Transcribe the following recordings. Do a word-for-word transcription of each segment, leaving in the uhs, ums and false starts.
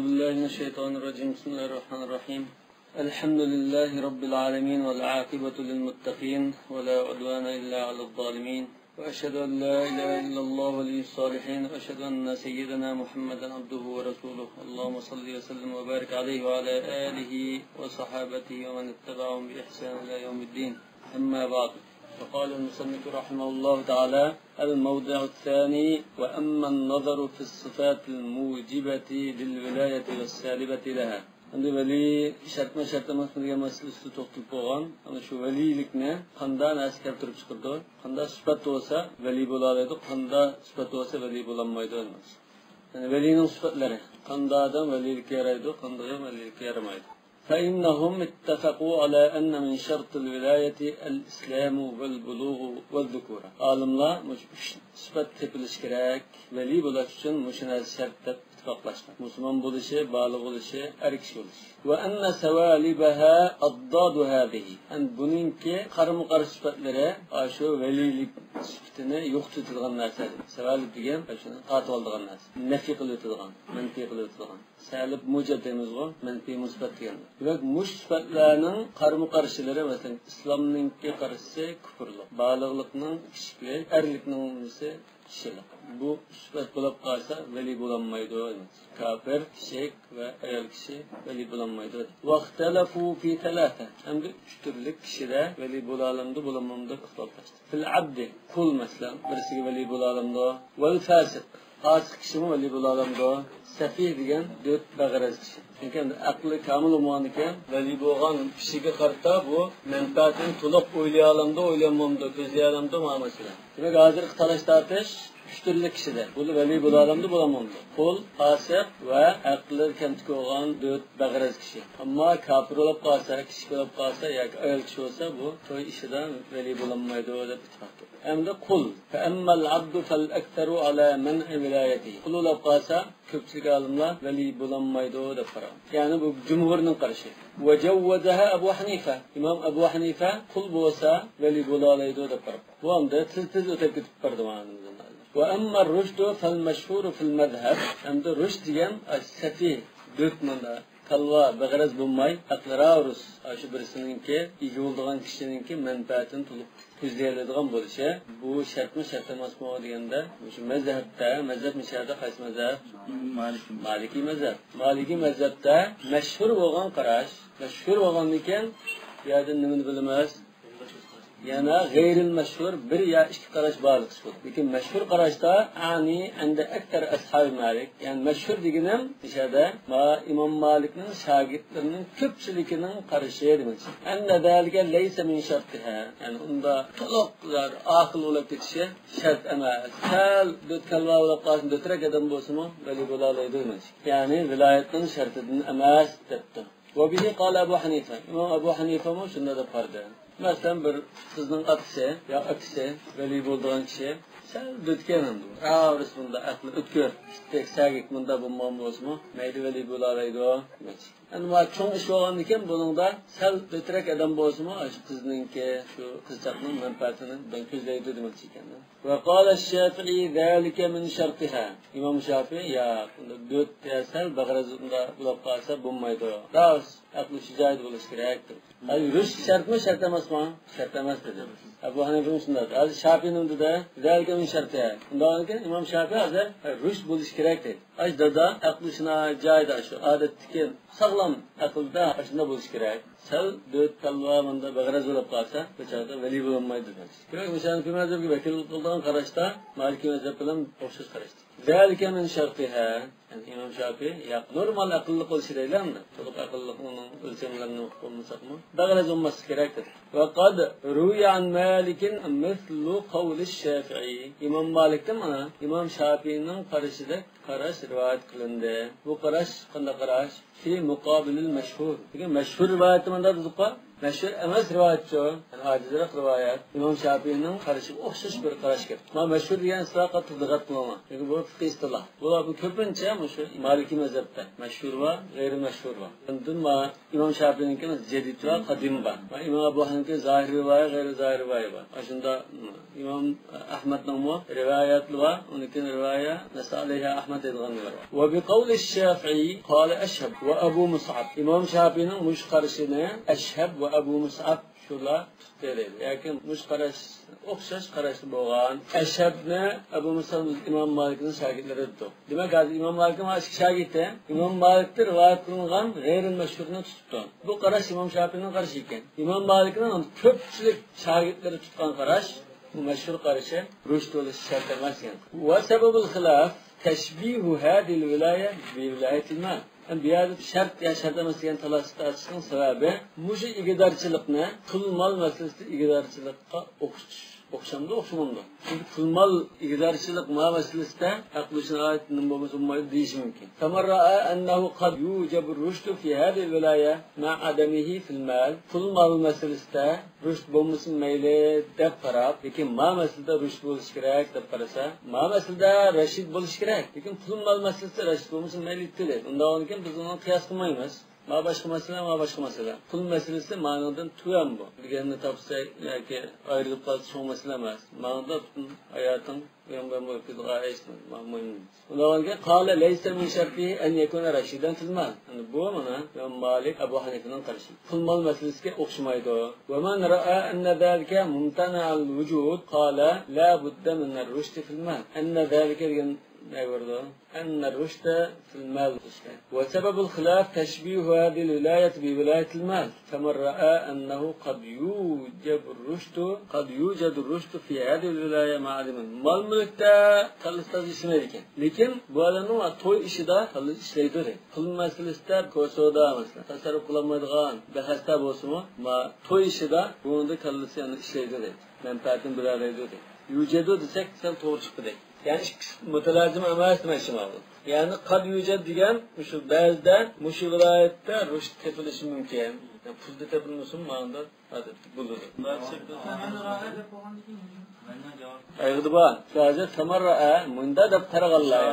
بالله من الشيطان الرجيم. بسم الله الرحمن الرحيم. الحمد لله رب العالمين، والعاقبة للمتقين، ولا عدوان إلا على الظالمين، وأشهد أن لا إله إلا الله ولي الصالحين، وأشهد أن سيدنا محمدا عبده ورسوله. اللهم صل وسلم وبارك عليه وعلى آله وصحابته ومن اتبعهم بإحسان إلى يوم الدين. أما بعد، فقال المصنف رحمه الله تعالى: الموضع الثاني، وأما النظر في الصفات الموجبة للولاية والسالبة لها. ئەمدى ۋەلىي شەرتمۇ، شەرت ئەمەسمۇ دېگەن مەسىلە ئۈستىدە توختىلىپ بولغان. ئەنە شۇ ۋەلىيلىكنى قانداق نەرسە كەلتۈرۈپ چىقىرىدۇ، قانداق سۈپەت بولسا ۋەلىي بولالايدۇ، قانداق سۈپەت بولسا ۋەلىي بولالمايدۇ. يەنى ۋەلىينىڭ سۈپەتلىرى، قانداق ئادەم ۋەلىيلىككە يارايدۇ، قانداق ئادەم ۋەلىيلىككە يارىمايدۇ. فإنهم اتفقوا على أن من شرط الولاية الإسلام والبلوغ والذكورة. ئالىملار مۇشۇ ئۈچ سۈپەت تېپىلىشى كېرەك، ۋەلىي بولۇش ئۈچۈن مۇشۇ نەرسە شەرت دەپ ئىتتىپاقلاشقان. مۇسۇلمان بولۇشى، بالىغ بولۇشى، ئەر كىشى بولۇشى. وأن سوالبها أضداد هذه. ھەم بۇنىڭكى قارىمۇ قارشى سۈپەتلىرى ئاشۇ ۋەلىيلىك سۈپىتىنى يوقىتىۋېتىدىغان نەرسە. سەۋەلىب دېگەن شۇنى قاتىۋالىدىغان نەرسە. نەفى قىلىۋېتىدىغان، مەنپىي قىلىۋېتىدىغان. سەلىب مۇجەب دەيمىزغۇ، مەنپىي مۇسبەت دېگەندە. دېمەك، مۇشۇ سۈپەتلەرنىڭ قارىمۇ قارشىلىرى، مەسىلەن، ئىسلامنىڭكى قارشىسى كۇپۇرلۇق، بالىغلىقنىڭ كىچىكلىك، ئەرلىكنىڭ نېمىسى كىشىلىك. بۇ سۈپەت بولۇپ قالسا، ۋەلىي بولالمايدۇ. كاپىر، كىچىك ۋە ئايال كىشى ۋەلىي بولالمايدۇ. واختلفوا في ثلاثة. ھەمدە ئۈچ تۈرلۈك كىشىدە ۋەلىي بولالامدۇ، بولالمامدۇ دەپ ئىختىلاپلاشتى. في العبد، قۇل مەسىلەن، بىرسىگە ۋەلىي بولالامدۇ؟ والفاسق، پاسىق كىشىمۇ ۋەلىي بولالامدۇ؟ سەفىھ دېگەن دۆت بەغەرەز كىشى. چۈنكى ئەمدى ئەقلى كامىل بولمىغاندىكىن، ۋەلىي بولغان كىشىگە قارىتا بۇ مەنپەئەتىنى تولۇق ئويلىيالامدۇ، ئويلىيالمامدۇ، كۆزلىيالامدۇ، مانا مەسىلە. دېمەك، ھازىرقى تالاش تارتىش ئۈچ تۈرلۈك كىشىدە. بۇ ۋەلىي بولالامدۇ، بولالمامدۇ؟ قۇل، پاسىق ۋە ئەقلى كەمتۈك بولغان دۆت بەغەرەز كىشى. ئەمما كاپىر بولۇپ قالسا، كىچىك بولۇپ قالسا ياكى ئايال كىشى بولسا، بۇ توي ئىشىدا ۋەلىي بولالمايدۇ دەپ ئىتتىپاق. ئەمدى قۇل. فأما العبد فالأكثر على منع ولايته. قۇل بولۇپ قالسا، كۆپچىلىك ئالىملار ۋەلىي بولالمايدۇ دەپ قارىغان. يەنى بۇ جۇمھۇرنىڭ قارىشى. وجوزها أبو حنيفة. ئىمام ئەبۇ ھەنىفە قۇل بولسا ۋەلىي بولالايدۇ دەپ قارىغان. بۇ ئەمدى تېز-تېز ئۆتۈپ كېتىپ بارىدۇ مانا. وأما الرشد فالمشهور في المذهب. ئەمدى رۇشد دېگەن، ئاي، سەفىھ، دۆت مانا. كالۋا، بىغەرەز بولماي، ئەقلى راۋۇرۇس، ئاشۇ بىرسىنىڭكى، ئىگە بولىدىغان كىشىنىڭكى مەنپەئەتىنى تولۇق كۆزلىيەلەيدىغان بولۇشى، بۇ شەرتمۇ، شەرت ئەمەسمۇ دېگەندە، مۇشۇ مەزھەپتە، مەزھەپ مۇشۇ يەردە قايسى مەزھەپ؟ مالىكىي. مالىكىي مەزھەپ. مالىكىي مەزھەپتە مەشھۇر بولغان قاراش، مەشھۇر بولغاندىكىن، بۇ يەردىن نېمىنى بىلىمىز؟ يەنە غەيرىل مەشھۇر بىر يا ئىككى قاراش بارلىق ئىش بولىدۇ. لېكىن مەشھۇر قاراشتا، ئەنى ئەندە ئەكتەر ئەسھابى مالىك. يەنى مەشھۇر دېگىنىم، مۇشەدە ما ئىمام مالىكنىڭ شاگىرتلىرىنىڭ كۆپچىلىكىنىڭ قارىشى دېمەكچى. ئەننە زالىكە لەيسە مىن شەرتىھا. يەنى ئۇندا تولۇق ئاقىل بولۇپ كېتىشى شەرت ئەمەس. سەل دۆت كالۋا بولۇپ قالسىمۇ، دۆترەك ئادەم بولسىمۇ، ۋەلىي بولالايدۇ دېمەكچى. يەنى ۋىلايەتنىڭ شەرتىدىن ئەمەس دەپتۇ. وبه قال أبو حنيفة. ئىمام ئەبۇ ھەنىفەمۇ شۇنداق دەپ قارىدى. مەسىلەن، بىر قىزنىڭ ئاتىسى يا ئاكىسى ۋەلىي بولىدىغان كىشى سەل دۆتكەن ئەمدى. ئاۋۇرۇس بۇندا ئەقلى ئۆتكۈر، ئىتتەك سەگەك مۇندا بولمىغان بولسىمۇ، مەيلى ۋەلىي بولالايدۇ دېمەكچى. ئەمما چوڭ ئىش بولغاندىكىن بۇنىڭدا سەل دۆترەك ئادەم بولسىمۇ، شۇ قىزنىڭكى، شۇ قىزچاقنىڭ مەنپەئەتىنى بەك كۆزلەيدۇ دېمەكچى ئىكەن. وقال الشافعي ذلك من شرطها. ئىمام شافىئى، ياق، ئۇندا دۆت يا سەل بەغەرەز ئۇندا بولۇپ قالسا بولمايدۇ. راست، ئەقلى شۇ جايدا بولۇشى كېرەك. ھەي، رۇشد شەرتمۇ، شەرت ئەمەسمۇ؟ شەرت ئەمەس دېدى. ئەبۇ ھەنىفە شۇنداق دېدى. ھازىر شافىئى نېمە دېدى؟ ذلك من شرطها. ئۇنداق ئىكەن، ئىمام شافىئى ھازىر، ھەي، رۇشد بولۇشى كېرەك دەيدۇ. ئاي دادا، ئەقلى شۇنى جايىدا، شۇ ئادەتتىكى ساغلام ئەقىلدە ئاشۇنداق بولۇشى كېرەك. سەل دۆت كالۋا مۇندا بىغەرەز بولۇپ قالسا، بۇ چاغدا ۋەلىي بولالمايدۇ دېمەكچى. دېمەك، مۇشۇ ھەنىفىي مەزھەپكە ۋەكىللىك قىلىدىغان قاراشتا مالىكىي مەزھەپ بىلەن ئوخشاش قاراشتا. ذلك من شرطها. يەنى ئىمام شافىئى، ياق، نورمال ئەقىللىق بولۇشى دەيلى ئەمدى. تولۇق ئەقىللىق ئۇنىڭ ئۆلچەملىرىنى ئوقۇپ بولمىساقمۇ، بىغەرەز بولماسلىقى كېرەك دېدى. وقد روي عن مالك مثل قول الشافعي. ئىمام مالىكتىن مانا ئىمام شافىئىنىڭ قارىشىدەك قاراش رىۋايەت قىلىندى. بۇ قاراش قانداق قاراش؟ في مقابل المشهور. لېكىن مەشھۇر رىۋايەتتە مۇنداق دېدۇققۇ، مەشھۇر ئەمەس رىۋايەتچۇ، يەنى ئاجىزراق رىۋايەت. ئىمام شاپىئىنىڭ قارىشىغا ئوخشاش بىر قاراش گەپ. ما مەشھۇر دېگەن ئىستىلاھقا دىققەت قىلىڭلار. چۈنكى بۇ فىقھىي ئىستىلاھ. بۇلار بۇ كۆپىنچە مۇشۇ مالىكىي مەزھەپتە مەشھۇر بار، غەيرىي مەشھۇر بار. ئاندىن ما ئىمام شاپىئىنىڭكى جەدىد بار، قەدىم بار. ما ئىمام ئەبۇ ھەنىفىنىڭكى زاھىر رىۋايە، غەيرىي زاھىر رىۋايە بار. ئاشۇنداق ئىمام ئەھمەدنىڭمۇ رىۋايەتلىرى بار، ئۇنىڭكى رىۋايە لەيسە ئەلەيھا ئەھمەد دەيدىغانلىرى بار. ۋە بىقەۋلى شافىئى قالە ئەشھەب ۋە ئەبۇ مۇسئەب. ئىمام شاپىئىنىڭ مۇشۇ قارىشىنى ئەشھەب ۋە ئەبۇ مۇسئەب شۇلار تۇتتى دەيدۇ. ياكى مۇشۇ قاراش ئوخشاش قاراشتا بولغان. ئەشھەبنى ئەبۇ مۇسئەب ئىمام مالىكنىڭ شاگىرتلىرى دېدۇق. دېمەك، ھازىر ئىمام مالىكنىڭ ئىككى شاگىرتى ئىمام مالىكتىن رىۋايەت قىلىنغان غەيرىل مەشھۇرنى تۇتۇپتۇ. بۇ قاراش ئىمام شاپىئىنىڭ قارىشى ئىكەن. ئىمام مالىكنىڭ كۆپچىلىك شاگىرتلىرى تۇتقان قاراش، بۇ مەشھۇر قارىشى رۇشد بولۇش شەرت ئەمەس دېگەن. ۋە سەبەبۇل خىلاف تەشبىھۇ ھازىھىل ۋىلايە بىۋىلايەتىل مال. بۇ يەردە شەرت يا شەرت ئەمەس دېگەن تالاش تارتىشنىڭ سەۋەبى مۇشۇ ئىگىدارچىلىقنى پۇل مال مەسىلىسىدە ئىگىدارچىلىققا ئوخشىتىش. ئوخشامدۇ، ئوخشىمامدۇ؟ چۈنكى پۇل مال ئىگىدارچىلىق ما مەسىلىسىدە ھەق بولۇشىنى ئايەت نېمە بولمىسا بولمايدۇ دېيىشى مۇمكىن. فمن رأى أنه قد يوجب الرشد في هذه الولاية مع عدمه في المال. پۇل مال مەسىلىسىدە رۇشد بولمىسۇن مەيلى دەپ قاراپ، لېكىن ما مەسىلىدە رۇشد بولۇشى كېرەك دەپ قارىسا، ما مەسىلىدە رەشىد بولۇشى كېرەك، لېكىن پۇل مال مەسىلىسىدە رەشىد بولمىسۇن مەيلى دېدى. ئۇنداق بولغاندىكىن بىز ئۇنى قىياس قىلمايمىز. ما باشقا مەسىلە، ما باشقا مەسىلە. پۇل مەسىلىسى مانىڭدىن تۆۋەن بۇ. دېگەننى تاپسا ياكى ئايرىلىپ قالسا چوڭ مەسىلە ئەمەس. مانىڭدا پۈتۈن ھاياتىڭ يان بەن بولۇپ كېتىدىغان ئىش. ما مۇھىم. ئۇنداق بولغاندىكىن قالە لەيسە مىن شەرتىھى ئەن يەكۇنە رەشىدەن فىل مال. يەنى بۇ مانا ئىمام مالىك، ئەبۇ ھەنىفىنىڭ قارىشى. پۇل مال مەسىلىسىگە ئوخشىمايدۇ. ۋە مەن رەئا ئەننە زالىكە مۇمتەنەئەل ۋۇجۇد قالە لا بۇددە مىنەر رۇشدى فىل مال. ئەننە زالىكە دېگەن نەگە بارىدۇ؟ ئەننە رۇشدە فىل مال. ۋە سەبەبۇل خىلاف تەشبىھۇ ھازىھىل ۋىلايەتى بىۋىلايەتىل مال. فمن رەئا ئەننەھۇ قەد يۇجەبۇر رۇشدۇ، قەد يۇجەدۇر رۇشدۇ فى ھازىھىل ۋىلايە مەئەدىمىن. مال مۈلۈكتە كاللىسى تازا ئىشلىمەيدىكەن. لېكىن بۇ ئادەمنىڭ توي ئىشىدا كاللىسى ئىشلەيدۇ دەيدۇ. پۇل مەسىلىسىدە، كوسودا مەسىلەن، تەسەررۇپ قىلالمايدىغان بىخەستە بولسىمۇ، ما توي ئىشىدا بۇنىڭدا كاللىسى يەنە ئىشلەيدۇ دەيدۇ. مەنپەئەتىنى بىلەلەيدۇ دەيدۇ. يۇجەدۇ دېسەك، سەل توغرا چىقتى دەيدۇ. يەنى ئىككىسى مۇتەلازىم ئەمەس دېمەكچىمەن. يەنى قەد يۇجەد دېگەن مۇشۇ بەزىدە مۇشۇ ۋىلايەتتە رۇشد تېپىلىشى مۇمكىن. يەنى پۇلدا تېپىلمىسىمۇ ماڭدا ئادەتتە بولىدۇ. ئەيغىدى بار. شۇ ھازىر فەمەن رەئا مۇندا دەپ قارىغانلار.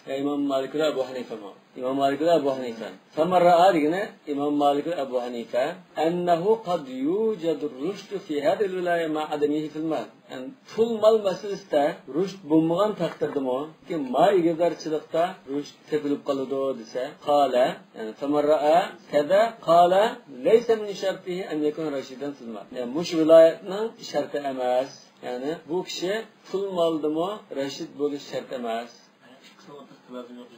يەنى ئىمام مالىك ۋە ئەبۇ ھەنىفە. ئىمام مالىك ۋە ئەبۇ ھەنىفە. فەمەن رەئا دېگىنى ئىمام مالىك ۋە ئەبۇ ھەنىفە. ئەننەھۇ قەد يۇجەدۇر رۇشدۇ فى ھازىھىل ۋىلايە مەئەدىمىھى فىل مال. يەنى پۇل مال مەسىلىسىدە رۇشد بولمىغان تەقدىردىمۇ، لېكىن ما ئىگىدارچىلىقتا رۇشد تېپىلىپ قالىدۇ دېسە، قالە، يەنى فەمەن رەئا كەزا قالە لەيسە مىن شەرتىھى ئەن يەكۇنە رەشىدەن فىل مال. يەنى مۇشۇ ۋىلايەتنىڭ شەرتى ئەمەس. يەنى بۇ كىشى پۇل مالدىمۇ رەشىد بولۇش شەرت ئەمەس.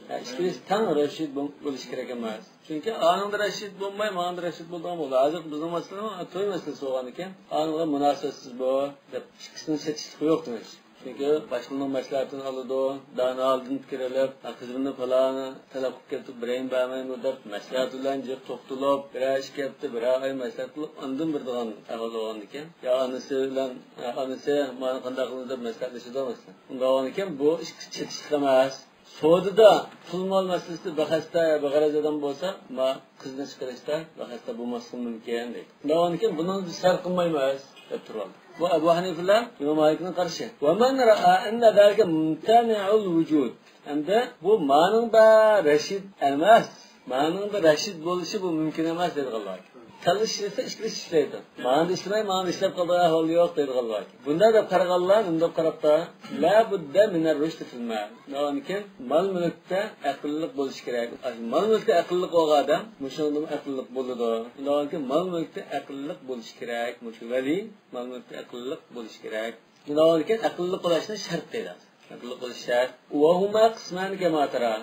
ھە، ئىككىلىسى تەڭ رەشىد بول-، بولۇشى كېرەك ئەمەس. چۈنكى ئانىڭدا رەشىد بولماي، ماڭىدا رەشىد بولىدىغان بولدى. ھازىرقى بىزنىڭ مەسىلىمىز توي مەسىلىسى بولغاندىكىن، ئانىڭغا مۇناسىۋەتسىز بۇ دەپ ئىككىسىنىڭ چېتىشلىقى يوق دېمەكچى. چۈنكى باشقىلارنىڭ مەسلىھەتىنى ئالىدۇ، دانا ھالدىن پىكىر ئېلىپ، «قىزىمنى پالانى تەلەپ قىلىپ كەپتۇ، بېرەيمۇ بەرمەيمۇ» دەپ مەسلىھەت بىلەن جىق توختىلىپ، بىرەر ئىش كەپتۇ، بىرەر ئاي مەسلىھەت قىلىپ، ئاندىن بېرىدىغان ئەھۋال بولغاندىكىن، يا ئانىسى بىلەن، ئانىسى مانا قانداق قىلىمىز دەپ مەسلىھەتلىشىدۇ مەسىلەن. ئۇنداق بولغاندىكىن بۇ ئىككىسى چېتىشلىق ئەمەس. سودىدا پۇل مال مەسىلىسىدە بىخەستە، بىغەرەز ئادەم بولسا، ما قىزنى چىقىرىشتا بىخەستە بولماسلىقى مۇمكىن دەيدۇ. ئۇنداق بولغاندىكىن بۇنى بىز شەرت قىلمايمىز دەپ تۇرۇۋالدى. بۇ ئەبۇ ھەنىفە بىلەن ئىمام مالىكنىڭ قارىشى. ۋە مەن رەئا ئەننە زالىكە مۇمتەنەئۇل ۋۇجۇد. ئەمدى بۇ مانىڭدا رەشىد ئەمەس، مانىڭدا رەشىد بولۇشى بۇ مۇمكىن ئەمەس دەيدىغانلار. كاللا ئىشلىسە ئىككىلىسى ئىشلەيدۇ. مانىدا ئىشلىمەي، مانىدا ئىشلەپ قالىدىغان ئەھۋال يوق دەيدىغانلار. بۇنداق دەپ قارىغانلار نېمە دەپ قاراپتا؟ لا بۇددە مىنەر رۇشدى فىل مال. ئۇنىڭدىن كېيىن مال مۈلۈكتە ئەقىللىق بولۇشى كېرەك. مال مۈلۈكتە ئەقىللىق بولغان ئادەم مۇشۇنىڭدىمۇ ئەقىللىق بولىدۇ. ئۇنىڭدىن كېيىن مال مۈلۈكتە ئەقىللىق بولۇشى كېرەك. مۇشۇ ۋەلىي مال مۈلۈكتە ئەقىللىق بولۇشى كېرەك. ئۇنىڭدىن كېيىن ئەقىللىق بولۇشنى شەرت دەيدۇ. ئەقىللىق بولۇش شەرت. ۋەھۇما قىسمانى كەما تەرا.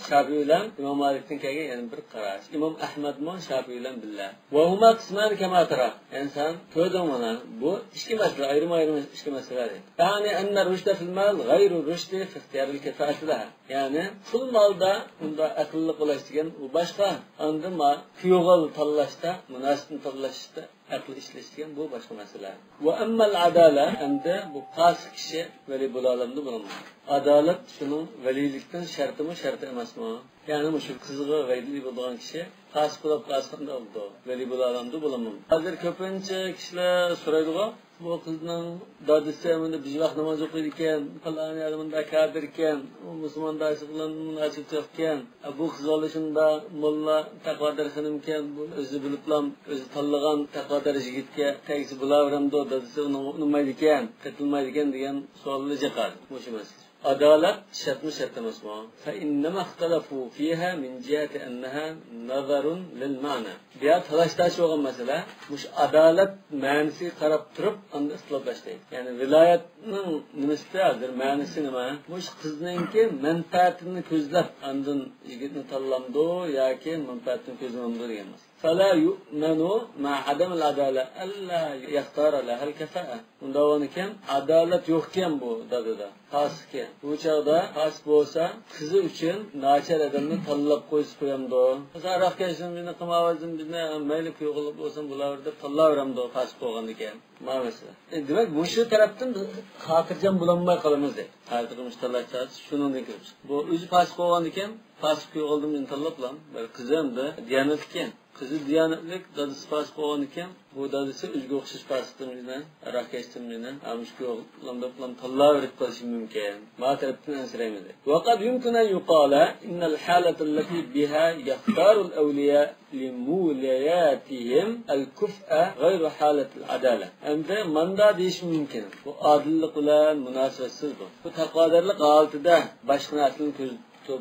شاپىئى بىلەن ئىمام مالىكتىن كەلگەن يەنە بىر قاراش. ئىمام ئەھمەدمۇ شاپىئى بىلەن بىللە. ۋەھۇما قىسمانى كەما تەرا. يەنى سەن كۆردۈڭ مانا، بۇ ئىككى مەسىلە، ئايرىم-ئايرىم ئىككى مەسىلە دەيدۇ. يەنى ئەننە رۇشدە فىل مال غەيرۇ رۇشدى فى ئىختىيارىل كەفائەتى لەھا. يەنى پۇل مالدا ئۇندا ئەقىللىق بولۇش دېگەن ئۇ باشقا. ئاندىن ما كۈيئوغۇل تاللاشتا، مۇناسىپنى تاللاشتا ئەقىل ئىشلىشىدىكەن، بۇ باشقا مەسىلە. ۋە ئەممەل ئادالە، ئەمدى بۇ پاسىق كىشى ۋەلى بولالامدۇ، بولالمايدۇ؟ ئادالەت شۇنىڭ ۋەلىيلىكنىڭ شەرتىمۇ، شەرتى ئەمەسمۇ؟ يەنى مۇشۇ قىزغا ۋەلى بولىدىغان كىشى پاسىق بولۇپ قالسا قانداق بولىدۇ؟ ۋەلى بولالامدۇ، بولالمامدۇ؟ ھازىر كۆپىنچە كىشىلەر سورايدىغۇ، بۇ قىزنىڭ دادىسى مۇنداق بىر ۋاق ناماز ئوقۇيدىكەن، پالان يەردە مۇنداق كاپىركەن، ئۇ مۇسۇلمان دادىسى بىلەن مۇناسىۋىتى يوقكەن، بۇ قىز بالا شۇنداق موللا تەقۋادار خېنىمكەن، بۇ ئۆزى بىلىپلا، ئۆزى تاللىغان تەقۋادار يىگىتكە تەگسە بولاۋېرەمدۇ، دادىسى ئۇنىڭغا ئۇنىمايدىكەن، قېتىلمايدىكەن دېگەن سوئالنى چىقاردى. مۇشۇ مەسىلە. ئادالەت شەرتمۇ شەرت ئەمەسمۇ؟ فإنما اختلفوا فيها من جهة أنها نظر للمعنى. بۇ يەردە تالاش-تارتىش بولغان مەسىلە، مۇشۇ ئادالەت مەنىسىگە قاراپ تۇرۇپ، ئاندىن ئىختىلاپلاشتى. يەنى ۋىلايەتنىڭ نېمىسى ھازىر، مەنىسى نېمە؟ مۇشۇ قىزنىڭكى مەنپەئەتىنى كۆزلەپ، ئاندىن يىگىتنى تاللامدۇ ياكى مەنپەئەتىنى كۆزلىمەمدۇ دېگەن مەسىلە. فلا يؤمن مع عدم العدالة ألا يختار لها الكفاءة. ئۇنداق بولغانىكەن، ئادالەت يوقكەن بۇ دادىدا. پاسىقكەن. بۇ چاغدا پاسىق بولسا، قىزى ئۈچۈن ناچار ئادەمنى تاللاپ قويسا قويامدۇ؟ مەسىلەن، راق كەشتىن بىرنى، قىماربازدىن بىرنى، مەيلى كۈيگە بولسۇن، بولاۋېرىدۇ دەپ تاللاۋېرەمدۇ، پاسىق بولغاندىكەن؟ مانا مەسىلە. ئە، دېمەك، مۇشۇ تەرەپتىن بىز خاتىرجەم بولالماي قالىمىز دەيدۇ. ھازىرقى مۇشۇ تالاش-تارتىش شۇنىڭدىن كېلىپ چىقتى. بۇ ئۆزى پاسىق بولغاندىكەن، پاسىق كۈيگە بولدى بىلەن تاللاپلا، بىر قىزى ھەمدە دىيانەتلىككەن. قىزى دىيانەتلىك، دادىسى پاسىق بولغاندىكەن، بۇ دادىسى ئۆزىگە ئوخشاش پاسىقتىن بىرنى، راق كەشتىن بىرنى، ئامۇشكا يوللامدا بىلەن تاللاۋېرىپ قېلىشى مۇمكىن. ما تەرەپتىن ئەنسىرەيمىز. وقد يمكن أن يقال إن الحالة التي بها يختار الأولياء لمولياتهم الكفء غير حالة العدالة. ئەمدى ماندا دېيىش مۇمكىن. بۇ ئادىللىق بىلەن مۇناسىۋەتسىز بۇ. بۇ تەقۋادارلىق ھالىتىدە باشقا نەرسىنى كۆز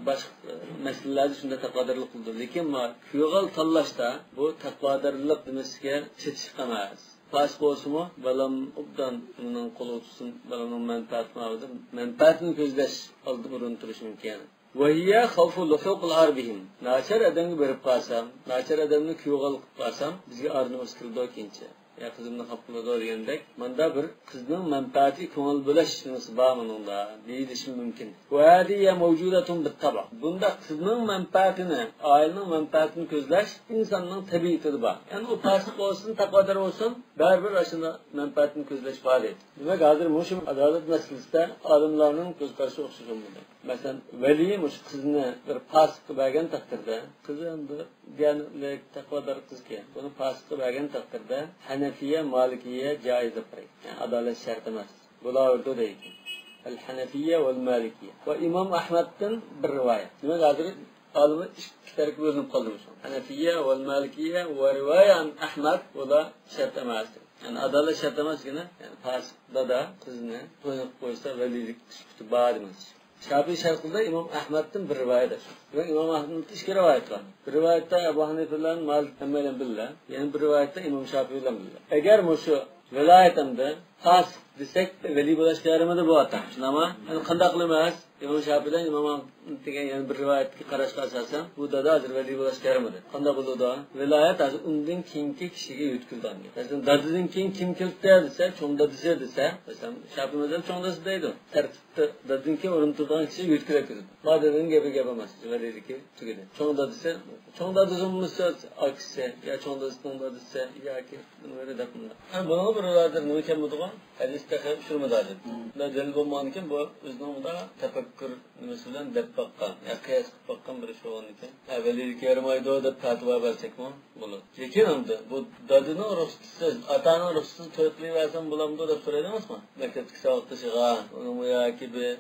باشقا مەسىلىلەردە شۇنداق تەقۋادارلىق قىلىدۇ. لېكىن ما كۈيئوغۇل تاللاشتا بۇ تەقۋادارلىق نېمىسىگە چېتىشلىق ئەمەس. پاسىق بولسىمۇ، بالام ئوبدان ئۇنىڭ قولىغا چۈشسۇن، بالامنىڭ مەنپەئەتى ماۋۇدا، مەنپەئەتىنى كۆزلەش ئالدىدا ئورۇن تۇرۇشى مۇمكىن. وهي خوف لحوق العار بهم. ناچار ئادەمگە بېرىپ قالسام، ناچار ئادەمنى كۈيئوغۇل قىلىپ قالسام، بىزگە ئار نومۇس كېلىدۇ كېيىنچە. يا قىزىمنى خاپا قىلىدۇ دېگەندەك، ماندا بىر قىزنىڭ مەنپەئەتىگە كۆڭۈل بۆلۈش نېمىسى بار مۇنىڭدا، دېيىلىشى مۇمكىن. وهذه موجودة بالطبع. بۇنداق قىزنىڭ مەنپەئەتىنى، ئائىلىنىڭ مەنپەئەتىنى كۆزلەش ئىنساننىڭ تەبىئىتىدە بار. يەنى ئۇ پاسىق بولسۇن، تەقۋادار بولسۇن، بەرىبىر ئاشۇنداق مەنپەئەتىنى كۆزلەش بار دەيدۇ. دېمەك، ھازىر مۇشۇ ئادالەت مەسىلىسىدە ئالىملارنىڭ كۆز قارىشى ئوخشاش بولمىدى. مەسىلەن، ۋەلىي مۇشۇ قىزنى بىر پاسىققا بەرگەن تەقدىردە، قىزى ئەمدى دىيانەتلىك، تەقۋادار قىزكەن. بۇنى پاسىققا بەرگەن تەقدىردە، ھەنەفىيە، مالىكىيە جائىز دەپ قارايدۇ. يەنى ئادالەت شەرت ئەمەس. بولاۋېرىدۇ دەيدۇ. الحنفية والمالكية. ۋە ئىمام ئەھمەدتىن بىر رىۋايەت. دېمەك، ھازىر ئالىملار ئىككى تەرەپكە بۆلۈنۈپ قالدى مۇشۇ. ھەنەفىيە ۋەل مالىكىيە ۋە رىۋايە ئەن ئەھمەد، بۇلار شەرت ئەمەس. يەنى ئادالەت شەرت ئەمەس دېگىنى، يەنى پاسىق دادا قىزىنى تويۇن قىلىپ قويسا، ۋەلىيلىك سۈپىتى بار دېمەكچى. شاپىي شەرھىدە ئىمام ئەھمەدتىن بىر رىۋايەت ئاشۇ. دېمەك، ئىمام ئەھمەدتىن ئىككى رىۋايەت بار. بىر رىۋايەتتە ئەبۇ ھەنىفە بىلەن مالىك ھەممەيلەن بىللە. يەنە بىر رىۋايەتتە ئىمام شاپىي بىلەن بىللە. ئەگەر مۇشۇ ۋىلايەت ئەمدى پاسىق دېسەك، ۋەلىي بولۇشقا يارىمىدى بۇ ئاتا. شۇنداقمۇ؟ ئەمدى قانداق قىلىمىز؟ ئىمام شاپىي بىلەن ئىمام ئەھمەد دېگەن يەنە بىر رىۋايەتتىكى قاراشقا ئاساسەن، بۇ دادا ھازىر ۋەلىي بولۇشقا يارىمىدى. قانداق بولىدۇ؟ ۋىلايەت ھازىر ئۇندىن كېيىنكى كىشىگە يۆتكىلىدىغان گەپ. مەسىلەن، دادىدىن كېيىن كىم كېلىپتۇ دېسە، چوڭ دادىسى دېسە، مەسىلەن، شاپىي مەزھەپ چوڭ دادىسى دەيدۇ. تەرتىپتە دادىدىن كېيىن ئورۇن تۇرىدىغان كىشى يۆتكىلەپ كېتىدۇ. ما دادىنىڭ گېپى گەپ ئەمەس، ۋەلىيلىكى تۈگىدى. چوڭ دادىسى، چوڭ دادىسى بولمىسا، ئاكىسى يا چوڭ دادىسىنىڭ دادىسى ياكى نېمىدە دەپ مۇنداق. ھە، بۇنىڭغا بىر ھازىر نېمە كەلمىدىغان؟ ھەدىس تېخى ئۇچرىمىدى ھازىر. مۇنداق دەلىل بولمىغانىكەن، بۇ ئۆزىنىڭ مۇنداق تەپەككۇر نېمىسى بىلەن دەپ باققان، يا قىياس قىلىپ باققان بىر ئىش بولغاندىكىن. ھە، ۋەلىيلىككە يارىمايدۇ دەپ پەتىۋا بەرسەكمۇ بولىدۇ. لېكىن ئەمدى بۇ دادىنىڭ رۇخسىتىسىز، ئاتانىڭ رۇخسىتىسىز توي قىلىۋەرسەم بولامدۇ دەپ سورايدۇ ئەمەسمۇ؟ مەكتەپتىكى ساۋاقدىشىغا، ئۇنىڭمۇ ياكى بىر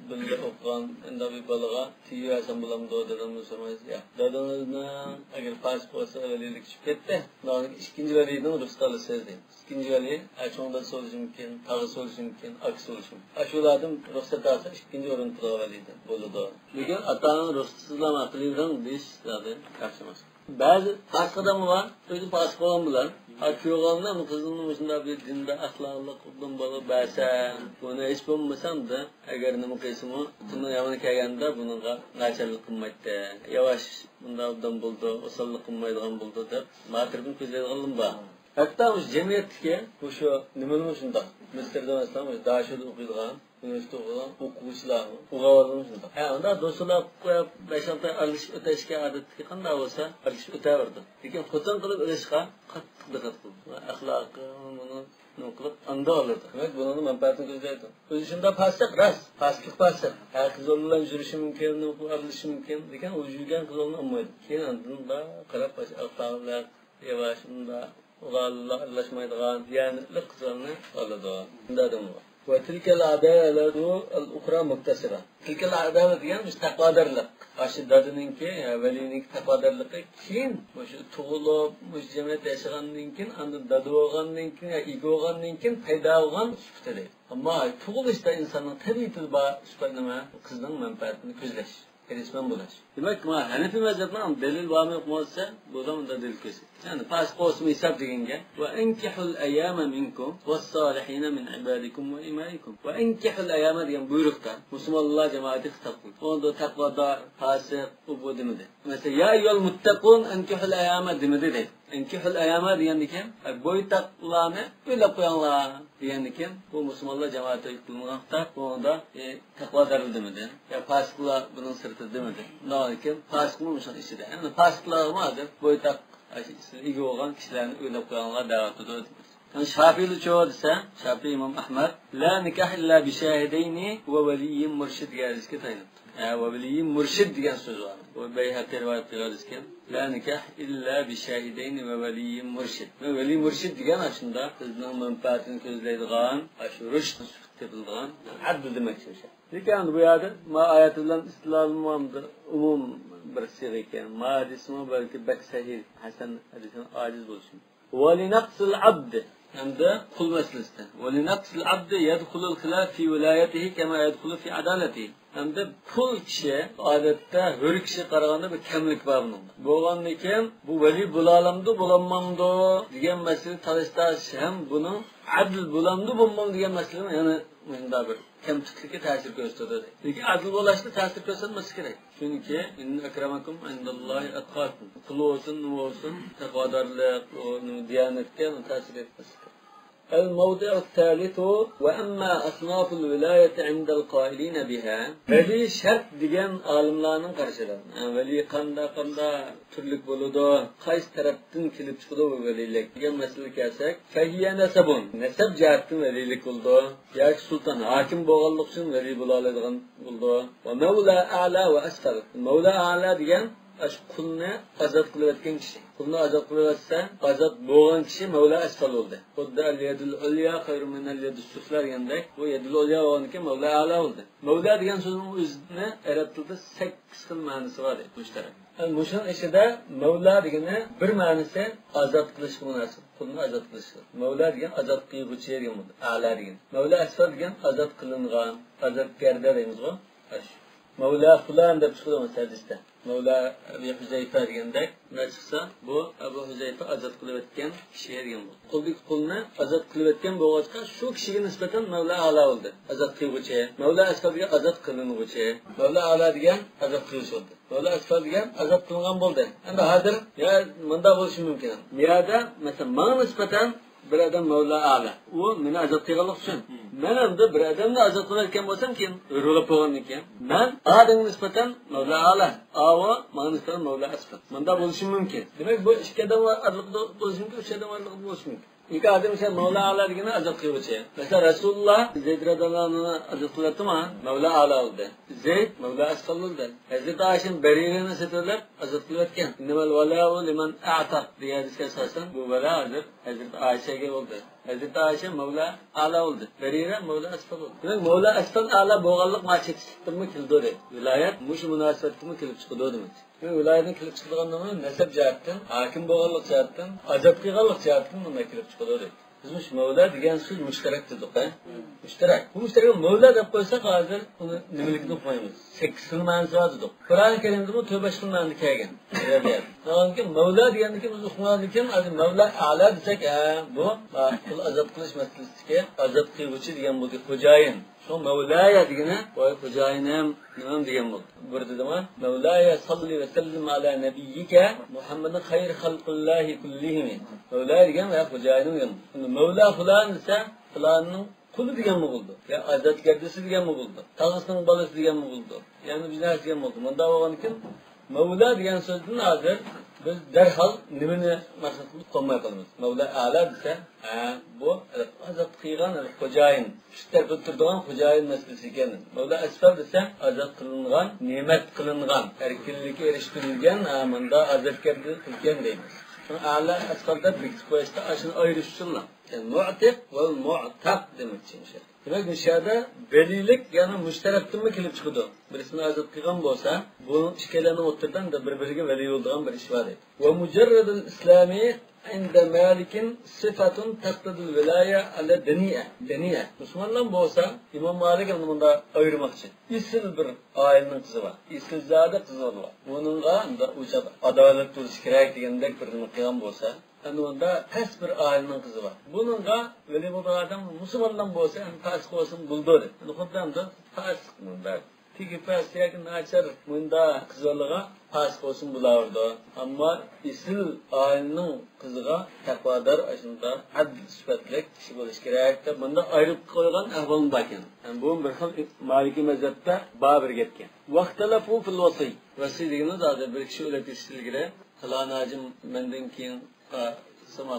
بىللە ئوقۇغان ئۇنداق بىر بالىغا تېگىۋەرسەم بولامدۇ دېدىممۇ سورىمايسىز. ياق. دادىڭىزنىڭ ئەگەر پاسىق بولسا ۋەلىيلىككە چۈشۈپ كەتتى. ئۇنىڭدىن كېيىن ئىككىنچى ۋەلىيدىن رۇخسەت ئالىسىز دەيمىز. ئىككىنچى ۋەلىي، ئە، چوڭ دادىسى بولۇشى مۇمكىن، تاغىسى بولۇشى مۇمكىن، ئاكىسى بولۇشى مۇمكىن. ئاشۇلاردىن رۇخسەت ئالسا ئىككىنچى ئورۇن تۇرغان ۋەلىيدىن بولىدۇ. لېكىن ئاتاڭ رۇخسىتىسىزلا قىلىۋېرىڭ دېيىش زادى ياخشى ئەمەس. بەزى پاسىق ئاداممۇ بار، ئۆزى پاسىق بولغان بىلەن، ھە، كۈيئوغلۇمنى، قىزىمنى مۇشۇنداق بىر دىندا ئەخلاقلىق ئوبدان بالىغا بەرسەم، بۇنى ھېچ بولمىسامدا، ئەگەر نېمە قىلسىمۇ، قىزنىڭ يامىنى كەلگەندە بۇنىڭغا ناچارلىق قىلمايتتى. ياۋاش، بۇنداق ئوبدان بولىدۇ، ئوساللىق قىلمايدىغان بولىدۇ دەپ، ما تەرىپىنى كۆزلەيدىغانلىرىمۇ بار. ھەتتا مۇشۇ جەمئىيەتتىكى مۇشۇ نېمىنىمۇ شۇنداق. مىسىردا مەسىلەن، مۇشۇ داشۇدا ئوقۇيدىغان، ئۇنىۋېرسىتېتتا ئوقۇيدىغان ئوقۇغۇچىلارمۇ، ئوغۇل بالىلىرىمۇ شۇنداق. ھە، ئۇنداق دوستلار قويۇپ، بەش-ئالتە ئاي ئارىلىشىپ ئۆتەشكە ئادەتتىكى قانداق بولسا، ئارىلىشىپ ئۆتەۋېرىدۇ. لېكىن خوتۇن قىلىپ ئېلىشقا قاتتىق دىققەت قىلىدۇ. ئەخلاقى، بۇنى نېمە قىلىپ ئاندا ئالىدۇ. دېمەك، بۇنىڭ مەنپەئەتىنى كۆزلەيدۇ. ئۆزى شۇنداق پاسىق، راست، پاسىقلىق پاسىق. ھە، قىز بالىلار بىلەن يۈرۈشى مۇمكىن، ئارىلىشىشى مۇمكىن، لېكىن ئۇ يۈرگەن قىز بالىنى ئالمايدۇ. كېيىن ئاندىن مۇنداق قاراپ، ئەخلاقلىق، ياۋاش، مۇنداق ئۇلارلا ئارىلاشمايدىغان، دىيانەتلىك قىزلارنى ئالىدۇ. شۇنداق ئادەم بار. وتلك العدالة الأخرى مكتسبة. تلك العدالة دېگەن مۇشۇ تەقۋادارلىق. ئاشۇ دادىنىڭكى، يا ۋەلىينىڭكى تەقۋادارلىقى كېيىن، مۇشۇ تۇغۇلۇپ، مۇشۇ جەمئىيەتتە ياشىغاندىن كېيىن، ئاندىن دادا بولغاندىن كېيىن، يا ئىگە بولغاندىن كېيىن پەيدا بولغان سۈپىتى دەيدۇ. ئەمما تۇغۇلۇشتا ئىنساننىڭ تەبىئىتىدە بار سۈپەت نېمە؟ قىزنىڭ مەنپەئەتىنى كۆزلەش. ھېرىسمەن بولۇش. دېمەك، مانا ھەنەفىي مەزھەپنىڭ دەلىل بارمۇ يوقمۇ دېسە، بۇ زاماندا دەلىل كۆرسەت. يەنى پاسىق بولسىمۇ ھېساب دېگەنگە، وأنكحوا الأيامى منكم والصالحين من عبادكم وإمائكم. وأنكحوا الأيامى دېگەن بۇيرۇقتا مۇسۇلمانلار جامائىتىگە خىتاب قىلدى. ئۇندا تەقۋادار، پاسىق، ئۇ بۇ دېمىدى. مەسىلەن، يا أيها المتقون أنكحوا الأيامى دېمىدى دەيدۇ. ئەنكىھۇل ئەيامە دېگەندىكىن، بويتاقلارنى ئۆيلەپ قويۇڭلار دېگەندىكىن، بۇ مۇسۇلمانلار جامائەتتە قىلىنغان خىتاب، بۇنىڭدا، ئى، تەقۋادارلار دېمىدى. يا پاسىقلار بۇنىڭ سىرتىدا دېمىدى. شۇنداقكەن پاسىقمۇ مۇشۇنىڭ ئىچىدە. يەنى پاسىقلارغىمۇ ھازىر بويتاق، ئىگە بولغان كىشىلەرنى ئۆيلەپ قويۇڭلار دەۋاتىدۇ. يەنى شاپىيلىچۇ دېسە، شاپىي ئىمام ئەھمەد، لا نىكاھ ئىللا بىشاھىدەينى ۋە ۋەلىييىن مۇرشىد دېگەن ھەدىسكە تايىنىپتۇ. ھە، ۋە ۋەلىييىن مۇرشىد دېگەن سۆز بار. بۇ بەيھەقى رىۋايەت قىلغان ھەدىسكەن. لا نىكاھ ئىللا بىشاھىدەينى ۋە ۋەلىييىن مۇرشىد. ۋە ۋەلىي مۇرشىد دېگەن ئاشۇنداق قىزنىڭ مەنپەئەتىنى كۆزلەيدىغان، ئاشۇ رۇشد سۈپىتى تېپىلىدىغان ئادىل دېمەكچى ئوشۇ. لېكىن بۇ يەردە ما ئايەت بىلەن ئىستىدلال ئومۇم بىر سىيغا ئىكەن. ما ھەدىسمۇ بەلكى بەك سەھىھ، ھەسەن ھەدىسىدىن ئاجىز بولۇشى مۇمكىن. ولنقص العبد، ھەمدە قۇل مەسىلىسىدە. ولنقص العبد يدخل الخلاف في ولايته كما يدخل في عدالته. ھەمدە قۇل كىشى، ئادەتتە ھۆر كىشىگە قارىغاندا بىر كەملىك بار بۇنىڭدا. بولغاندىكىن، بۇ ۋەلىي بولالامدۇ، بولالمامدۇ دېگەن مەسىلىنى تالىشتاش ھەم بۇنىڭ ئادىل بولامدۇ، بولمامدۇ دېگەن مەسىلىنىڭ يەنە مۇشۇنداق بىر كەمتۈكلۈكى تەسىر كۆرسىتىدۇ. لېكىن ئادىل بولۇشتا تەسىر كۆرسەتمەسلىكى كېرەك. چۈنكى، إن أكرمكم عند الله أتقاكم. قۇل بولسۇن، نېمە بولسۇن، تەقۋادارلىق، ئۇ، نېمە، دىيانەتكە تەسىر يەتمەسلىكى كېرەك. الموضع الثالث، وأما أصناف الولاية عند القائلين بها. ۋەلىي شەرت دېگەن ئالىملارنىڭ قارىشىدا. ھە، ۋەلىي قانداق، قانداق تۈرلۈك بولىدۇ، قايسى تەرەپتىن كېلىپ چىقىدۇ بۇ ۋەلىيلىك دېگەن مەسىلىگە كەلسەك، فهي نسب، نەسەب جەھەتتىن ۋەلىيلىك بولىدۇ. ياكى سۇلتان، ھاكىم بولغانلىقى ئۈچۈن ۋەلىي بولالايدىغان بولىدۇ. ومولى أعلى وأسفل. مولى أعلى دېگەن ئاشۇ قۇلنى ئازاد قىلىۋەتكەن كىشى. قۇلنى ئازاد قىلىۋەتسە، ئازاد بولغان كىشى مولى أسفل بولدى. خۇددى اليد العليا خير من اليد السفلى دېگەندەك، بۇ يەدۇل ئۇليا بولغاندىكىن مولى ئەلا بولدى. مولى دېگەن سۆزنىڭ ئۆزىنى ئەرەب تىلىدا سەككىز خىل مەنىسى بار دەيدۇ، مۇشتەرەك. مۇشۇنىڭ ئىچىدە مولى دېگىنى بىر مەنىسى ئازاد قىلىشقا مۇناسىپ، قۇلنى ئازاد قىلىشقا. مولى دېگەن ئازاد قىلغۇچى دېگەن بولدى، ئەلا دېگەن. مولى ئەسفەل دېگەن ئازاد قىلىنغان، ئازادگەردە دەيمىزغۇ. مەۋلا فۇلان دەپ چىقىدۇ مەسىلەن ھەدىستە. مەۋلا ئەبى ھۇزەيفە دېگەندەك، مۇنداق چىقسا، بۇ ئەبۇ ھۇزەيفە ئازاد قىلىۋەتكەن كىشى دېگەن بولدى. قۇلدىكى قۇلنى ئازاد قىلىۋەتكەن بولغاچقا، شۇ كىشىگە نىسبەتەن مەۋلا ئەلا بولدى. ئازاد قىلغۇچى. مەۋلا ئەسفەل دېگەن ئازاد قىلىنغۇچى. مەۋلا ئەلا دېگەن ئازاد قىلغۇچى بولدى. مەۋلا ئەسفەل دېگەن ئازاد قىلىنغان بولدى. ئەمدى ھازىر، يا، مۇنداق بولۇشى مۇمكىن. بۇ يەردە، مەسىلەن، ماڭا نىسبەتەن بىر ئادەم مەۋلا ئەلا. ئۇ مېنى ئازاد قىلغانلىقى ئۈچۈن. مەن ئەمدى بىر ئادەمنى ئازاد قىلىۋەتكەن بولسام كېيىن، ھۆر بولۇپ بولغاندىن كېيىن، مەن ئادەمگە نىسبەتەن مەۋلا ئەلا. ئاۋۇ ماڭا نىسبەتەن مەۋلا ئەسفەل. مۇنداق بولۇشى مۇمكىن. دېمەك، بۇ ئىككى ئادەم ئارىلىقىدا بولۇشى مۇمكىن، ئۈچ ئادەم ئارىلىقىدا بولۇشى مۇمكىن. ئىككى ئادەم ئىچىدە مەۋلا ئەلا دېگىنى ئازاد قىلغۇچى. مەسىلەن، رەسۇلۇللا زەيد رەزىياللاھۇ ئەنھۇنى ئازاد قىلىۋەتتىمۇ، مەۋلا ئەلا بولدى. زەيد مەۋلا ئەسفەل بولدى. ھەزرىتى ئائىشەنىڭ بەرىرەنى سېتىۋېلىپ ئازاد قىلىۋەتكەن. إنما الولاء لمن أعتق دېگەن ھەدىسكە ئاساسەن، بۇ ۋەلا ھازىر ھەزرىتى ئائىشەگە بولدى. ھەزرىتى ئائىشە مەۋلا ئەلا بولدى. بەرىرە مەۋلا ئەسفەل بولدى. دېمەك، مەۋلا ئەسفەل ئەلا بولغانلىق ما چېتىشلىقتىنمۇ كېلىدۇ دەيدۇ. ۋىلايەت مۇشۇ مۇناسىۋەتتىنمۇ كېلىپ چىقىدۇ دېمەكچى. دېمەك، ۋىلايەتتىن كېلىپ چىقىدىغان نېمە؟ نەسەب جەھەتتىن، ھاكىم بولغانلىق جەھەتتىن، ئازاد قىلغانلىق جەھەتتىن مۇنداق كېلىپ چىقىدۇ دەيدۇ. بىز مۇشۇ مەۋلا دېگەن سۆز مۇشتەرەك دېدۇق، ھە؟ مۇشتەرەك. بۇ مۇشتەرەك مەۋلا دەپ قويساق، ھازىر ئۇنى نېمىلىكىنى ئۇقمايمىز. سەككىز خىل مەنىسى بار دېدۇق. قۇرئان كەرىمدىمۇ تۆت بەش خىل مەنىدە كەلگەن. ئەدەبىيات. شۇنىڭدىن كېيىن مەۋلا دېگەندىن كېيىن بىز ئۇقمىغاندىن كېيىن، ھازىر مەۋلا ئەلا دېسەك، ھە، بۇ، ھە، قۇل ئازاد قىلىش مەسىلىسىدىكى ئازاد قىلغۇچى دېگەن بولدى، خوجايىن. شۇ مەۋلايە دېگىنى، ۋاي خوجايىنىم، نېمەم دېگەن بولدى. بۇ يەردە دېمە، مەۋلايە ساللى ۋە سەللىم ئەلا نەبىييىكە مۇھەممەدىن خەير خەلقىللاھى كۇللىھىم. مەۋلايە دېگەن ۋە خوجايىنىم دېگەن. ئەمدى مەۋلا فۇلان دېسە، فۇلاننىڭ قۇلى دېگەنمۇ بولىدۇ. يا ئازادگەردىسى دېگەنمۇ بولىدۇ. تاغىسىنىڭ بالىسى دېگەنمۇ بولىدۇ. يەنى بىر نەرسە دېگەن بولىدۇ. مۇنداق بولغاندىكىن، مەۋلا دېگەن سۆزدىن ھازىر بىز دەرھال نېمىنى مەقسەت قىلىپ قالماي قالىمىز؟ مەۋلا ئەلا دېسە، ھە، بۇ ئازاد قىلغان خوجايىن، ئۈست تەرەپتە تۇرىدىغان خوجايىن مەسىلىسى ئىكەن. مەۋلا ئەسفەل دېسە، ئازاد قىلىنغان، نېمەت قىلىنغان، ئەركىنلىككە ئېرىشتۈرۈلگەن، ھە، مۇندا ئازادكەر ئىكەن دەيمىز. شۇڭا ئەلا ئەسفەل دەپ بېكىتىپ قويۇشتا ئاشۇنى ئايرىش ئۈچۈنلا. يەنى مۇئتىق ۋە مۇئتەق دېمەكچى. دېمەك، مۇشۇ يەردە ۋەلىيلىك يەنە مۇشۇ تەرەپتىنمۇ كېلىپ چىقىدۇ. بىرسىنى ئازاد قىلغان بولسا، بۇ ئىككىلەنىڭ ئوتتۇرىدا بىر-بىرىگە ۋەلىي بولىدىغان بىر ئىش بار ئىدى. ومجرد الإسلام عند مالك صفة تقتضي الولاية على الدنيئة. دەنىئە. مۇسۇلمانلار بولسا، ئىمام مالىك ئەمدى مۇندا ئايرىماقچى. ئېسىل بىر ئائىلىنىڭ قىزى بار. ئېسىلزادە قىزى بار. بۇنىڭغا ئەمدى ئۇ چاغدا ئادالەت بولۇشى كېرەك دېگەندەك بىر نېمە قىلغان بولسا، ئەمدى ئۇندا پەس بىر ئائىلىنىڭ قىزى بار. بۇنىڭغا ۋەلىي بولىدىغان ئادەم مۇسۇلمانلار بولسا، ئەمدى پاسىق بولسا بولىدۇ دەپ. ئەمدى خۇددى ئەمدى پاسىق مۇنداق تېگى پەس ياكى ناچار مۇنداق قىزلارغا پاسىق بولسا بولاۋېرىدۇ. ئەمما ئېسىل ئائىلىنىڭ قىزىغا تەقۋادار، ئاشۇنداق ئەدىل سۈپەتلىك كىشى بولۇشى كېرەك دەپ مۇنداق ئايرىپ قويغان ئەھۋالمۇ باركەن. يەنى بۇ بىر خىل مالىكىي مەزھەپتە بار بىر گەپكەن. واختلفوا في الوصي. ۋەسىي دېگىنىمىز ھازىر بىر كىشى ئۆلۈپ كېتىشتىن ئىلگىرى، پالان ھاجىم مەندىن كېيىن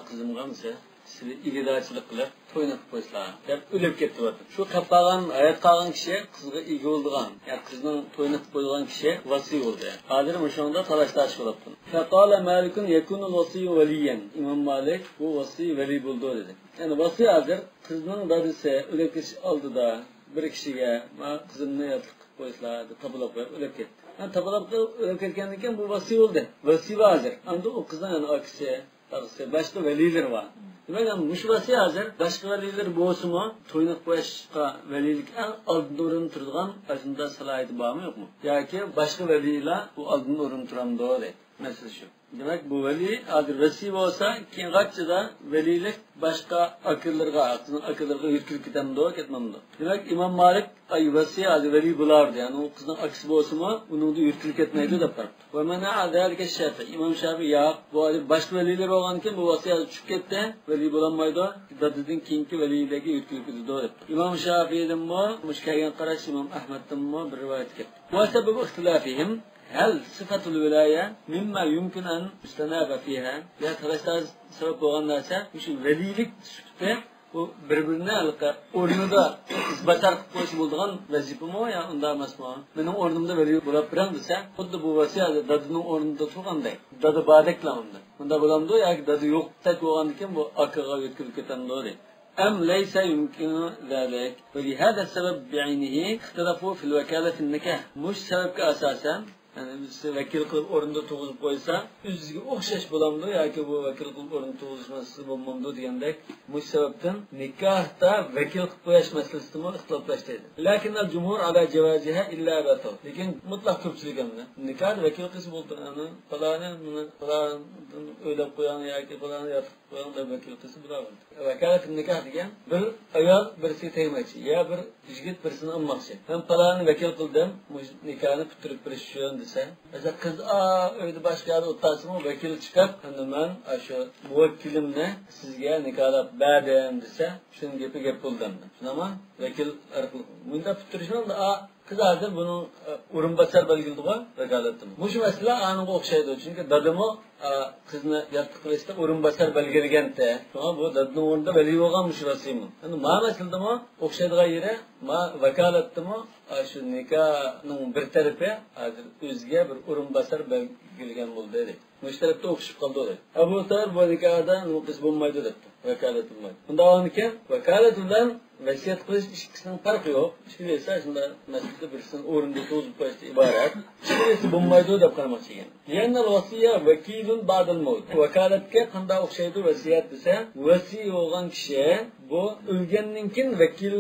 قىزىمغا مىسە، سىلى ئىگىدارچىلىق قىلىپ، توينى قىلىپ قويسىلا دەپ ئۆلۈپ كەتتى. شۇ قېلىپ قالغان، ھايات قالغان كىشى قىزغا ئىگە بولىدىغان، يا قىزنىڭ توينى قىلىپ قويىدىغان كىشى ۋاسىي بولدى. ھازىر مۇشۇنىڭدا تالاش تارتىش بولۇپتۇ. فقال مالك يكون الوصي وليا. ئىمام مالىك بۇ ۋاسىي ۋەلىي بولىدۇ دېدى. يەنى ۋاسىي ھازىر قىزنىڭ دادىسى ئۆلۈپ كېتىش ئالدىدا بىر كىشىگە، ما قىزىمنى ياتلىق قويسىلا دەپ تاپىلاپ قويۇپ ئۆلۈپ كەتتى. ھە، تاپىلاپ قويۇپ ئۆلۈپ كەتكەندىن كېيىن بۇ ۋاسىي بولدى. ۋاسىي بار ھازىر. ئەمدى ئۇ قىزنىڭ يەنە ئاكىسى، تاغىسى، باشقا ۋەلىيلىرى بار. دېمەك، ئەمدى مۇشۇ ۋاسىي ھازىر باشقا ۋەلىيلىرى بولسىمۇ، توينى قىلىپ قويۇشقا ۋەلىيلىك ئەڭ ئالدىندا ئورۇندا تۇرىدىغان ئاشۇنداق سالاھىيىتى بارمۇ يوقمۇ؟ ياكى باشقا ۋەلىيلەر بۇ ئالدىندا ئورۇندا تۇرامدۇ دەيدۇ. مەسىلە شۇ. دېمەك، بۇ ۋەلىي ھازىر ۋەسىي بولسا، كېيىنغىچىدا ۋەلىيلىك باشقا ئاكىلىرىغا، قىزنىڭ ئاكىلىرىغا يۆتكىلىپ كېتەمدۇ، كەتمەمدۇ؟ دېمەك، ئىمام مالىك، ئاي، ۋەسىي ھازىر ۋەلىي بولاۋېرىدۇ، يەنى ئۇ قىزنىڭ ئاكىسى بولسىمۇ، ئۇنىڭدا يۆتكىلىپ كەتمەيدۇ دەپ قاراپتۇ. ومنع ذلك الشافعي. ئىمام شافىئىي، ياق، بۇ ھازىر باشقا ۋەلىيلەر بولغاندىكىن بۇ ۋەسىي ھازىر چۈشۈپ كەتتى، ۋەلىي بولالمايدۇ، دادىدىن كېيىنكى ۋەلىيلەرگە يۆتكىلىپ كېتىدۇ دەپتۇ. ئىمام شافىئىيدىنمۇ مۇشۇ كەلگەن قاراش، ئىمام ئەھمەدتىنمۇ بىر رىۋايەت كەپتۇ. وسبب اختلافهم هل صفة الولاية مما يمكن أن يستناب فيها؟ يا تالاش تارتىش سەۋەب بولغان نەرسە، مۇشۇ ۋەلىيلىك سۈپىتى، بۇ بىر-بىرىنى ھېلىقى ئورنىدا ئىزباسار قىلىپ قويۇشى بولىدىغان ۋەزىپىمۇ يا ئۇنداق ئەمەسمۇ؟ مېنىڭ ئورنۇمدا ۋەلىي بولاپ بېرىڭ دېسە، خۇددى بۇ ۋەسىيەت دادىنىڭ ئورنىدا تۇرغاندەك. دادا باردەكلا ئۇندا. ئۇنداق بولامدۇ؟ ياكى دادا يوقتەك بولغاندىكىن بۇ ئاكىغا يۆتكىلىپ كېتەمدۇ دەيدۇ. أم ليس يمكن ذلك؟ ولهذا السبب بعينه اختلفوا في الوكالة في النكاح. مۇشۇ سەۋەبكە ئاساسەن، يەنى بىز ۋەكىل قىلىپ ئورنىدا تۇرغۇزۇپ قويسا، ئۆزىگە ئوخشاش بولامدۇ ياكى بۇ ۋەكىل قىلىپ ئورنىدا تۇرغۇزۇش مەسىلىسى بولمامدۇ دېگەندەك، مۇشۇ سەۋەبتىن نىكاھتا ۋەكىل قىلىپ قويۇش مەسىلىسىدىمۇ ئىختىلاپلاشتى. لكن الجمهور على جوازها إلا أبا ثور. لېكىن مۇتلەق كۆپچىلىك ئەمدى نىكاھتا ۋەكىل قىلسا بولىدۇ. يەنى پالانى، مانا پالانىدىن ئۆيلەپ قويۇڭ ياكى پالانى ياتلىق قويۇڭ دەپ ۋەكىل قىلسا بولىدۇ. ۋاكالەت نىكاھ دېگەن، بىر ئايال بىرسىگە تەگمەكچى يا بىر يىگىت بىرسىنى ئالماقچى. مەن پالانى ۋەكىل قىلدىم، مۇشۇ نىكاھنى پۈتتۈرۈپ بېرىش ئۈچۈن دېسە، مەسىلەن، قىز، ئا، ئۆيدە باشقا يەردە ئولتۇرسىمۇ، ۋەكىل چىقىپ، ئەمدى مەن ئاشۇ مۇۋەككىلىمنى سىزگە نىكاھلاپ بەردىم دېسە، شۇنىڭ گېپى گەپ بولدى ئەمدى. شۇنداقمۇ؟ ۋەكىل ئارقىلىق. مۇنداق پۈتتۈرۈشنىڭ، ئا، قىز ھازىر بۇنىڭ، ئە، ئورۇنباسار بەلگىلىدىغۇ ۋاكالەتتىمۇ. مۇشۇ مەسىلە ئانىڭغا ئوخشايدۇ. چۈنكى دادىمۇ، ئە، قىزنى ياتلىق قىلىشتا ئورۇنباسار بەلگىلىگەنتى. شۇڭا بۇ دادىنىڭ ئورنىدا ۋەلىي بولغان مۇشۇ ۋاسىيمۇ. ئەمدى ما مەسىلىدىمۇ ئوخشايدىغان يېرى، ما ۋاكالەتتىمۇ، ئە، شۇ نىكاھنىڭ بىر تەرىپى ھازىر ئۆزىگە بىر ئورۇنباسار بەلگىلىگەن بولدى دەيدۇ. مۇشۇ تەرەپتە ئوخشىشىپ قالدى دەيدۇ. ئەبۇ سەئىد بۇ نىكاھدا نوقۇس بولمايدۇ دەپتۇ. ۋاكالەت بولمايدۇ. ئۇنداق بولغاندىكىن، ۋاكالەت بىلەن ۋەسىيەت قىلىش ئىككىسىنىڭ پەرقى يوق. ئىككىلىسى شۇنداق مەسىلىدە بىرسىنىڭ ئورنىدا تۇرغۇزۇپ قويۇشتىن ئىبارەت. ئىككىلىسى بولمايدۇ دەپ قارىماقچى ئىكەن. لأن الوصي وكيل بعد الموت. ۋاكالەتكە قانداق ئوخشايدۇ ۋەسىيەت دېسە، ۋەسىي بولغان كىشى بۇ ئۆلگەندىن كېيىن ۋەكىل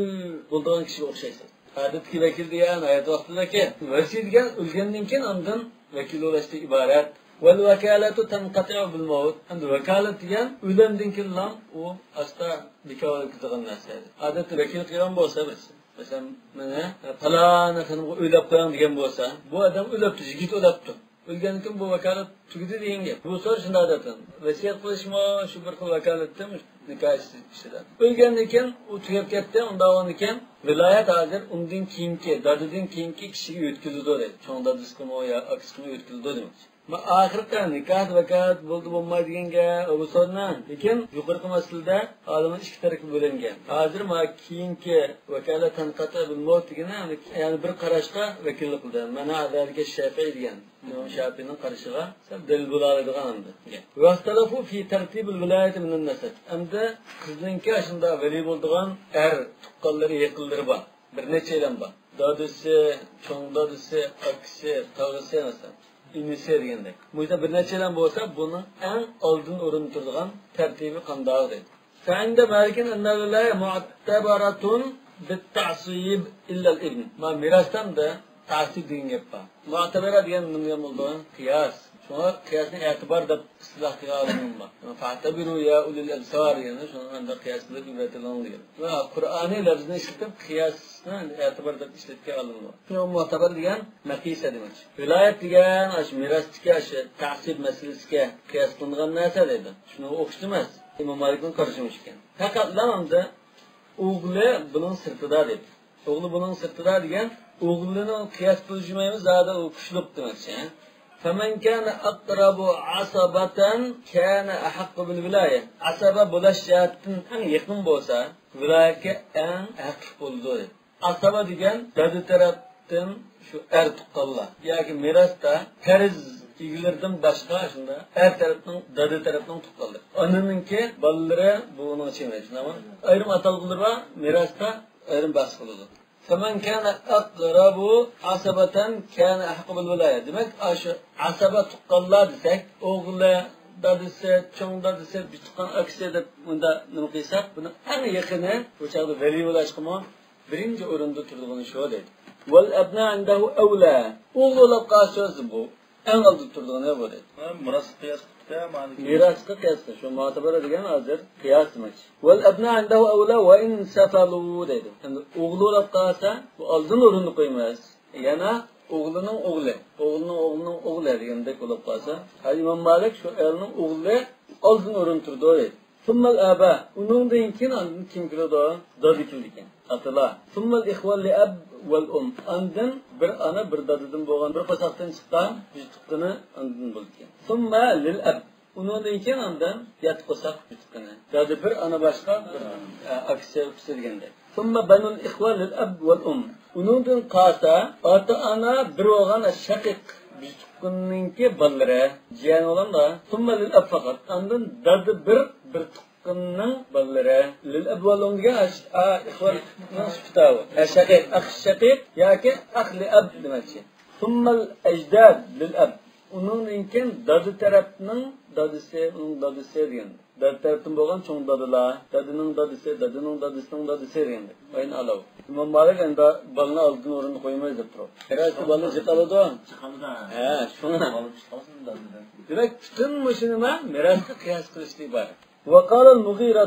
بولىدىغان كىشىگە ئوخشايسىز. ئادەتتىكى ۋەكىل دېگەن ھايات ۋاقتىدىكى، ۋەسىي دېگەن ئۆلگەندىن كېيىن ئاندىن ۋەكىل بولۇشتىن ئىبارەت. والوكالة تنقطع بالموت. ئەمدى ۋاكالەت دېگەن ئۆلۈمدىن كېيىنلا ئۇ ئاستا بىكار بولۇپ كېتىدىغان نەرسە. ئادەتتە ۋەكىل قىلغان بولسا بىز، مەسىلەن، مانا، پالانى خېنىمغا ئۆيلەپ قويۇڭ دېگەن بولسا، بۇ ئادەم ئۆلۈپتۇ، يىگىت ئۆلۈپتۇ. ئۆلگەندىن كېيىن بۇ ۋاكالەت تۈگىدى دېگەن گەپ. بۇ سوئال شۇنداق دەپتۇ. ۋەسىيەت قىلىشمۇ شۇ بىر خىل ۋاكالەتتىن نىكاھ ئىچىدە. ئۆلگەندىن كېيىن ئۇ تۈگەپ كەتتى، ئۇنداق بولغاندىن كېيىن ۋىلايەت ھازىر ئۇندىن كېيىنكى، دادىدىن كېيىنكى كىشىگە يۆتكىلىدۇ دەيدۇ. چوڭ دادىسىغىمۇ يا ئاكىسىغىمۇ يۆتكىلىدۇ دېمەكچى. ما ئاخىرقى نىكاھ ۋاكالەت بولدى بولمايدۇ دېگەن گەپ ئۇ سوئالنىڭ. لېكىن يۇقىرىقى مەسىلىدە ئالىملار ئىككى تەرەپكە بۆلۈنگەن. ھازىر ما كېيىنكى ۋاكالەت تەنقەتە بىل مەۋت دېگىنى، يەنى بىر قاراشقا ۋەكىللىك قىلدى. مەنا ئازادىكى شەپىئى دېگەن. ئىمام شاپىئىنىڭ قارىشىغا سەل دەلىل بولالايدىغان ئەمدى. ۋەختەلەفۇ فى تەرتىبىل ۋىلايەتى مىنەن نەسەب. ئەمدى قىزنىڭكى ئاشۇنداق ۋەلىي بولىدىغان ئەر تۇغقانلىرى، يېقىنلىرى بار. بىر نەچچەيلەن بار. دادىسى، چوڭ دادىسى، ئاكىسى، تاغىسى، مەسىلەن، ئىنىسى دېگەندەك. مۇشۇنداق بىر نەچچەيلەن بولسا، بۇنىڭ ئەڭ ئالدىن ئورۇندا تۇرىدىغان تەرتىبى قانداق دەيدۇ. فعند مالك أن الولاية معتبرة بالتعصيب إلا الابن. ما مىراستا تەئسىب دېگەن گەپ بار. مۇئتەبەرە دېگەن نېمە دېگەن بولىدۇ؟ قىياس. شۇڭا قىياسنى ئەتىبار دەپ ئىستىلاھ قىلغان ئالىملار بار. فاعتبروا يا أولي الأبصار، يەنى شۇنىڭغا ئەمدى قىياس بىلەن ئىبرەت ئېلىڭ دېگەن. ۋە قۇرئانىي لەپزىنى ئىشلىتىپ قىياسنى ئەتىبار دەپ ئىشلەتكەن ئالىملار بار. شۇڭا مۇئتەبەر دېگەن مەقىسە دېمەكچى. ۋىلايەت دېگەن ئاشۇ مىراستىكى ئاشۇ تەئسىب مەسىلىسىگە قىياس قىلىنغان نەرسە دەيدۇ. شۇنىڭغا ئوخشاش ئەمەس. ئىمام مالىكنىڭ قارىشى مۇشۇ ئىكەن. پەقەتلا ئەمدى ئوغلى بۇنىڭ سىرتىدا دەيدۇ. ئوغلى بۇنىڭ سىرتىدا دېگەن، ئوغلىنىڭ قىياس قىلىشمايمىز، زادى ئۇ كۈچلۈك دېمەكچى. فمن كان أقرب عصبة كان أحق بالولاية. ئاسابە بولاش جەھەتتىن ئەڭ يېقىن بولسا، ۋىلايەتكە ئەڭ ھەقلىق بولىدۇ. ئاسابە دېگەن دادا تەرەپتىن شۇ ئەر تۇغقانلار ياكى مىراستا پەرز ئىگىلىرىدىن باشقا شۇنداق ئەر تەرەپنىڭ، دادا تەرەپنىڭ تۇغقانلىرى. ئانىنىڭكى بالىلىرى بۇ ئۇنىڭ ئىچىگە كىرىدۇ. ئايرىم ئاتالغۇلىرى بار، مىراستا ئايرىم بەھس قىلىدۇ. فمن كان أقرب عصبة كان أحق بالولاية. دېمەك، ئاشۇ ئاسابە تۇغقانلار دېسەك، ئوغلى، دادىسى، چوڭ دادىسى، بىر تۇغقان ئاكىسى دەپ مۇنداق نېمە قىلساق، بۇنىڭ ئەڭ يېقىنى بۇ چاغدا ۋەلىي بولۇشقىمۇ بىرىنچى ئورۇندا تۇرىدىغىنى شۇ دەيدۇ. والأبناء عنده أولى. ئوغلى بولۇپ قالسا بۇ ئەڭ ئالدىدا تۇرىدىغىنى بۇ دەيدۇ. مىراسقا قىياس قىلىپتۇ، مانا. مىراسقا قىياس قىلىش. شۇ مۇئتەبەر دېگەن ھازىر قىياس دېمەكچى. والأبناء عنده أولى وإن سفلوا دەيدۇ. ئەمدى ئوغلى بولۇپ قالسا، بۇ ئالدىن ئورۇندا قويماس. يەنە ئوغلىنىڭ ئوغلى، ئوغلىنىڭ ئوغلىنىڭ ئوغلى دېگەندەك بولۇپ قالسا، ھە، ئىمام مالىك شۇ ئايالنىڭ ئوغلى ئالدىن ئورۇندا تۇرىدۇ دەيدۇ. ثم الآباء، ئۇنىڭدىن كېيىن ئاندىن كىم كېلىدۇ؟ دادا كېلىدىكەن. ئاتىلار. ثم الإخوة لأب والأم. ئاندىن بىر ئانا، بىر دادىدىن بولغان بىر قورساقتىن چىققان ئۈچ تۇغقىنى ئاندىن بولىدىكەن. ثم للأب. ئۇنىڭدىن كېيىن ئاندىن يەتتە قورساق ئۈچ تۇغقىنى. دادا بىر، ئانا باشقا بىر، ئە، ئاكىسى، ئۇكىسى دېگەندەك. ثم بنو الإخوة للأب والأم. ئۇنىڭدىن قالسا ئاتا-ئانا بىر بولغان شەقىق ئۈچ تۇغقىننىڭكى بالىلىرى، جىيەن بولامدا. ثم للأب فقط. ئاندىن دادا بىر، بىر تۇغقان قىزنىڭ بالىلىرى. للأب والأم دېگەن ئا، ئىخۋاننىڭ سۈپىتى ئۇ. ئە، شەقىق، ئەخ شەقىق ياكى ئەخ لىئەب دېمەكچى. ثم الأجداد للأب. ئۇنىڭدىن كېيىن دادا تەرەپنىڭ دادىسى، ئۇنىڭ دادىسى دېگەن. دادا تەرەپتىن بولغان چوڭ دادىلار، دادىنىڭ دادىسى، دادىنىڭ دادىسىنىڭ دادىسى دېگەندەك. ئاينى ئالاۋ. ئىمام مالىك ئەمدى بالىنى ئالدىن ئورۇندا قويمايدۇ دەپ تۇرۇپ. مىراستا بالىنى جىق ئالىدۇ. جىق ئالىدۇ. ھە، شۇڭا. بالا جىق ئالسۇن دادىدىن. دېمەك، پۈتۈن مۇشۇ نېمە مىراسقا قىياس قىلىشتىن ئىبارەت. وقال المغيرة،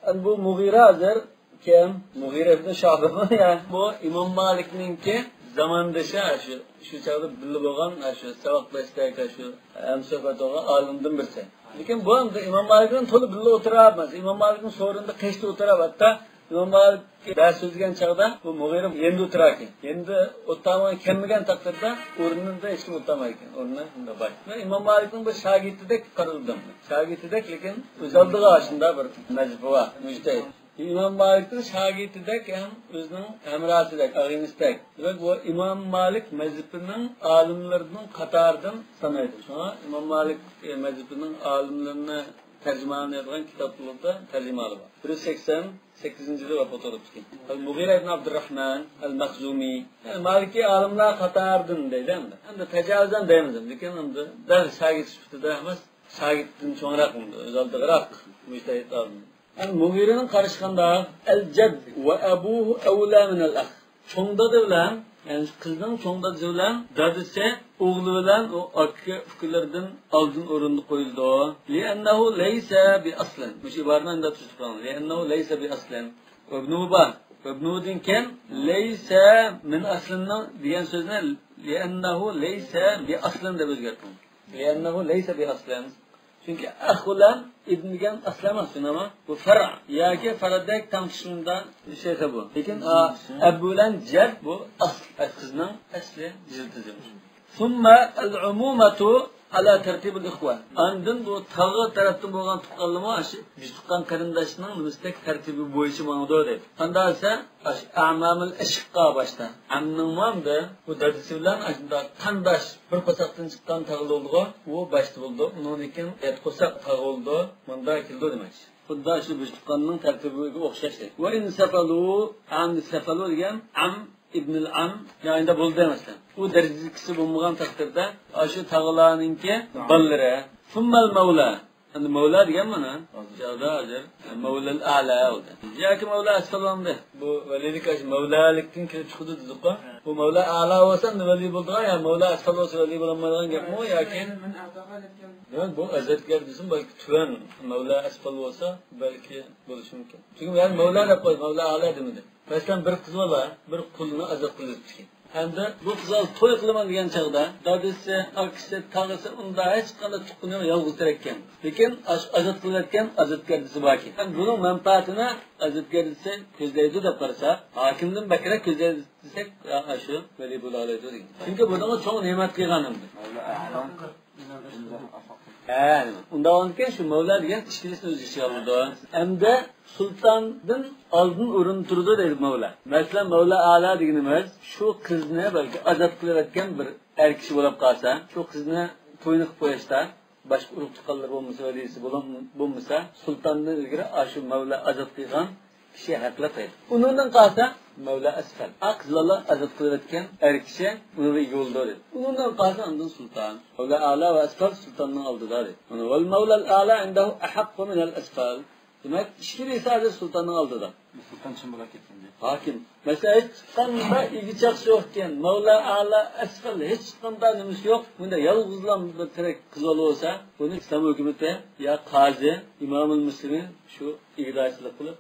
ئەنە بۇ مۇغىرە ھازىر كىم؟ مۇغىرە ئىبن شۇئبىمۇ؟ يا، بۇ ئىمام مالىكنىڭكى زاماندىشى، شۇ، شۇ چاغدا بىللە بولغان، شۇ ساۋاقداشتەك، شۇ ھەمسۆھبەت بولغان ئالىمدىن بىرسى. لېكىن بۇ ئەمدى ئىمام مالىك بىلەن تولا بىللە ئولتۇرالماس. ئىمام مالىكنىڭ سورۇنىدا قېشىدا ئولتۇرۇپ، ھەتتا ئىمام مالىك دەرس سۆزلىگەن چاغدا بۇ مۇغىرە يېنىدا ئولتۇراركەن. يېنىدا ئولتۇرمىغان، كەلمىگەن تەقدىردە ئورنىدا ھېچكىم ئولتۇرمايدىكەن. ئورنى شۇنداق باش. مەن ئىمام مالىكنىڭ بىر شاگىرتىدەك قارىلدىم. شاگىرتىدەك، لېكىن ئۆز ئالدىغا شۇنداق بىر مەزھىپى بار، مۇجتەھىد. ئىمام مالىكنىڭ شاگىرتىدەك ھەم ئۆزىنىڭ ھەمراھىدەك، ئاغىنىسىدەك. دېمەك، بۇ ئىمام مالىك مەزھىپىنىڭ ئالىملىرىنىڭ قاتارىدىن سانايدۇ. شۇڭا ئىمام مالىك مەزھىپىنىڭ ئالىملىرىنى تەرجىمە قىلىنىدىغان كىتابلىرىدا تەرجىمىھالى بار. بىر يۈز سەكسەن سەككىزىنچى يىلى ۋاپات بولۇپتىكەن. ئەل مۇغىرە ئىبن ئابدۇرراھمان ئەل مەخزۇمى. يەنى مالىكىي ئالىملار قاتارىدىن دەيدۇ ئەمدى. ئەمدى تاجاۋۇزەن دەيمىز، لېكىن ئەمدى دەل شاگىرت سۈپىتىدە ئەمەس، شاگىرتتىن چوڭراق، ئۆز ئالدىغىراق مۇجتەھىد ئالىم. ئەمدى مۇغىرىنىڭ قارىشى قانداق؟ الجد وأبوه أولى من الأخ. چوڭ دادا بىلەن، يەنى قىزنىڭ چوڭ دادىسى بىلەن دادىسى ئوغلى بىلەن ئۇ ئاكا ئۇكىلىرىدىن ئالدىن ئورۇندا قويۇلىدۇ. لأنه ليس بأصل. مۇشۇ ئىبارىنى ئەمدى تۈزىتىپ قويۇڭ. لأنه ليس بأصل. وابنه بار. وابنه دىن كېيىن ليس من أصل دېگەن سۆزنى لأنه ليس بأصل دەپ ئۆزگەرتىڭ. لأنه ليس بأصل. چۈنكى ئەخ بىلەن ئىبن دېگەن ئەسلى ئەمەس، شۇنداقمۇ؟ بۇ فەرئ ياكى فەرەدەك تەڭتۇشۇمدا شەيخى بۇ. لېكىن، ئا، ئەبۇ بىلەن جەد بۇ ئەسل، قىزنىڭ ئەسلى يىلتىزى. ثم العمومة على ترتيب الإخوة. ئاندىن بۇ تاغا تەرەپتىن بولغان تۇغقانلىرىمۇ ئاشۇ بىز تۇغقان قېرىنداشنىڭ نېمىسىدەك تەرتىپى بويىچە ماڭىدۇ دەيدۇ. قانداق دېسە، ئاشۇ ئەمامىل ئەشىققا باشتا. ئەمنىڭمۇ ئەمدى بۇ دادىسى بىلەن ئاشۇنداق قانداش بىر قورساقتىن چىققان تاغىلا بولىدىغۇ، ئۇ باشتا بولىدۇ. ئۇنىڭدىن كېيىن يەتتە قورساق تاغا بولىدۇ. مۇنداق كېلىدۇ دېمەكچى. خۇددى شۇ بىز تۇغقاننىڭ تەرتىپىگە ئوخشاش. وإن سفلوا، ئەمدى سەفەلۇ دېگەن ئەم ئىبنىل ئەم، يەنى بولدى مەسىلەن. ئۇ دەرىجىدىكىسى بولمىغان تەقدىردە، ئاشۇ تاغىلارنىڭكى بالىلىرى. ثم المولى. ئەمدى مەۋلا دېگەن مانا. ھازىر. چاغدا ھازىر مەۋلەل ئەلا بولدى. ياكى مەۋلا ئەسفەل بولامدى. بۇ ۋەلىيلىك ئاشۇ مەۋلالىكتىن كېلىپ چىقىدۇ دېدۇققۇ. بۇ مەۋلا ئەلا بولسا ئەمدى ۋەلىي بولىدىغان، يا مەۋلا ئەسفەل بولسا ۋەلىي بولالمايدىغان گەپمۇ ياكى؟ دېمەك، بۇ ئەزەتكەر دېسىمۇ بەلكى تۆۋەن مەۋلا ئەسفەل بولسا بەلكى بولۇشى مۇمكىن. چۈنكى يەنى مەۋلا دەپ قويدى، مەۋلا ئەلا دېمىدى. مەسىلەن، بىر قىز بالا بىر قۇلنى ئازاد قىلىۋېتىپتىكەن. ھەمدە بۇ قىز تۇي قىلىمەن دېگەن چاغدا دادىسى، ئاكىسى، تاغىسى ئۇندا ھېچقانداق تۇغقىنى يوق، يالغۇز تېرەككەن. لېكىن ئاش-، ئازاد قىلىۋەتكەن ئازادگەردىسى باركەن. ھەم بۇنىڭ مەنپەئەتىنى ئازادگەردىسى كۆزلەيدۇ دەپ قارىساق، ھاكىمدىن بەكرەك كۆزلەيدۇ دېسەك، ئاشۇ ۋەلىي بولالايدۇ دېگەن. چۈنكى بۇنىڭغا چوڭ نېمەت قىلغان ئەمدى. ھە، ئۇنداق بولغاندىكىن شۇ مەۋلا دېگەن ئىككىلىسىنى ئۆز ئىچىگە ئالىدۇ. ئەمدى سۇلتاندىن ئالدىن ئورۇندا تۇرىدۇ دەيدۇ مەۋلا. مەسىلەن، مەۋلا ئەلا دېگىنىمىز شۇ قىزنى بەلكى ئازاد قىلىۋەتكەن بىر ئەر كىشى بولۇپ قالسا، شۇ قىزنى تويىنى قىلىپ قويۇشتا باشقا ئۇرۇق تۇغقانلىرى بولمىسا، ۋەلىسى بولم-، بولمىسا، سۇلتاندىن ئىلگىرى ئاشۇ مەۋلا ئازاد قىلغان كىشى ھەقلىق ئىدى. ئۇنىڭدىن قالسا، مەۋلا ئەسفەل. ئا، قىزلارلا ئازاد قىلىۋەتكەن ئەر كىشى ئۇنىڭغا ئىگە بولىدۇ دېدى. ئۇنىڭدىن قالسا ئاندىن سۇلتان. مەۋلا ئەلا ۋە ئەسفەل سۇلتاننىڭ ئالدىدا دېدى. مانا، ۋەل مەۋلەل ئەلا ئىندەھۇ ئەھەققۇ مىنەل ئەسفەل. دېمەك، ئىككىلىسى ھازىر سۇلتاننىڭ ئالدىدا. سۇلتان چىن بولاپ كەتكەندە. ھاكىم. مەسىلەن، ھېچقانداق ئىگە چاقىسى يوق ئىكەن. مەۋلا ئەلا ئەسفەل ھېچقانداق نېمىسى يوق. بۇنداق يالغۇزلا بىر تېرەك قىز بالا بولسا، بۇنى ئىسلام ھۆكۈمىتى يا قازى، ئىمامۇل مۇسلىمى شۇ ئىگىدارچىلىق قىلىپ،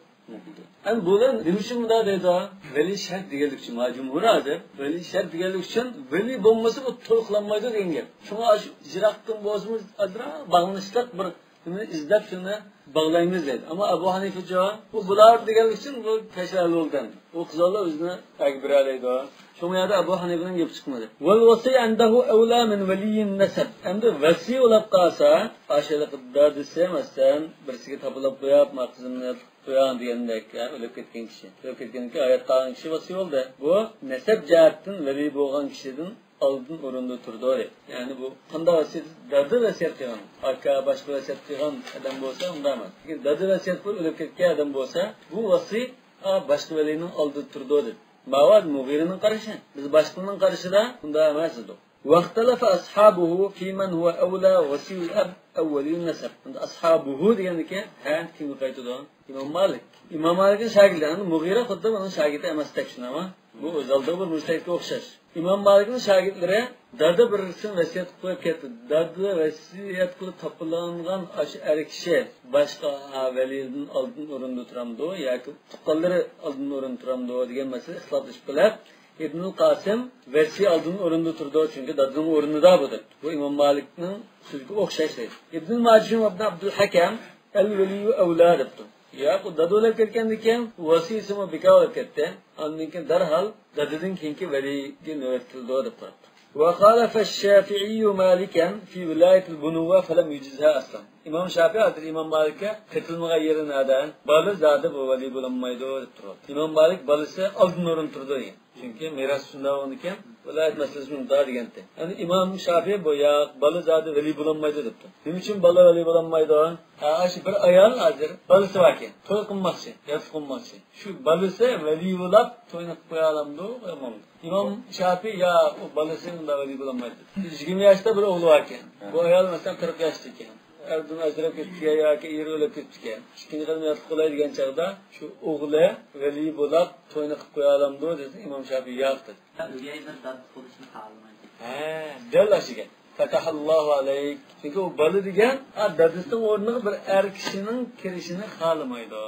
ئەمدى بۇلار نېمە ئۈچۈن مۇنداق دەيدۇ؟ ۋەلىي شەرت دېگەنلىك ئۈچۈن. ما جۇمھۇر ھازىر ۋەلىي شەرت دېگەنلىك ئۈچۈن ۋەلىي بولمىسا بۇ توي قىلالمايدۇ دېگەن گەپ. شۇڭا شۇ يىراقتىن بولسىمۇ ئازراق باغلىنىشلىق بىر نېمىنى ئىزدەپ شۇنى باغلايمىز دەيدۇ. ئەمما ئەبۇ ھەنىفە جاۋاب، بۇ بۇلار دېگەنلىك ئۈچۈن بۇ كەشەل بولدى ئەمدى. ئۇ قىزلار ئۆزىنى ئەگە بېرەلەيدۇ. شۇڭا يەردە ئەبۇ ھەنىفىنىڭ گېپى چىقمىدى. ۋەل ۋەسىي ئەندەھۇ ئەۋلا مىن ۋەلىيىن نەسەب. ئەمدى ۋەسىي بولاپ قالسا، ئاشۇ دادىسى، مەسىلەن، بىرسىگە تاپىلاپ قويۇپ، ما قىزىمنى قوياڭ دېگەندەك، ھە، ئۆلۈپ كەتكەن كىشى. ئۆلۈپ كەتكەندىن كېيىن ھايات قالغان كىشى ۋەسىي بولدى. بۇ نەسەب جەھەتتىن ۋەلىي بولغان كىشىدىن ئالدىن ئورۇندا تۇرىدۇ. يەنى بۇ قانداق ۋەسىيەت؟ دادا ۋەسىيەت قىلغان، ئاكا باشقا ۋەسىيەت قىلغان ئادەم بولسا، ئۇنداق ئەمەس. لېكىن دادا ۋەسىيەت قىلىپ ئۆلۈپ كەتكەن ئادەم بولسا، بۇ ۋەسىي، ئا، باشقا ۋەلىينىڭ ئالدىدا تۇرىدۇ دېدى. ماۋۇ مۇغىرىنىڭ قارىشى. بىز باشقىلارنىڭ قارىشىدا ئۇنداق ئەمەس ئىدۇق. واختلف أصحابه في من هو أولى، وصي الأب أو ولي النسب. ئەمدى ئەسھابۇھۇ دېگەندىكىن ھە كىمگە قايتىدۇ؟ ئىمام مالىك. ئىمام مالىكنىڭ شاگىرتلىرى، ئەمدى مۇغىرە خۇددى ئۇنىڭ شاگىرتى ئەمەستەك شۇنداقمۇ؟ بۇ ئۆز ئالدىغا بىر مۇجتەھىدكە ئوخشاش. ئىمام مالىكنىڭ شاگىرتلىرى دادا بىرسىنى ۋەسىيەت قىلىپ قويۇپ كەتتى. دادا ۋەسىيەت قىلىپ تاپىلانغان ئاشۇ ئەر كىشى باشقا ھە ۋەلىدىن ئالدىن ئورۇندا تۇرامدۇ ياكى تۇغقانلىرى ئالدىن ئورۇندا تۇرامدۇ دېگەن مەسىلە ئىختىلاپلىشىپ قېلىپ، ئىبنۇل قاسىم ۋەسىي ئالدىن ئورۇندا تۇرىدۇ، چۈنكى دادىنىڭ ئورنىدا بۇ دەپتۇ. بۇ ئىمام مالىكنىڭ سۆزىگە ئوخشاش دەيدۇ. ئىبنۇل ماجىشۇن ئىبن ئابدۇل ھەكەم ئەل ۋەلىيۇ ئەۋلا دەپتۇ. ياق، ئۇ دادا ئۆلۈپ كەتكەندىن كېيىن ۋەسىيسىمۇ بىكار بولۇپ كەتتى. ئاندىن كېيىن دەرھال دادىدىن كېيىنكى ۋەلىيگە نۆۋەت كېلىدۇ دەپ قاراپتۇ. وخالف الشافعي مالكا في ولاية البنوة فلم يجزها أصلا. ئىمام شافىئى ھازىر ئىمام مالىككە قېتىلمىغان يېرى نەدە؟ بالا زادى بۇ ۋەلىي بولالمايدۇ دەپ تۇرۇپتۇ. ئىمام مالىك بالىسى ئالدىن ئورۇندا تۇرىدۇ دېگەن. چۈنكى مىراس شۇنداق بولغاندىكىن، ۋىلايەت مەسىلىسى مۇنداق دېگەنتى. يەنى ئىمام شافىئى بۇ ياق، بالا زادى ۋەلىي بولالمايدۇ دەپتۇ. نېمە ئۈچۈن بالا ۋەلىي بولالمايدۇ؟ ھە، ئاشۇ بىر ئايال ھازىر بالىسى باركەن، توي قىلماقچى، ياتلىق قىلماقچى. شۇ بالىسى ۋەلىي بولاپ توينى قىلىپ قويالامدۇ، قويالمامدۇ؟ ئىمام شافىئى يا ئۇ بالىسى ئۇنداق ۋەلىي بولالمايدۇ. يىگىرمە ياشتا بىر ئوغلى باركەن. بۇ ئايال مەسىلەن قىرىق ياشتىكەن. ئەردىن ئاجراپ كېتىپتىكەن ياكى ئېرى ئۆلۈپ كېتىپتىكەن. ئىككىنچى قېتىم ياتلىق قىلاي دېگەن چاغدا شۇ ئوغلى ۋەلىي بولاپ توينى قىلىپ قويالامدۇ دېسە، ئىمام شافىئى ياق دېدى. ئۆگەي بىر دادىسى بولۇشنى خالىمايدۇ. ھە، دەل ئاشۇ گەپ. فتح الله عليك. چۈنكى ئۇ بالا دېگەن، ئا، دادىسىنىڭ ئورنىغا بىر ئەر كىشىنىڭ كىرىشىنى خالىمايدۇ.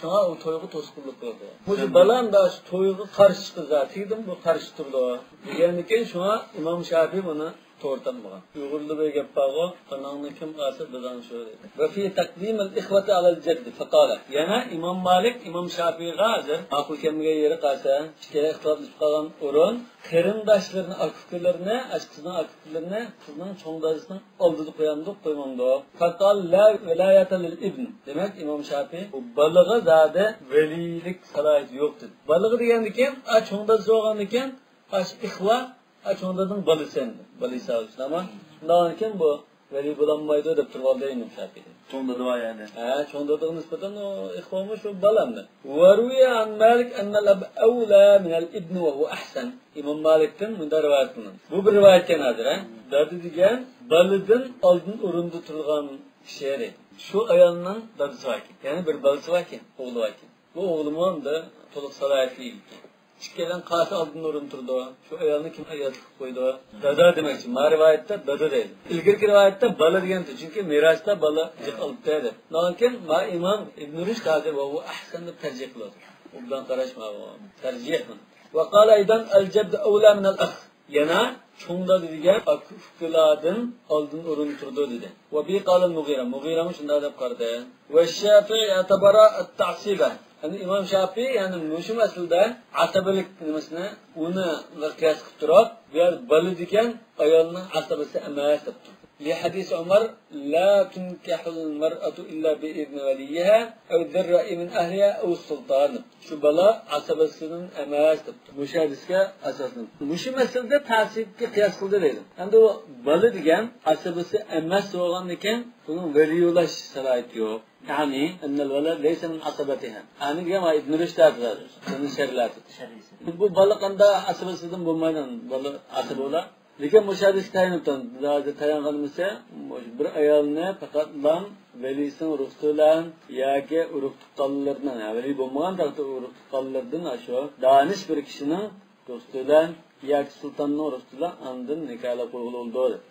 شۇڭا ئۇ تويغا توسقۇنلۇق قىلىدۇ. مۇشۇ بالام دا شۇ تويغا قارشى چىقىدۇ، تېگىدىمۇ بۇ قارشى تۇرىدۇ دېگەندىكىن، شۇڭا ئىمام شاپىي بۇنى توغرا تاپمىغان. ئۇيغۇردا بىر گەپ بارغۇ، ئاناڭنى كىم ئالسا بىزاڭ شۇ دەيدۇ. وفي تقديم الإخوة على الجد فقال. يەنە ئىمام مالىك ئىمام شاپىيغا ھازىر ماقۇل كەلمىگەن يېرى قالسا، ئىككىلەن ئىختىلاپلىشىپ قالغان ئورۇن، قېرىنداشلىرىنى، ئاكا-ئۇكىلىرىنى، ئاشۇ قىزنىڭ ئاكا-ئۇكىلىرىنى قىزنىڭ چوڭ دادىسىنىڭ ئالدىدا قويامدۇق، قويمامدۇق؟ فقال لا ولاية للابن. دېمەك، ئىمام شاپىي بۇ بالىغا زادى ۋەلىيلىك سالاھىيىتى يوق دېدى. بالىغا دېگەندىكىن، ئا، چوڭ دادىسى بولغاندىكىن، ئاشۇ ئىخۋا، ئا، چوڭ دادىنىڭ بالىسى ئەمدى. بالىسى ئەمدى. شۇنداقكەن بۇ ۋەلىي بولالمايدۇ دەپ تۇرۇۋالدى ئىمام شاپىي. چوڭ دادا بار يەنى. ھە، چوڭ دادىغا نىسبەتەن ئۇ ئىخۋامۇ شۇ بالامدى. وروي عن مالك أن الأب أولى من الابن وهو أحسن. ئىمام مالىكتىن مۇنداق رىۋايەت قىلىنىدۇ. بۇ بىر رىۋايەتكەن ھازىر، ھە؟ دادا دېگەن بالىدىن ئالدىن ئورۇندا تۇرغان كىشى دەيدۇ. شۇ ئايالنىڭ دادىسى باركەن. يەنى بىر بالىسى باركەن، ئوغلى باركەن. بۇ ئوغلىمۇ ئەمدى تولۇق سالاھىيەتكە ئىگە ئىكەن. ئىككىيلەن قايسى ئالدىن ئورۇن تۇرىدۇ؟ شۇ ئايالنى كىم ئاياتلىق قويىدۇ؟ دادا دېمەكچى. ما رىۋايەتتە دادا دەيدۇ. ئىلگىرىكى رىۋايەتتە بالا دېگەنتى، چۈنكى مىراستا بالا جىق ئالىپتۇ دەپ. ئاندىن كېيىن ما ئىمام ئىبن رۇشد ھازىر ۋە ھۇۋا ئەھسەن دەپ تەرجىھ قىلىۋاتىدۇ. ئوبدان قاراش ما بۇ. تەرجىھ قىلىڭ. وقال أيضا الجد أولى من الأخ. يەنە چوڭ دادا دېگەن ئاكا-ئۇكىلاردىن ئالدىن ئورۇن تۇرىدۇ دېدى. وبه قال المغيرة. مۇغىرەمۇ شۇنداق دەپ قارىدى. والشافعي اعتبر التعصيبة. يەنى ئىمام شاپىي، يەنى مۇشۇ مەسىلىدە ئاسابىلىك نېمىسىنى، ئۇنى قىياس قىلىپ تۇرۇپ، بۇ يەردە بالا دېگەن ئايالنىڭ ئاسابىسى ئەمەس دەپتۇ. لحديث عمر لا تنكح المرأة إلا بإذن وليها أو ذي الرأي من أهلها أو السلطان. شۇ بالا ئاسابىسىدىن ئەمەس دەپتۇ. مۇشۇ ھەدىسكە ئاساسلىنىپ. مۇشۇ مەسىلىدە تەسىبكە قىياس قىلدى دەيدۇ. ئەمدى ئۇ بالا دېگەن ئاسابىسى ئەمەس بولغاندىكىن، بۇنىڭ ۋەلىي بولاش سالاھىيىتى يوق. يعني أن الولد ليس من عصبتها. ئەنى دېگەن ئىبن رۇشد ھازىر. بۇنى شەرھلەپ. بۇ بالا قانداق ئاسابىسىدىن بولمايدۇ؟ بالا ئاسابە بولا. لېكىن مۇشۇ ھەدىسكە تايىنىپ تۇرۇڭ. ھازىر تايانغىنىمىزچە، مۇشۇ بىر ئايالنى پەقەتلا ۋەلىسىنىڭ رۇخسىتى بىلەن ياكى ئۇرۇق تۇغقانلىرىنىڭ، يا ۋەلى بولمىغان تەقدىردە ئۇرۇق تۇغقانلىرىدىن ئاشۇ دانىش بىر كىشىنىڭ رۇخسىتى بىلەن ياكى سۇلتاننىڭ رۇخسىتى بىلەن ئاندىن نىكاھلاپ قويغىلى بولىدۇ دەپ.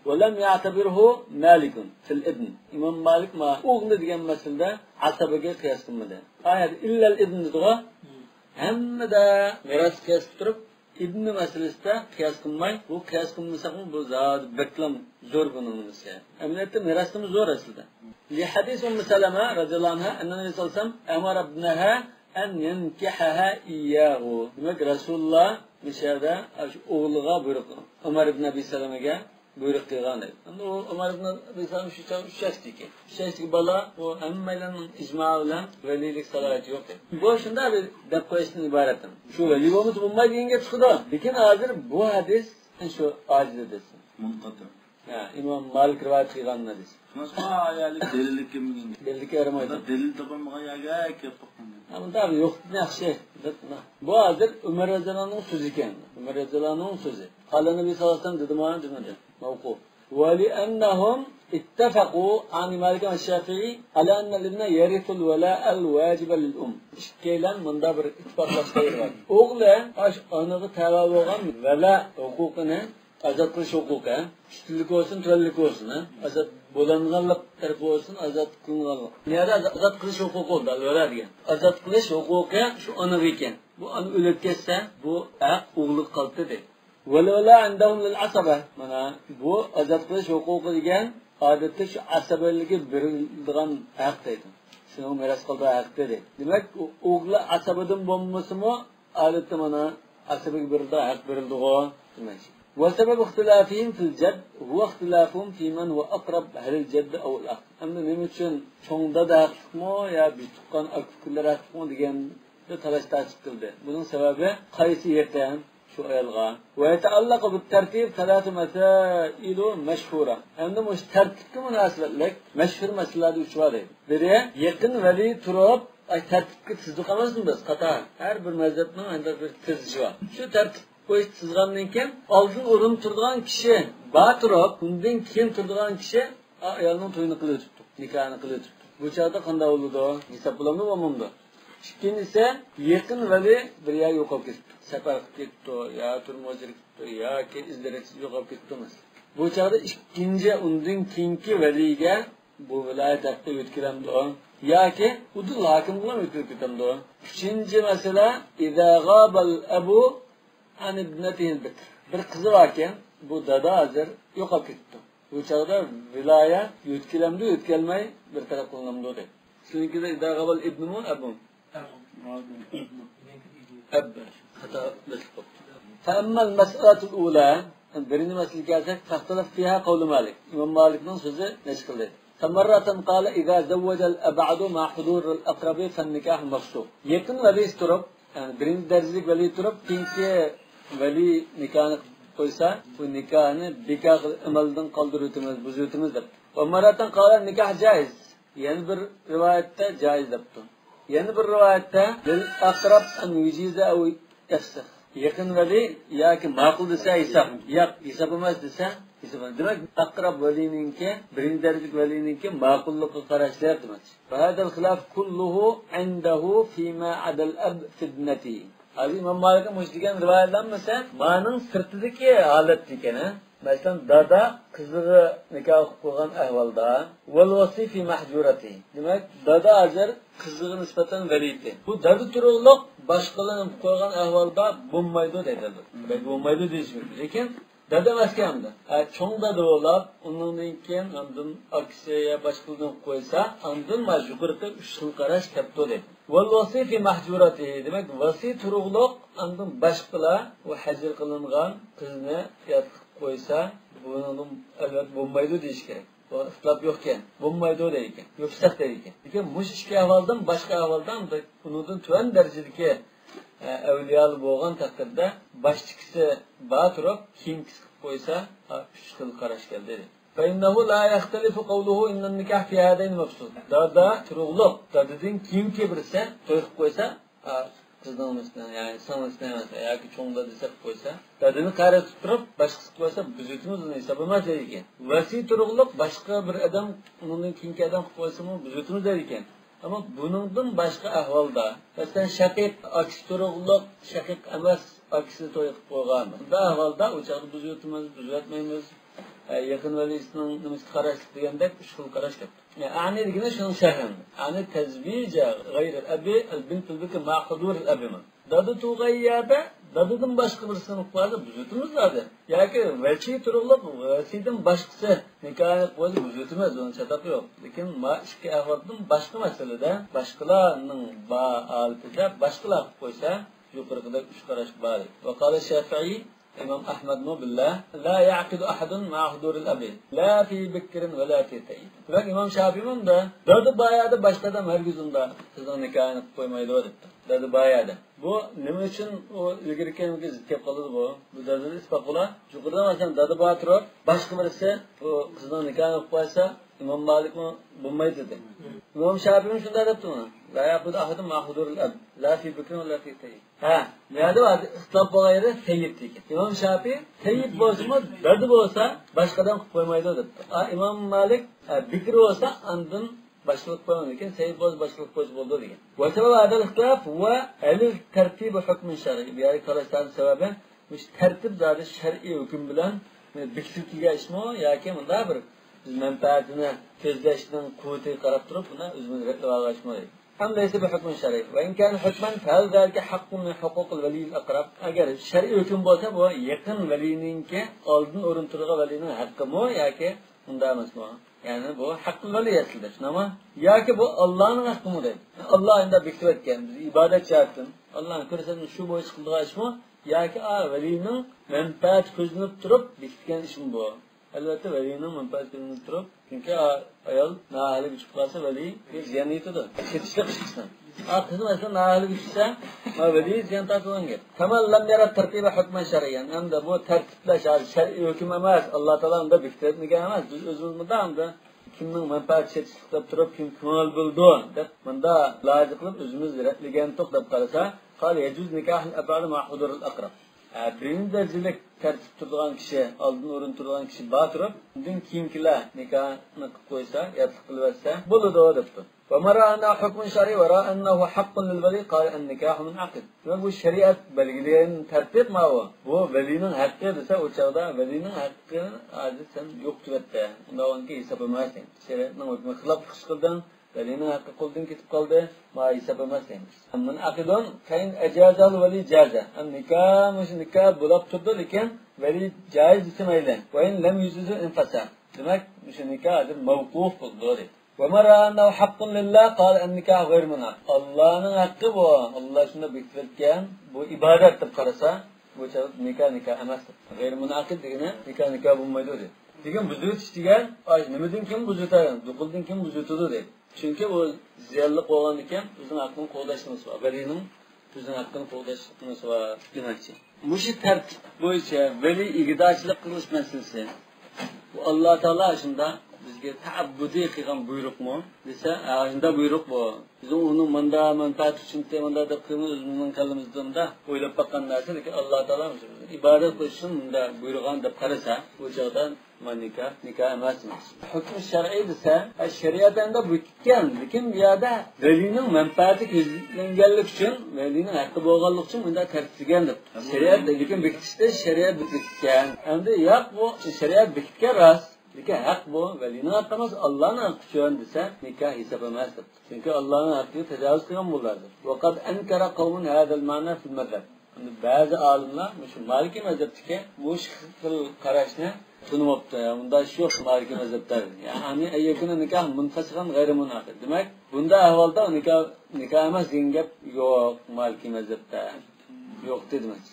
ولم يعتبره مالك في الابن. ئىمام مالىك ما ئوغلى دېگەن مەسىلىدە ئاسابىگە قىياس قىلمىدى. ئايەت إلا الابن دېدىغۇ. ھەممىدە مىراسقا قىياس قىلىپ تۇرۇپ، ئىبن مەسىلىسىدە قىياس قىلماي، بۇ قىياس قىلمىساقمۇ بۇ زادى بەكلا زور بۇنىڭ نېمىسى. ئەمەلىيەتتە مىراسنىمۇ زور ئەسلىدە. لحديث أم سلمة رضي الله عنها أن النبي صلى الله عليه وسلم أمر ابنها أن ينكحها إياه. دېمەك، رەسۇلۇللا مۇشۇ يەردە ئاشۇ ئوغلىغا بۇيرۇق، ئۆمەر ئىبن ئەبى سەلەمىگە بۇيرۇق قىلغان دەيدۇ. ئەمدى ئۇ ئۆمەر ئىبن ئەبى سەلەم ئۈچ، ئۈچ ياشتىكى. ئۈچ ياشتىكى بالا، ئۇ ھەممەيلەننىڭ ئىجمائى بىلەن ۋەلىيلىك سالاھىيىتى يوق دەيدۇ. بۇ شۇنداق بىر دەپ قويۇشتىن ئىبارەت. شۇ ۋەلىي بولمىسا بولمايدۇ دېگەن گەپ چىقىدۇ. لېكىن ھازىر بۇ ھەدىس شۇ ئاجىز ھەدىس. مۇنقەتىئ. ھە، ئىمام مالىك رىۋايەت قىلغان ھەدىس. شۇڭلاشقا ئايەلىك دەلىللىك كىملىكىنى. دەلىللىككە يارىمايدۇ. دەلىل تاپالمىغان يەرگە كېلىپ قاپتۇ. ھە، بۇنداق يوق ياخشى. بۇ ھازىر ئۆمەر رەزىياللاھۇ ئەنھۇنىڭ سۆزى ئىكەن. ئۆمەر رەزىياللاھۇ ئەنھۇنىڭ سۆزى. قال النبي صلى الله عليه وسلم دېدىمۇ دېمىدى. مەۋقۇف. ولأنهم اتفقوا عن مالك والشافعي على أن الابن يرث الولاء الواجب للأم. ئىككىيلەن مۇنداق بىر ئىتتىپاقلاشقان يېرى بار. ئوغلى ئاشۇ ئانىغا تەۋە بولغان ۋەلا ھوقۇقىنى، ئازاد قىلىش ھوقۇقى، ئۈستۈنلۈك بولسۇن، تۆۋەنلىك بولسۇن، ھە؟ ئازاد بولۇنغانلىق تەرىپى بولسۇن، ئازاد قىلىنغانلىق. نېمىدە ئازاد قىلىش ھوقۇقى بولدى، ئەلۋەلا دېگەن. ئازاد قىلىش ھوقۇقى شۇ ئانىغا ئىكەن. بۇ ئانا ئۆلۈپ كەتسە، بۇ ھەق ئوغلىغا قالدى دەيدۇ. والولاء عندهم للعصبة. مانا بۇ ئازاد قىلىش ھوقۇقى دېگەن ئادەتتە شۇ ئاسابىلىككە بېرىلىدىغان ھەق دەيدۇ. شۇنىڭ مىراس قالدۇرغان ھەق دەيدۇ. دېمەك، ئوغلى ئاسابىدىن بولمىسىمۇ، ئادەتتە مانا ئاسابىگە بېرىلىدىغان ھەق بېرىلىدىغۇ دېمەكچى. وسبب اختلافهم في الجد هو اختلافهم في من هو أقرب هل الجد أو الأخ. ئەمدى نېمە ئۈچۈن چوڭ دادا ھەقلىقمۇ يا بىر تۇغقان ئاكا-ئۇكىلار ھەقلىقمۇ دېگەندە تالاش-تارتىش قىلدى. بۇنىڭ سەۋەبى قايسى يېقىن شۇ ئايالغا. ويتعلق بالترتيب ثلاث مسائل مشهورة. ئەمدى مۇشۇ تەرتىپكە مۇناسىۋەتلىك مەشھۇر مەسىلىلەردىن ئۈچ بار دەيدۇ. بىرى، يېقىن ۋەلىي تۇرۇپ، ئاي، تەرتىپكە تىزدۇق ئەمەسمۇ بىز؟ قاتار. ھەر بىر مەزھەپنىڭ ھەر بىر تىزىشى بار. شۇ تەرتىپ بويىچە تىزغاندىن كېيىن، ئالدىن ئورۇن تۇرىدىغان كىشى بار تۇرۇپ، ئۇندىن كېيىن تۇرىدىغان كىشى ئا، ئايالنىڭ تويىنى قىلىۋېتىپتۇ، نىكاھىنى قىلىۋېتىپتۇ. بۇ چاغدا قانداق بولىدۇ؟ ھېساب بولامدۇ، بولمامدۇ؟ ئىككىنچىسى، يېقىن ۋەلىي بىر يەرگە يوقاپ كېتىپتۇ، سەپەر قىلىپ كېتىپتۇ، يا تۈرمە ھۇجرىغا كېتىپتۇ، ياكى ئىز دېرەكسىز يوقاپ كېتىپتۇ، مەسىلەن. بۇ چاغدا ئىككىنچى، ئۇندىن كېيىنكى ۋەلىيگە بۇ ۋىلايەت ھەققى يۆتكىلەمدۇ؟ ياكى ئۇدۇل ھاكىمغىلا ئۆتۈپ كېتەمدۇ؟ ئۈچىنچى مەسىلە، إذا غاب الأب عن ابنته البكر. بىر قىزى باركەن، بۇ دادا ھازىر يوقاپ كېتىپتۇ. بۇ چاغدا ۋىلايە يۆتكىلەمدۇ، يۆتكەلمەي بىر تەرەپ قىلىنامدۇ دەيدۇ. سىزنىڭكىدە إذا غاب الابن مۇ، أب مۇ؟ ئەب. خاتا بېسىپ قوپتۇ. فأما المسألة الأولى، بىرىنچى مەسىلىگە كەلسەك، فاختلف فيها قول مالك. ئىمام مالىكنىڭ سۆزى نەچچە خىل دەيدۇ. فمرة قال إذا زوج الأبعد مع حضور الأقرب فالنكاح مفسوخ. يېقىن ۋەلىسى تۇرۇپ، يەنى بىرىنچى دەرىجىلىك ۋەلىي تۇرۇپ، كېيىنكى ۋەلىي نىكاھنى قىلىپ قويسا، بۇ نىكاھنى بىكار قىلىپ ئەمەلدىن قالدۇرۇۋېتىمىز، بۇزۇۋېتىمىز دەپتۇ. ومرة قال النكاح جائز. يەنە بىر رىۋايەتتە جائىز دەپتۇ. يەنە بىر رىۋايەتتە للأقرب أن يجيز أو يفسخ. يېقىن ۋەلىي ياكى ماقۇل دېسە ھېساب، ياق، ھېساب ئەمەس دېسە ھېساب ئەمەس. دېمەك، ئەقرەب ۋەلىينىڭكى، بىرىنچى دەرىجىلىك ۋەلىينىڭكى ماقۇللۇقىغا قاراشلىق دېمەكچى. فهذا الخلاف كله عنده فيما عدا الأب في ابنته. ھازىر ئىمام مالىكنىڭ مۇشۇ دېگەن رىۋايەتلەنمىسە، مانىڭ سىرتىدىكى ھالەت ئىكەن، ھە؟ مەسىلەن، دادا قىزىغا نىكاھ قىلىپ قويغان ئەھۋالدا، والوصي في محجورته. دېمەك، دادا ھازىر قىزىغا نىسبەتەن ۋەلىيتى. بۇ دادا تۇرۇقلۇق باشقىلارنى قىلىپ قويغان ئەھۋالدا بولمايدۇ دەيدۇ. بولمايدۇ دېيىش مۇمكىن. لېكىن دادا ئەمەسكەن ئەمدى. ھە، چوڭ دادا بولاپ، ئۇنىڭدىن كېيىن ئاندىن ئاكىسى يا باشقىلىرىنى قويسا، ئاندىن مانا يۇقىرىقى ئۈچ خىل قاراش كەپتۇ دەيدۇ. والوصي في محجورته، دېمەك، ۋەسىي تۇرۇقلۇق ئاندىن باشقىلار ئۇ ھەجىر قىلىنغان قىزنى ياتلىق قويسا، بۇنىڭدىن ئەلۋەتتە بولمايدۇ دېيىش كېرەك. بۇ ئىختىلاپ يوقكەن، بولمايدۇ دەيدىكەن، يۇفسەخ دەيدىكەن. لېكىن مۇشۇ ئىككى ئەھۋالدىن باشقا ئەھۋالدا ئۇنىڭدىن تۆۋەن دەرىجىدىكى، ئە، ئەۋلىيالار بولغان تەقدىردە باشتىكىسى بار تۇرۇپ، كېيىنكىسى قىلىپ قويسا، ئا، ئۈچ خىل قاراش كەلدى. فإنه لا يختلف قوله إن النكاح في هذين مفسوخ. دادا تۇرۇقلۇق، دادىدىن كېيىنكى بىرسى توي قىلىپ قويسا، ئا، قىزنىڭ ئىسمى، يەنى سىڭلىسىنى ئەمەس، ياكى چوڭ دادىسى قىلىپ قويسا، دادىنى قەرز تۇتۇپ تۇرۇپ، باشقىسى قىلىپ قويسا، بۇزۇۋېتىمىز، ئۇنى ھېساب ئەمەس دەيدىكەن. ۋەسىي تۇرۇقلۇق باشقا بىر ئادەم، ئۇنىڭدىن كېيىنكى ئادەم قىلىپ قويسىمۇ، بۇزۇۋېتىمىز دەيدىكەن. ئەمما بۇنىڭدىن باشقا ئەھۋالدا، مەسىلەن، شەقىق، ئاكىسى تۇرۇقلۇق شەقىق ئەمەس، ئاكىسىنى توي قىلىپ قويغان. بۇنداق ئەھۋالدا ئۇ چاغدا بۇزۇۋېتىمىز، بۇزۇۋەتمەيمىز، ئە، يېقىن ۋەلىسىنىڭ نېمىسىگە قاراشلىق دېگەندەك ئۈچ خىل قاراش كەپتۇ. يەنى ئەنى دېگىنى شۇنىڭ شەرھى. ئەنى تەزۋىجە غەيرىل ئەبى ئەل بىنتۇل بىكرى مەئە ھۇزۇرىل ئەبى. دادا تۇغان يەردە دادىدىن باشقا بىرسىنى قىلىپ قويسا بۇزۇۋېتىمىز زادى. ياكى ۋەسىي تۇرۇقلۇق ۋەسىيدىن باشقىسى نىكاھنى قىلىپ قويسا بۇزۇۋېتىمىز، ئۇنىڭ چاتىقى يوق. لېكىن ما ئىككى ئەھۋالدىن باشقا مەسىلىدە، باشقىلارنىڭ بار ھالىتىدە باشقىلار قىلىپ قويسا، يۇقىرىقىدەك ئۈچ قاراش بار. ۋە قالە شافىئىي، ئىمام ئەھمەدمۇ بىللە، لا يەقىدۇ ئەھەدۇن مەئە ھۇزۇرىل ئەبى، لا فى بىكرىن ۋە لا فى تەييىب. دېمەك، ئىمام شافىئىمۇ دە، دادا بار يەردە باشقا ئادەم ھەرگىز ئۇنداق قىزنىڭ نىكاھىنى قىلىپ قويمايدۇ دەپتۇ. دادا بار يەردە. بۇ نېمە ئۈچۈن ئۇ ئىلگىرىكىگە زىت كېلىپ قالىدۇ بۇ؟ بۇ دادىدا ئىسپات بولا. يۇقىرىدا مەسىلەن دادا بار تۇرۇپ، باشقا بىرسى بۇ قىزنىڭ نىكاھىنى قىلىپ قويسا، ئىمام مالىكمۇ بولمايدۇ دېدى. ئىمام شافىئىمۇ شۇنداق دەپتۇ مۇنى. لا يەقىدۇ ئەھەدۇن مەئە ھۇزۇرىل ئەب، لا فى بىكرىن ۋە لا فى تەييىب. ھە، بۇ يەردە ھازىر ئىختىلاپ بولغان يېرى سەييىب دېگەن. ئىمام شافىئى سەييىب بولسىمۇ، دادا بولسا باشقا ئادەم قىلىپ قويمايدۇ دەپتۇ. ئا، ئىمام مالىك، ئە، بىكرى بولسا ئاندىن باشقىلار قىلىپ قويمايدۇ، لېكىن سەييىب بولسا باشقىلار قىلىپ قويسا بولىدۇ دېگەن. وسبب هذا الاختلاف هو هل الترتيب حكم شرعي. بۇ يەردە كالاش سەۋەبى مۇشۇ تەرتىپ زادى شەرئىي ھۆكۈم بىلەن بېكىتىلگەن ئىشمۇ ياكى مۇنداق بىر بىز مەنپەئەتىنى كۆزلەشنىڭ قۇۋۋىتىگە قاراپ تۇرۇپ بۇنى ئۆزىمىز رەتلەۋالغان ئىشمۇ دەيدۇ. أم ليس بحكم شرعي، وإن كان حكما فهل ذلك حق من حقوق الولي الأقرب؟ ئەگەر شەرئىي ھۆكۈم بولسا، بۇ يېقىن ۋەلىينىڭكى ئالدىن ئورۇن تۇرىدىغان ۋەلىينىڭ ھەققىمۇ ياكى ئۇنداق ئەمەسمۇ؟ يەنى بۇ ھەققىل ۋەلىي ئەسلىدە، شۇنداقمۇ؟ ياكى بۇ ئاللانىڭ ھەققىمۇ دەيدۇ. ئاللا ئەمدى بېكىتىۋەتكەن، بىز ئىبادەت جەھەتتىن ئاللانىڭ كۆرسەتمىسى شۇ بويىچە قىلىدىغان ئىشمۇ؟ ياكى ئا، ۋەلىينىڭ مەنپەئەتى كۆزلىنىپ تۇرۇپ بېكىتكەن ئىشمۇ بۇ؟ ئەلۋەتتە، ۋەلىينىڭ مەنپەئەتى كۆزلىنىپ تۇرۇپ، چۈنكى ئا-، ئايال ناھەقلىك ئۇچۇپ قالسا، ۋەلىي زىيان يېتىدۇ. سېتىشلىق ئىش ئىككىسىنىڭ. ئا، قىزى مەسىلەن ناھەقلىك ئۇچسا، ما ۋەلىي زىيان تارتىدىغان گەپ. كما لم ير الترتيب حكما شرعيا. ئەمدى بۇ تەرتىپلەش ھازىر شەرئىي ھۆكۈم ئەمەس، ئاللا تائالا ئۇنداق بېكىتىۋەتمىگەن ئەمەس. بىز ئۆزىمىز مۇنداق ئەمدى كىمنىڭ مەنپەئەتى سېتىشلىق دەپ تۇرۇپ، كىم كۆڭۈل بۆلىدۇ دەپ، مۇنداق لايىھە قىلىپ ئۆزىمىز رەتلىگەنتۇق دەپ قارىسا، قال يجوز نكاح الأبعد مع حضور الأقرب. ھە، بىرىنچى دەرىجىلىك تەرتىپ تۇرىدىغان كىشى، ئالدىن ئورۇن تۇرىدىغان كىشى بار تۇرۇپ، ئۇندىن كېيىنكىلەر نىكاھنى قىلىپ قويسا، ياتلىق قىلىۋەتسە بولىدۇ دەپتۇ. ومن رأى أنه حكم شرعي ورأى أنه حق للولي قال النكاح منعقد. دېمەك، بۇ شەرىئەت بەلگىلىگەن تەرتىپ ماۋۇ. بۇ ۋەلىينىڭ ھەققى دېسە، ئۇ چاغدا ۋەلىينىڭ ھەققىنى ھازىر سەن يوق دېۋەتتە. ئۇنداق ئۇنىڭكى ھېسابى ئەمەس. شەرىئەتنىڭ ھۆكمىگە خىلاپلىق ئىش قىلدىڭ. ۋەلىنىڭ ھەققى قولدىن كېتىپ قالدى، ما ھېساب ئەمەس دەيمىز. مۇنئەقىدۇن، فإن أجازه الولي جاز. ھەم نىكاھ، مۇشۇ نىكاھ بولاپ تۇرىدۇ، لېكىن ۋەلى جائىز دېسە مەيلى. وإن لم يجز انفسخ. دېمەك، مۇشۇ نىكاھ ھازىر مەۋقۇف بولدى، دېدى. ومن رأى أنه حق لله قال النكاح غير منعقد. ئاللانىڭ ھەققى بۇ. ئاللا شۇنداق بېكىتىۋەتكەن، بۇ ئىبادەت دەپ قارىسا، بۇ چاغدا نىكاھ نىكاھ ئەمەس. غەيرى مۇنئەقىد دېگىنى نىكاھ نىكاھ بولمايدۇ دېدى. لېكىن بۇزۇۋېتىش دېگەن، ئاي، نېمىدىن كېيىن بۇزۇۋېتەلەيدۇ؟ دۇخۇلدىن كېيىن بۇزۇۋېتىدۇ دېدى. چۈنكى ئۇ زىيانلىق بولغاندىكىن ئۆزىنىڭ ھەققىنى قوغداش نېمىسى بار، ۋەلىنىڭ ئۆزىنىڭ ھەققىنى قوغداش نېمىسى بار دېمەكچى. مۇشۇ تەرتىپ بويىچە ۋەلىي ئىگىدارچىلىق قىلىش مەسىلىسى. بۇ ئاللا تائالا شۇنداق بىزگە تەئەببۇدىي قىلغان بۇيرۇقمۇ دېسە، ھە، شۇنداق بۇيرۇق بۇ. بىز ئۇنى مۇندا مەنپەئەت ئۈچۈن مۇندا دەپ قىلىمىز، ئۆزىمىزنىڭ كاللىمىزدا مۇندا ئويلاپ باققان نەرسە، لېكىن ئاللا تائالا ئىبادەت قىلىش ئۈچۈن مۇندا بۇيرۇغان دەپ قارىسا، بۇ چاغدا ما نىكاھ، نىكاھ ئەمەس. ھۆكۈم شەرئىي دېسە، ھە، شەرىئەت ئەمدى بېكىتكەن، لېكىن بۇ يەردە ۋەلىينىڭ مەنپەئەتى كۆزلەنگەنلىكى ئۈچۈن، ۋەلىينىڭ ھەققى بولغانلىقى ئۈچۈن مۇنداق تەرتىپلىگەن دەپ. شەرىئەت، لېكىن بېكىتىشتە شەرىئەت بېكىتكەن. ئەمدى ياق، بۇ شەرىئەت بېكىتكەن راست، لېكىن ھەق بۇ ۋەلىينىڭ ھەققى ئەمەس، ئاللانىڭ ھەققى ئۈچۈن دېسە، نىكاھ ھېساب ئەمەس دەپتۇ. چۈنكى ئاللانىڭ ھەققىگە تاجاۋۇز قىلغان بولىدۇ. وقد أنكر قوم هذا المعنى في المذهب. ئەمدى بەزى ئالىملار مۇشۇ مالىكىي مەزھەپتىكى مۇشۇ خىل قاراشنى تونۇماپتۇ. يا، ئۇنداق ئىش يوق مالىكىي مەزھەپتە. يەنى أن يكون النكاح منفسخا غير منعقد. دېمەك، بۇنداق ئەھۋالدا نىكاھ، نىكاھ ئەمەس دېگەن گەپ يوق مالىكىي مەزھەپتە. يوق دېمەك.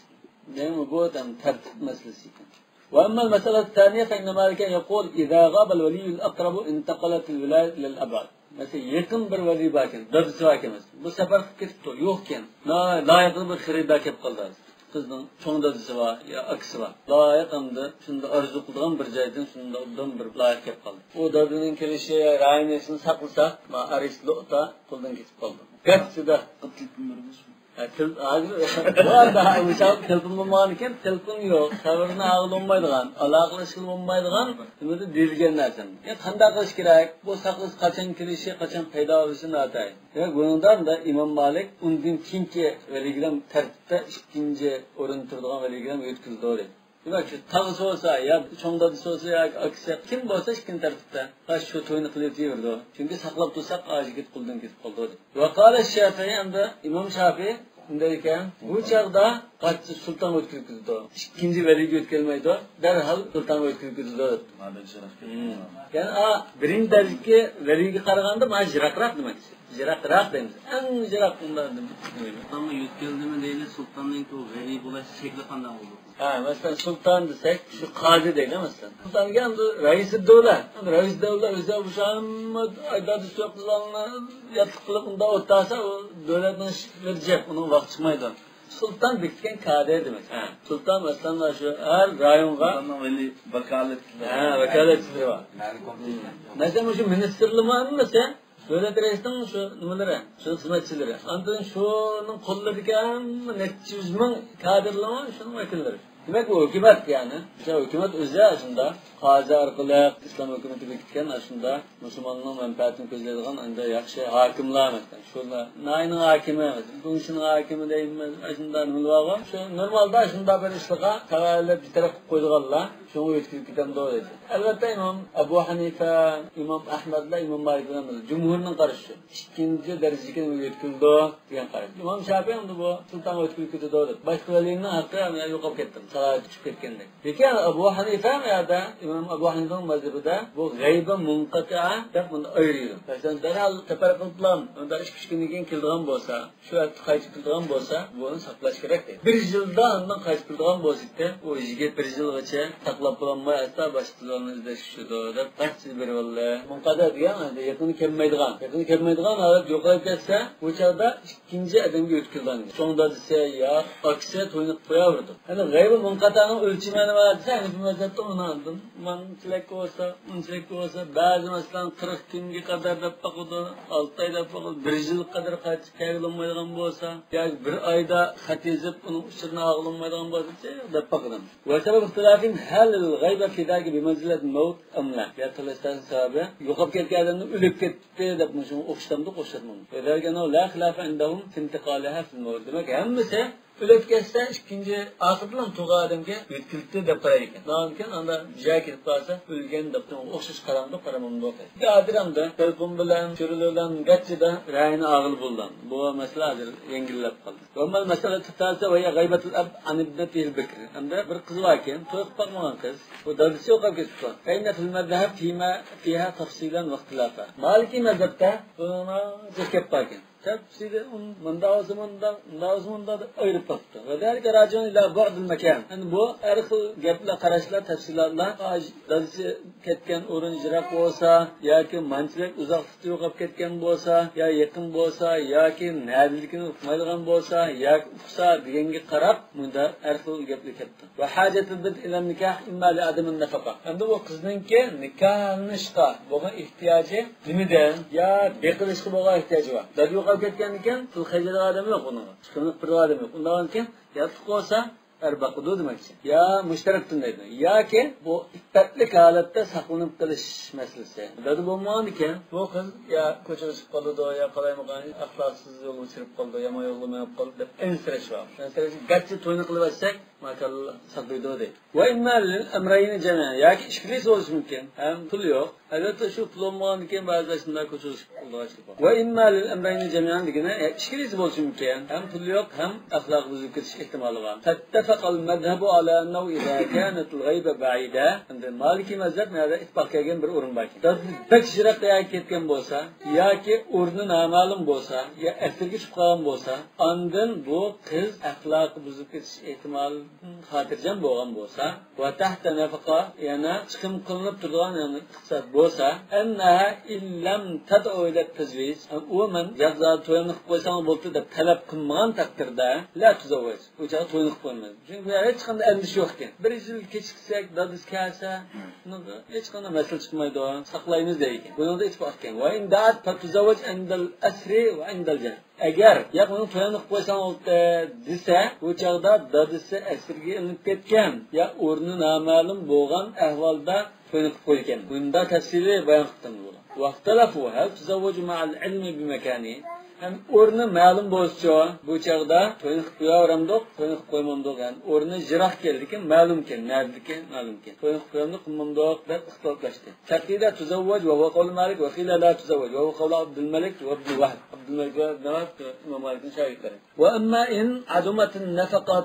دېمەك، بۇ تەم-، تەرتىپ مەسىلىسى ئىكەن. وأما المسألة الثانية فإن مالكا يقول إذا غاب الولي الأقرب انتقلت الولاية إلى الأبعد. مەسىلەن، يېقىن بىر ۋەلىي باركەن، دادىسى باركەن، مەسىلەن، بۇ سەپەر قىلىپ كېتىپتۇ، يوقكەن، لا-، لايىقىدا بىر خېرىدار كېلىپ قالدى. قىزنىڭ چوڭ دادىسى بار يا ئاكىسى بار، لايىق ئەمدى شۇنداق ئارزۇ قىلىدىغان بىر جايدىن شۇنداق ئوبدان بىر لايىق كېلىپ قالدى. ئۇ دادىنىڭ كېلىشى رايونىنى ساقلىساق، ما ئەرش لوتا قولدىن كېتىپ قالدى. گەپ شۇنداق. ھە، تېل-، ھازىر بۇ ئارىدا مىسال تېلېفون بولمىغاندىكىن، تېلېفون يوق، خەۋىرىنى ئالغىلى بولمايدىغان، ئالاقىلەشكىلى بولمايدىغان نېمىدە دېيىلگەن نەرسە. يا قانداق قىلىش كېرەك؟ بۇ ساقلىسى قاچان كېلىشى، قاچان پەيدا بولۇشى ناتايىن. يا بۇنىڭدا مۇندا ئىمام مالىك ئۇندىن كېيىنكى ۋەلىيگە تەرتىپتە ئىككىنچى ئورۇندا تۇرىدىغان ۋەلىيگە يۆتكىلىدۇ. دېمەك، شۇ تاغىسى بولسا، يا چوڭ دادىسى بولسا، ياكى ئاكىسى، كىم بولسا ئىككىنچى تەرتىپتە، ھە، شۇ توينى قىلىۋېتىۋېرىدۇ. چۈنكى ساقلاپ تۇرساق، ئاجىز كېتىپ قولدىن كېتىپ قالىدۇ، دەپ. ۋەقالە شافىئى، ئەمدى ئىمام شافىئى مۇنداق ئىكەن، بۇ چاغدا قاچا سۇلتانغا ئۆتكۈزۈپ كېتىدۇ. ئىككىنچى ۋەلىيگە ئۆتكۈزمەيدۇ، دەرھال سۇلتانغا ئۆتكۈزۈپ كېتىدۇ، دەپ. مادەم شەرەف. يەنى، ئا، بىرىنچى دەرىجىدىكى ۋەلىيگە قارىغاندا، مانا يىراقراق دېمەك. يىراقراق دەيمىز. ئەڭ يىراق ئۇنداق دېمەك. سۇلتانغا يۆتكەلدىمۇ دەيلى، سۇلتاننىڭكى ئۇ ۋەلىي بولۇش شەكلى قانداق بولىدۇ؟ ھە، مەسىلەن، سۇلتان دېسەك، شۇ قازى دەيلى، مەسىلەن. سۇلتان دېگەن ئەمدى رەئىسۇددەۋلە. ئەمدى رەئىسۇددەۋلە ئۆزى مۇشۇ ھەممە ئايدادىسى يوق قىزلارنى ياتلىق قىلىپ ئۇنداق ئولتۇرسا، ئۇ دۆلەتنىڭ ئىشلىرى جىق، ئۇنىڭ ۋاقتى چىقمايدۇ. سۇلتان بېكىتكەن كادىر دېمەك. ھە. سۇلتان، مەسىلەن، مانا شۇ ھەر رايونغا سۇلتاننىڭ ۋەلىي ۋاكالەتچىلىرى. ھە، ۋاكالەتچىلىرى بار. مەسىلەن، مۇشۇ مىنىستىرلىرىمۇ ھەممىسى دۆلەت رەئىسىنىڭ شۇ نېمىلىرى، شۇ خىزمەتچىلىرى. ئاندىن شۇنىڭ قوللىرىدىكى ھەممە نەچچە يۈز مىڭ كادىرلىرىمۇ شۇنىڭ ۋەكىللىرى. دېمەك، بۇ ھۆكۈمەت يەنى. شۇ ھۆكۈمەت ئۆزى شۇنداق قازى ئارقىلىق ئىسلام ھۆكۈمىتى بېكىتكەن، شۇنداق مۇسۇلماننىڭ مەنپەئەتىنى كۆزلەيدىغان ئەمدى ياخشى ھاكىملار، مەسىلەن، شۇ ناھىيەنىڭ ھاكىمى، مەسىلەن، گۇڭشىنىڭ ھاكىمى دەيمىز، شۇنداق نېمىلەر بارغۇ. شۇ نورمالدا شۇنداق بىر ئىشلارغا تەۋەلىك بىر تەرەپ قىلىپ قويىدىغانلار، شۇڭا يۆتكىلىپ كېتەمدۇ دەيدۇ. ئەلۋەتتە، ئىمام ئەبۇ ھەنىفە، ئىمام ئەھمەد بىلەن ئىمام مالىك بىلەن جۇمھۇرنىڭ قارىشى شۇ. ئىككىنچى دەرىجىگە يۆتكىلىدۇ دېگەن قاراش. ئىمام شافىئى ئەمدى بۇ سۇلتانغا يۆتكىلىپ كېتىدۇ دەپ. باشقا ۋەلىينىڭ ھەققى يوقاپ كەتتى، سالاھىيىتى چۈشۈپ كەتكەندەك. لېكىن ئەبۇ ھەنىفە ئۇ يەردە، ئىمام ئەبۇ ھەنىفەنىڭ مەزھىپىدە بۇ غەيبە مۇنقەتىئە دەپ بۇنى ئايرىيدۇ. مەسىلەن، دەرھال سەپەر قىلىپلا، ئۇندا ئىككى ئۈچ كۈندىن كېيىن كېلىدىغان بولسا، شۇ ۋاقىتتا قايتىپ كېلىدىغان بولسا، بۇنى ساقلاش كېرەك دەيدۇ. بىر يىلدا ئاندىن قايتىپ كېلىدىغان بولسا، ئۇ يىگىت بىر يىلغىچە ساقلاپ بولالماي، ئاستا باشقىلارنى ئىزدەشكە چۈشىدۇ، دەپ قەتئىي بېرىۋالدى. مۇنقەتىئە دېگەن يېقىنى كەلمەيدىغان، يېقىنى كەلمەيدىغان ھالەت يوقاپ كەتسە، بۇ چاغدا ئىككىنچى ئادەمگە يۆتكىلىدۇ. چوڭ دادىسى يا ئاكىسى توينى قىلىپ قوياۋېرىدۇ. يەنى غەيبە مۇنقەتىئەنىڭ ئۆلچىمى نېمە دېسە، ھەنىفىي مەزھەپتە ئۇنىڭ ئاندىن مانچىلىك بولسا، ئۇنچىلىك بولسا، بەزى مەسىلەن، قىرىق كۈنگە قەدەر دەپ باقىدۇ، ئالتە ئاي دەپ باقىدۇ، بىر يىلغا قەدەر قايتىپ كەلگىلى بولمايدىغان بولسا، ياكى بىر ئايدا خەت يېزىپ، ئۇنىڭ ئۇچۇرىنى ئالغىلى بولمايدىغان بولسا، دەپ باقىدۇ. وسبب اختلافهم هل الغيبة في ذلك بمنزلة الموت أم لا؟ يا تىللاشتاشنىڭ سەۋەبى يوقاپ كەتكەن ئادەمنى ئۆلۈپ كەتتى دەپ مۇشۇنى ئوخشىتامدۇق، ئوخشاتمامدۇق؟ وذلك أنه لا خلاف عندهم في انتقالها في الموت. دېمەك، ھەممىسى ئۆلۈپ كەتسە، ئىككىنچى ئاخىرىدىلا تۇغقان ئادەمگە يۆتكىلىپتۇ دەپ قارايدىكەن. ئۇنىڭدىن كېيىن ئاندا جايى كېتىپ قالسا، ئۆلگەن دەپ ئوخشاش قارامدۇ، قارىمامدۇ. ئادەم ئەمدى تېلېفون بىلەن، چۈرىلەر بىلەن گەچچىدە رەيىنى ئاغىلى بولغان. بۇ مەسىلە ھازىر يەڭگىللەپ قالدى. ۋەممەل مەسەلە تۇتاسى ۋە غەيبەتۇل ئەب ئەن ئىبنەتىھىل بىكر. ئەمدى بىر قىز باركەن، توي قىلىپ باقمىغان قىز. بۇ دادىسى يوقاپ كېتىپتۇ. فەئىننە فىل مەزھەب فىيما فىيھا تەفسىلەن ۋەختىلاپا. مالىكىي مەزھەپتە بۇنىڭ جىق گەپ باركەن. تەپسىلى ئۇن-، مۇنداق بولسا مۇنداق، مۇنداق بولسا مۇنداق دەپ ئايرىپ باقىپتۇ. ۋەزالىكە راجىئۇن ئىلا بۇئدىل ماكان. ئەمدى بۇ ھەر خىل گەپلەر، قاراشلار، تەپسىلاتلار، دادىسى كەتكەن ئورۇن يىراق بولسا ياكى مانچىلىك ئۇزاقلىقتا يوقاپ كەتكەن بولسا يا يېقىن بولسا ياكى نەدىلىكىنى ئۇقمايدىغان بولسا ياكى ئۇقسا دېگەنگە قاراپ، مۇندا ھەر خىل گەپلەر كەپتۇ. ۋە ھاجەتۇل بىنت ئىلەن نىكاھ ئىمما لى ئادەمىن نەفەقە. ئەمدى ئۇ قىزنىڭكى نىكاھلىنىشقا بولغان ئېھتىياجى نېمىدىن؟ يا بېقىلىشقا بولغان ئېھتىياجى بار. دادىسى يوقاپ كەتكەندىكىن پۇل خەجلەيدىغان ئادەم يوق ئۇنىڭغا. چىقىملىق بېرىدىغان ئادەم يوق. ئۇنداقكەن ياتلىق بولسا ئەر باقىدۇ دېمەكچى. يا مۇشۇ تەرەپتىن دەيدۇ. ياكى بۇ ئىپپەتلىك ھالەتتە ساقلىنىپ قېلىش مەسىلىسى. دادا بولمىغاندىكىن بۇ قىز يا كوچىغا چىقىپ قالىدۇ، يا قالايمىقان ئەخلاقسىز يولغا چىرىپ قالىدۇ، يامان يولغا مېڭىپ قالىدۇ دەپ ئەنسىرەش بار. ئەنسىرەش، گەرچە توينى قىلىۋەتسەك، ماكانلا ساقلايدۇ دەيدۇ. ۋە ئىمما لىل ئەمرەينى جەمىئەن، ياكى ئىككىلىسى بولۇشى مۇمكىن. ھەم پۇل يوق. ئەلۋەتتە، شۇ پۇل بولمىغاندىكىن بەزىدە شۇنداق كوچىلىشىپ قالىدىغان ئىش بار. ۋە ئىمما لىل ئەمرەينى جەمىئەن دېگىنى، ئە، ئىككىلىسى بولۇشى مۇمكىن. ھەم پۇل يوق، ھەم ئەخلاقى بۇزۇلۇپ كېتىش ئېھتىمالى بار. فاتتەفەقەل مەزھەبۇ ئالا ئەننەھۇ ئىزا كانەتىل غەيبە بەئىدە. ئەمدى مالىكىي مەزھەپ نەدە ئىتتىپاق كەلگەن بىر ئورۇن باركەن. دادىسى بەك يىراق يەرگە كەتكەن بولسا، ياكى ئورنى نامەلۇم بولسا، يا ئەسىرگە چۈشۈپ قالغان بولسا، ئاندىن بۇ قىز ئەخلاقى بۇزۇلۇپ كېتىش ئېھتىمالىدىن خاتىرجەم بولغان بولسا، ۋە تەھتە نەفەقە، يەنە چىقىم قىلىنىپ تۇرىدىغان، يەنى ئىقتىساد بولسا، ئەننەھا ئىللەم تەدئۇ ئىلە تەزۋىج، ئۇ مەن ياق زادى تويۇمنى قىلىپ قويساڭ بولدى دەپ تەلەپ قىلمىغان تەقدىردە، لا تۇزەۋۋەج، ئۇ چاغدا توينى قىلىپ قويمايدۇ. چۈنكى ھېچقانداق ئەندىشە يوق ئىكەن. بىر يىل كېچىكسەك، دادىسى كەلسە، ھېچقانداق مەسىلە چىقمايدۇ، ساقلايمىز دەيدىكەن. بۇنىڭدا ئىتتىپاق ئىكەن. ۋە ئىن دەئەت فەتۇزەۋۋەج ئىندەل ئەسرى ۋە ئىندەل جەنگ. ئەگەر، ياق، مېنىڭ تويۇمنى قىلىپ قويساڭ بولدى، دېسە، بۇ چاغدا دادىسى ئەسىرگە ئېلىنىپ كەتكەن يا ئورنى نامەلۇم بولغان ئەھۋالدا توينى قىلىپ قويىدىكەن. بۇندا تەپسىلىي بايان قىلدىم. ۋەختەلەفۇ ھەل تۇزەۋۋەجۇ مەئەل ئىلمى بىمەكانى. ھەم ئورنى مەلۇم بولسىچۇ، بۇ چاغدا توينى قىلىپ قوياۋېرەمدۇق، توينى قىلىپ قويمامدۇق. يەنى ئورنى يىراق كەلدىكەن، مەلۇمكەن، نەدىكەن مەلۇمكەن. توينى قىلىپ قويامدۇق، قىلمامدۇق دەپ ئىختىلاپلاشتى. فقيل تزوج وهو قول مالك، وقيل لا تزوج وهو قول عبد الملك وابن وهب. ئابدۇلمەلىك ۋە ئىبن ۋەھب ئىمام مالىكنىڭ شاگىرتلىرى. وأما إن عدمت النفقة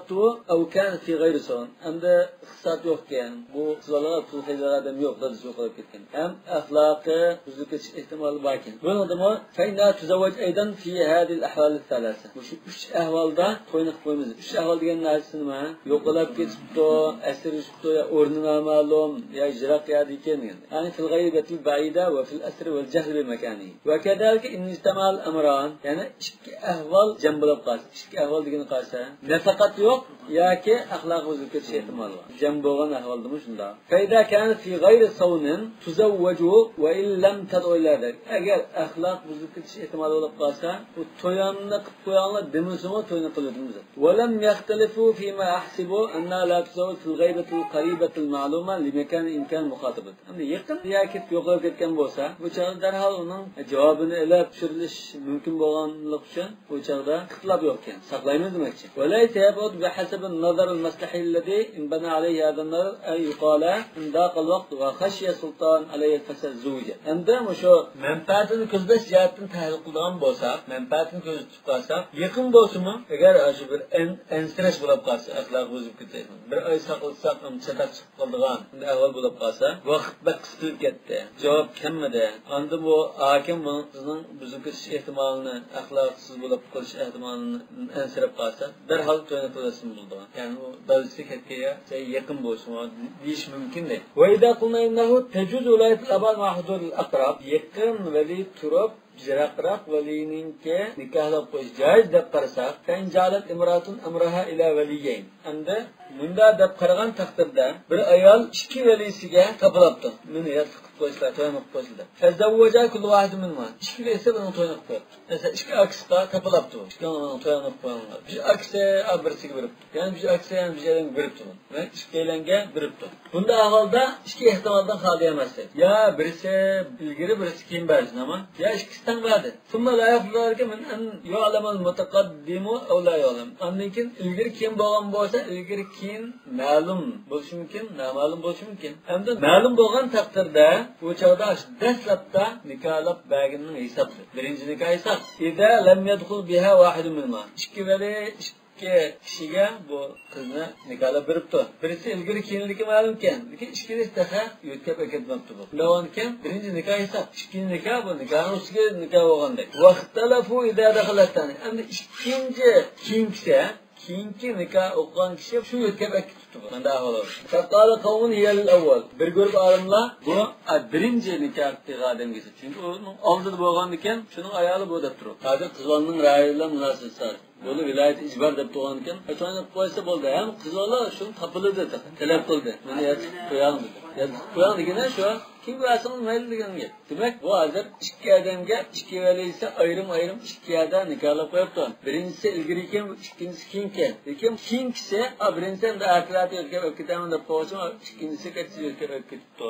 أو كانت في غير سوء. ئەمدى ئىقتىساد يوقكەن، بۇ قىزلارغا پۇل خەجلەيدىغان ئادەم يوق، دادىسى يوقاپ كەتكەن. ھەم ئەخلاقى بۇزۇلۇپ كېتىش ئېھتىمالى باركەن. بۇنىڭدىمۇ فإنها تزوج أيضا في هذه الأحوال الثلاثة. مۇشۇ ئۈچ ئەھۋالدا توينى قىلىپ قويىمىز. ئۈچ ئەھۋال دېگەن نەرسە نېمە؟ يوقىلاپ كېتىپتۇ، ئەسىرى چۈشۈپتۇ، يا ئورنى نامەلۇم، يا يىراق يەردە ئىكەن دېگەن. يعني في الغيبة البعيدة وفي الأسر والجهل بمكانه. وكذلك إن اجتمع الأمران، يەنى ئىككى ئەھۋال جەم بولۇپ قالسا، ئىككى ئەھۋال دېگىنى قارىسا، نەپەقەت يوق ياكى ئەخلاقى بۇزۇلۇپ كېتىش ئېھتىمالى بار. جەم بولغان ئەھۋالدىمۇ شۇنداق. فإذا كان في غير صون تزوج وإن لم تدع إلى ذلك. ئەگەر ئەخلاق بۇزۇلۇپ كېتىش ئېھتىمالى بولۇپ قالسا، بۇ تويۇمنى قىلىپ قويۇڭلار دېمىسىمۇ توينى قىلىۋېتىمىز. ولم يختلفوا فيما أحسب أنها لا تزوج في الغيبة القريبة المعلومة لمكان إمكان مخاطبته. ئەمدى يېقىن ياكى يوقىلاپ كەتكەن بولسا، بۇ چاغدا دەرھال ئۇنىڭ جاۋابىنى ئېلىپ چۈشۈرۈلۈش مۇمكىن بولغانلىقى ئۈچۈن بۇ چاغدا ئىختىلاپ يوق ئىكەن، ساقلايمىز دېمەكچى. ولا يتفاوت بحسب النظر المصلحي الذي انبنى عليه هذا النظر أن يقال إن ضاق الوقت وخشي السلطان عليه الفساد زوج. ئەمدى مۇشۇ مەنپەئەتىنى كۆزلەش جەھەتتىن تەھلىل قىلىدىغان بولساق، مەنپەئەتىنى كۆزىتىپ قارىساق، يېقىن بولسىمۇ، ئەگەر شۇ بىر ئەن-، ئەنسىرەش بولۇپ قالسا، ئەخلاق بۇزۇپ كېتىش، بىر ئاي ساقلىساق، چاتاق قىلىدىغان ئەھۋال بولۇپ قالسا، ۋاقىت بەك قىستىلىپ كەتتى، جاۋاب كەلمىدى. ئاندىن بۇ ھاكىم بۇنىڭ قىزنىڭ بۇزۇلۇپ كېتىش ئېھتىمالىنى، ئەخلاقسىز بولۇپ قېلىش ئېھتىمالىنى ئەنسىرەپ قالسا، دەرھال توينى قىلىۋەتسىمۇ بولىدىغان. يەنى ئۇ دادىسى كەتكەن يېقىن بولسىمۇ دېيىش مۇمكىن دەيدۇ. وإذا قلنا إنه تجوز ولاية الآباء مع حضور الأقرب، يېقىن ۋەلىي تۇرۇپ، يىراقراق ۋەلىينىڭكى نىكاھلاپ قويۇش جائىز دەپ قارىساق، فإن جعلت امرأة أمرها إلى وليين. ئەمدى مۇنداق دەپ قارىغان تەقدىردە، بىر ئايال ئىككى ۋەلىسىگە تاپىلاپتۇ. مېنى ياتلىق قىلىپ قويسىلا، تويۇن قىلىپ قويسىلا دەپ. فەزەۋۋەجا كۇللۇ ۋاھىدىن مىنھۇما. ئىككى ۋەلىسى بۇنىڭ تويىنى قىلىپ قويۇپتۇ. مەسىلەن، ئىككى ئاكىسىغا تاپىلاپتۇ. ئىككىڭلارنىڭ تويىنى قىلىپ قويۇڭلار. بىر ئاكىسى، ئا، بىرسىگە بېرىپتۇ. يەنە بىر ئاكىسى، يەنە بىر ئايالغا بېرىپتۇ. دېمەك، ئىككىيلەنگە بېرىپتۇ. بۇنداق ئەھۋالدا ئىككى ئېھتىمالدىن خالىي ئەمەس دەيدۇ. يا بىرسى ئىلگىرى، بىرسى كېيىن بەردى، نېمە؟ يا ئىككىسى تەڭ بەردى. ثم لا يخلو ذلك من أن يعلم المتقدم أو لا يعلم. ئاندىن كېيىن ئىلگىرى كېيىن بولغان بولسا، ئىلگىرى كېيىن مەلۇم بولۇشى مۇمكىن، نامەلۇم بولۇشى مۇمكىن. ئەمدى مەلۇم بولغان تەقدىردە، ئۇ چاغدا دەسلەپتە نىكاھلاپ بەرگىنىنىڭ ھېسابى، بىرىنچى نىكاھ ھېساب. إذا لم يدخل بها واحد منهما. ئىككى ۋەلى ئىككى كىشىگە بۇ قىزنى نىكاھلاپ بېرىپتۇ. بىرسى ئىلگىرى كېيىنلىكى مەلۇمكەن، لېكىن ئىككىنچىسى تېخى يۆتكەپ ئەكەتمەپتۇ بۇ. شۇنداق بولغانىكەن، بىرىنچى نىكاھ ھېساب، ئىككىنچى نىكاھ بۇ نىكاھنىڭ ئۈستىگە نىكاھ بولغاندەك. واختلفوا إذا دخل الثاني. ئەمدى ئىككىنچى، كېيىنكىسى، كېيىنكى نىكاھ ئوقۇغان كىشى شۇ يۆتكەپ ئەكېتىپتۇ بۇ. مۇنداق ئەھۋال بار. فقال قوم هي للأول. بىر گۇرۇپ ئالىملار بۇ، ئا، بىرىنچى نىكاھ قىلغان ئادەمگە، چۈنكى ئۇنىڭ ئالدىدا بولغاندىكەن، شۇنىڭ ئايالى بۇ دەپ تۇرۇپ. ھازىر قىز بالىنىڭ رەئيى بىلەن مۇناسىۋىتى بار. بۇنى ۋىلايەت ئىجبار دەپ تۇرغانىكەن. ئەتىۋارنى قويسا بولدى. ھەم قىز بالا شۇنى تاپىلىدى، تەلەپ قىلدى. مېنى ياتلىق قوياڭ دېدى. ياتلىق قوياڭ دېگىنى شۇ. كېيىن بەرسىڭىز مەيلى دېگەن گەپ. دېمەك، بۇ ھازىر ئىككى ئادەمگە ئىككى ۋەلىسى ئايرىم-ئايرىم ئىككى يەردە نىكاھلاپ قويۇپتۇ. بىرىنچىسى ئىلگىرىكەن، ئىككىنچىسى كېيىنكەن. لېكىن كېيىنكىسى، ئا، بىرىنچىسى ئەمدى ئەتە-ئەتە يۆتكەپ ئەكېتەمەن دەپ قويغاچقا، ئىككىنچىسى كەچتە يۆتكەپ ئەكېتىپتۇ.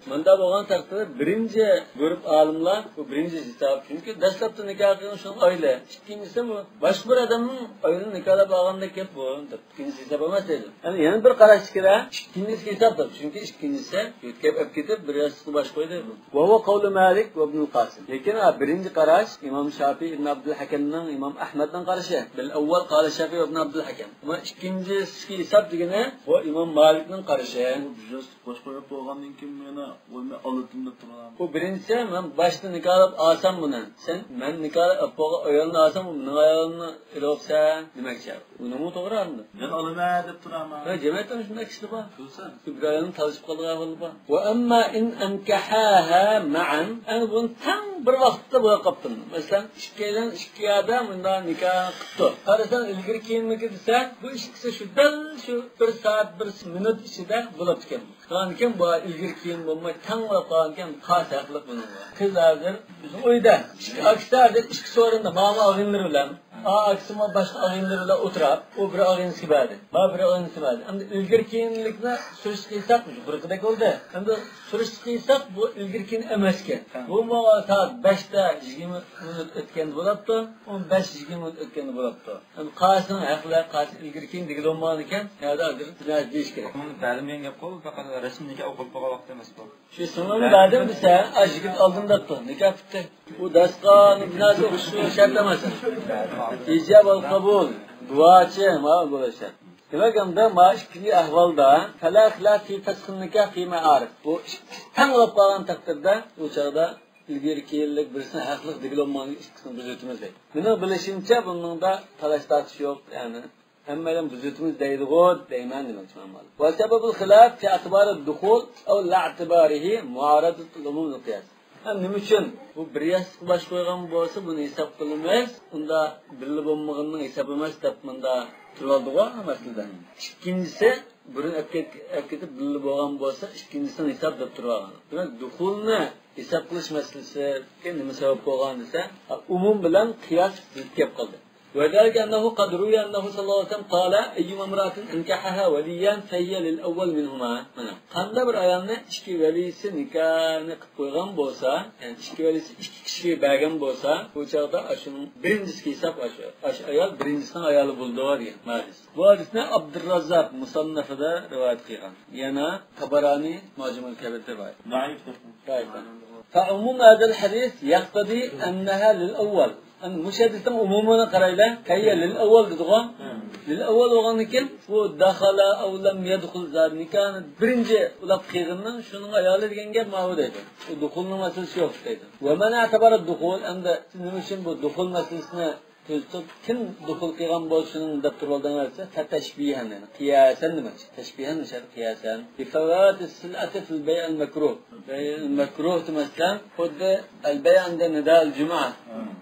مۇنداق بولغان تەقدىردە بىرىنچى گۇرۇپ ئالىملار بۇ بىرىنچى ھېساب. چۈنكى دەسلەپتە نىكاھ قىلغان شۇنىڭ ئايلى. ئىككىنچىسى بۇ باشقا بىر ئادەمنىڭ ئايلىنى نىكاھلاپ ئالغاندەك گەپ بۇ دەپ ئىككىنچى ھېساب ئەمەس دەيدۇ. يەنە، يەنە بىر قاراش كىرە. ئىككىنچىسى ھېساب دەپ. چۈنكى ئىككىنچىسى يۆتكەپ ئەپ كېتىپ بىر ياستۇققا باش قويدى بۇ. وهو قول مالك وابن القاسم. لېكىن، ھا، بىرىنچى قاراش ئىمام شافىي ئىبن ئابدۇلھەكەمنىڭ، ئىمام ئەھمەدنىڭ قارىشى. بالأول قال الشافعي وابن عبد الحكم. ئەمما ئىككىنچىسىگە ھېساب دېگىنى بۇ ئىمام مالىكنىڭ قارىشى. بۇ بىر ياستۇق باش قويۇپ بولغاندىن كېيىن يەنە ئۇنى ئالىدىم دەپ تۇرغان. ئۇ بىرىنچىسى، مەن باشتا نىكاھلاپ ئالسام بۇنى، سەن مەن نىكاھلاپ ئەپ بولغان ئايالنى ئالسام، بۇ مېنىڭ ئايالىمنى ئېلىۋاپسەن دېمەكچى. ئۇنىمۇ توغرا ئەمدى. مەن ئالىمەن دەپ تۇرامەن. ھە، جەمئىيەتتە شۇنداق كىشىلەر بار. بىر ئايالنى تالىشىپ قالىدىغان ئەھۋال بار. وأما إن أنكحاها معا، ئەمدى بۇنى تەڭ بىر ۋاقىتتا بوياپ قاپتۇ. مەسىلەن، ئىككىيلەن ئىككى يەردە مۇنداق نىكاھ قىپتۇ. قارىساڭ ئىلگىرى كېيىنمىكى دېسە، بۇ ئىككىسى شۇ دەل شۇ بىر سائەت، بىر مىنۇت ئىچىدە بولاپتىكەن. قالغانىكەن بۇ ئىلگىرى كېيىن بولماي تەڭ بولۇپ قالغانىكەن، خاس ھەقلىق بۇنىڭغا. قىز ھازىر بىزنىڭ ئۆيدە ئىككى ئاكىسى ھازىر ئىككى سورۇندا، ماما ئاغىنىلىرى بىلەن، ئا ئاكىسىمۇ باشقا ئاغىنىلىرى بىلەن ئولتۇراپ، ئۇ بىر ئاغىنىسىگە بەردى، ما بىر ئاغىنىسىگە بەردى. ئەمدى ئىلگىرى كېيىنلىكنى سۈرۈشتە قىلساق يۇقىرىقىدەك بولدى. ئەمدى سۈرۈشتە قىلساق بۇ ئىلگىرى كېيىن ئەمەسكەن. ھە. بۇمۇ سائەت بەشتە يىگىرمە مىنۇت ئۆتكەندە بولاپتۇ، ئون بەش يىگىرمە مىنۇت ئۆتكەندە بولاپتۇ. ئەمدى قارىسىڭىز ھەقلەر قارىسا ئىلگىرى كېيىن دېگىلى بولمىغانىكەن، يەنە ھازىر بىر نەرسە دېيىش كېرەك. بۇنى بەرمىگەن گەپ قول، پەقەت رەسمىي نىكاھ ئوقۇلۇپ بولغان ۋاقىت ئەمەس بۇ. شۇ سىڭلىمنى بەردىم دېسە، ئا، يىگىت ئالدىم دەپتۇ، نىكاھ پۈتتى. ئۇ دەرسخانىنى بىناسى ئوخشىشى شەرت ئەمەس. ئىجاب ئەل قەبۇل، دۇئاچى، ما بولۇش شەرت. دېمەك، ئەمدى ما ئىككىنچى ئەھۋالدا، فلا خلاف في فسخ النكاح فيما عرف. بۇ ئىككىسى تەڭ بولۇپ قالغان تەقدىردە، ئۇ چاغدا ئىلگىرى كېيىنلىك بىرسىنى ھەقلىق دېگىلى بولمىغان ئىككىسىنى بۇزۇۋېتىمىز دەيدۇ. مېنىڭ بىلىشىمچە، بۇنىڭدا تالاش تارتىش يوق، يەنى ھەممەيلەن بۇزۇۋېتىمىز دەيدىغۇ دەيمەن دېمەكچىمەن مانا. وسبب الخلاف في اعتبار الدخول أو لا اعتباره معارضة العموم للقياس. ھە، نېمە ئۈچۈن بۇ بىر ياستۇققا باش قويغان بولسا بۇنى ھېساب قىلىمىز، ئۇندا بىللە بولمىغىنىنىڭ ھېسابى ئەمەس دەپ مۇندا تۇرۇۋالدىغۇ مەسىلىدە. ئىككىنچىسى بۇرۇن ئەپ كەت-، ئەپ كېتىپ بىللە بولغان بولسا ئىككىنچىسىنىڭ ھېساب دەپ تۇرۇۋالغان. دېمەك، دۇخۇلنى ھېساب قىلىش مەسىلىسىگە نېمە سەۋەب بولغان دېسە، ئومۇم بىلەن قىياس زىت كەپ قالدى. وذلك أنه قد روي أنه صلى الله عليه وسلم قال: أيما امرأة أنكحها وليان فهي للأول منهما. مانا، قانداق بىر ئايالنى ئىككى ۋەلىسى نىكاھنى قىلىپ قويغان بولسا، يەنى ئىككى ۋەلىسى ئىككى كىشىگە بەرگەن بولسا، بۇ چاغدا ئاشۇنىڭ بىرىنچىسىگە ھېساب، ئاشۇ، ئاشۇ ئايال بىرىنچىسىنىڭ ئايالى بولىدۇ دېگەن ھەدىس. بۇ ھەدىسنى ئابدۇرراززاق مۇسەننەفىدە رىۋايەت قىلغان. يەنە تابارانى مۇئجەمۇل كەبىردە رىۋايەت. زەئىف دەپ. زەئىف. فعموم هذا الحديث يقتضي أنها للأول. ئەمدى مۇشۇ ھەدىسنىڭ ئومۇمىنى قارايلى. فهي للأول دېدىغۇ. لىلأول بولغاندىن كېيىن بۇ دخل أو لم يدخل زادى نىكاھنى بىرىنچى ئۇلاپ قىلغىنىنىڭ شۇنىڭ ئايالى دېگەن گەپ ماۋۇ دەيدۇ. بۇ دۇخۇلنىڭ مەسىلىسى يوق دەيدۇ. ومن اعتبر الدخول، ئەمدى سىز نېمە ئۈچۈن بۇ دۇخۇل مەسىلىسىنى تۈزىتىپ، كىم دۇخۇل قىلغان بولسا شۇنىڭ دەپ تۇرۇۋالدىڭلار دېسە، فتشبيها دېدى. قىياسەن دېمەكچى. تشبيها دېگەن شەرت قىياسەن. بفوات السلعة في البيع المكروه. بەيئ مەكروھ دېمەسلەر، خۇددى البيع عند نداء الجمعة.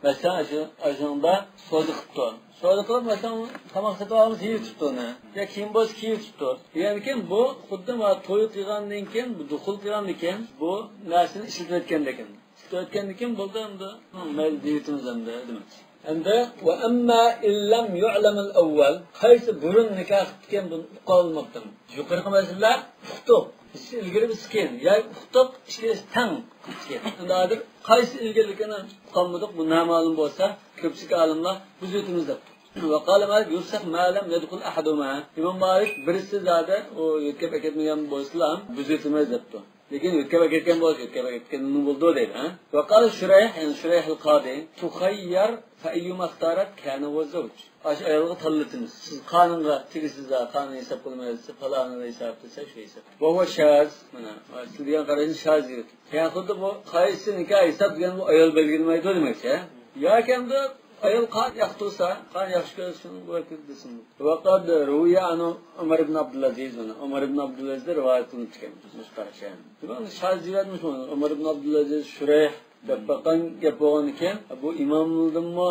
مەسىلەن، ئاشۇ، ئاشۇنىڭدا سودا قىپتۇ. سودا قىلىپ، مەسىلەن، تاماق سېتىپ ئالمىسا يېيىۋېتىپتۇ ئۇنى. يا كىيىم بولسا كىيىۋېتىپتۇ. دېگەندىكىن بۇ خۇددى مانا توي قىلغاندىن كېيىن، بۇ دۇخۇل قىلغاندىن كېيىن بۇ نەرسىنى ئىشلىتىۋەتكەندىكىن. ئىشلىتىۋەتكەندىن كېيىن بولدى ئەمدى. مەيلى دېيىۋېتىمىز ئەمدى دېمەكچى. ئەمدى، وَأَمَّا إِنْ لَمْ يُعْلَمِ الْأَوَّلُ، قايسى بۇرۇن نىكاھ قىپتىكەن، بۇنى ئۇقالماپتىمەن. يۇقىرىقى مەسىلىلەر ئۇقتۇق. بىرسى ئىلگىرى، بىرسى كېيىن. يا ئۇقتۇق، ئىككىلىسى تەڭ قىپتىكەن. ئەمدى ھازىر قايسى ئىلگىرىلىكىنى ئۇقالمىدۇق، بۇ نامەلۇم بولسا، كۆپچىلىك ئالىملار بۇزۇۋېتىمىز دەپتۇ. وَقَالَ مَالِكٌ يُفْسَخُ مَا لَمْ يَدْخُلْ أَحَدُهُمَا. ئىمام مالىك بىرسى زادى ئۇ يۆتكەپ ئەكەتمىگەن بولسىلا، بۇزۇۋېتىمىز دەپتۇ. لېكىن يۆتكەپ ئەكەتكەن بولسا، يۆتكەپ ئەكەتكەنمۇ بولىدۇ دەيدۇ، ھە؟ وَقَالَ شُرَيْح، يەنى شۇرەيھ ئەل قادى، تُخَيَّرُ فَأَيُّمَا اخْتَارَتْ كَانَ هُوَ الزَّوْجُ. ئاشۇ ئايالغا تاللىتىمىز. سىز قانۇنغا تېگىسىز، قانۇن ھېساب قىلمايسىز، پالانىدا ھېساب دېسە، شۇ ھېساب. وَهُوَ شاذ. مانا، سىز دېگەن قاراشنى شاز دېيىلىدۇ. يەنى خۇددى بۇ قايسى نىكاھ ھېساب دېگەن بۇ ئايال بەلگىلىمەيدۇ دېمەكچى، ھە؟ ياكى ئەمدى ئايال قان ياقتۇرسا، قان ياخشى كۆرسە، شۇنى بۇ دېسۇن. وَقَدْ رُوِيَ عَنْ عُمَرَ بْنِ عَبْدِ الْعَزِيزِ، مانا، ئومار ئىبن ئابدۇلئەزىزدىن رىۋايەت قىلىنىپتىكەن. مۇشۇ قارىشى. دېمەك، شاز دېيىۋەتمىش ئومار ئىبن ئابدۇلئەزىز، شۇرەيھ دەپ باققان گەپ بولغاندىكىن، بۇ ئىماملاردىنمۇ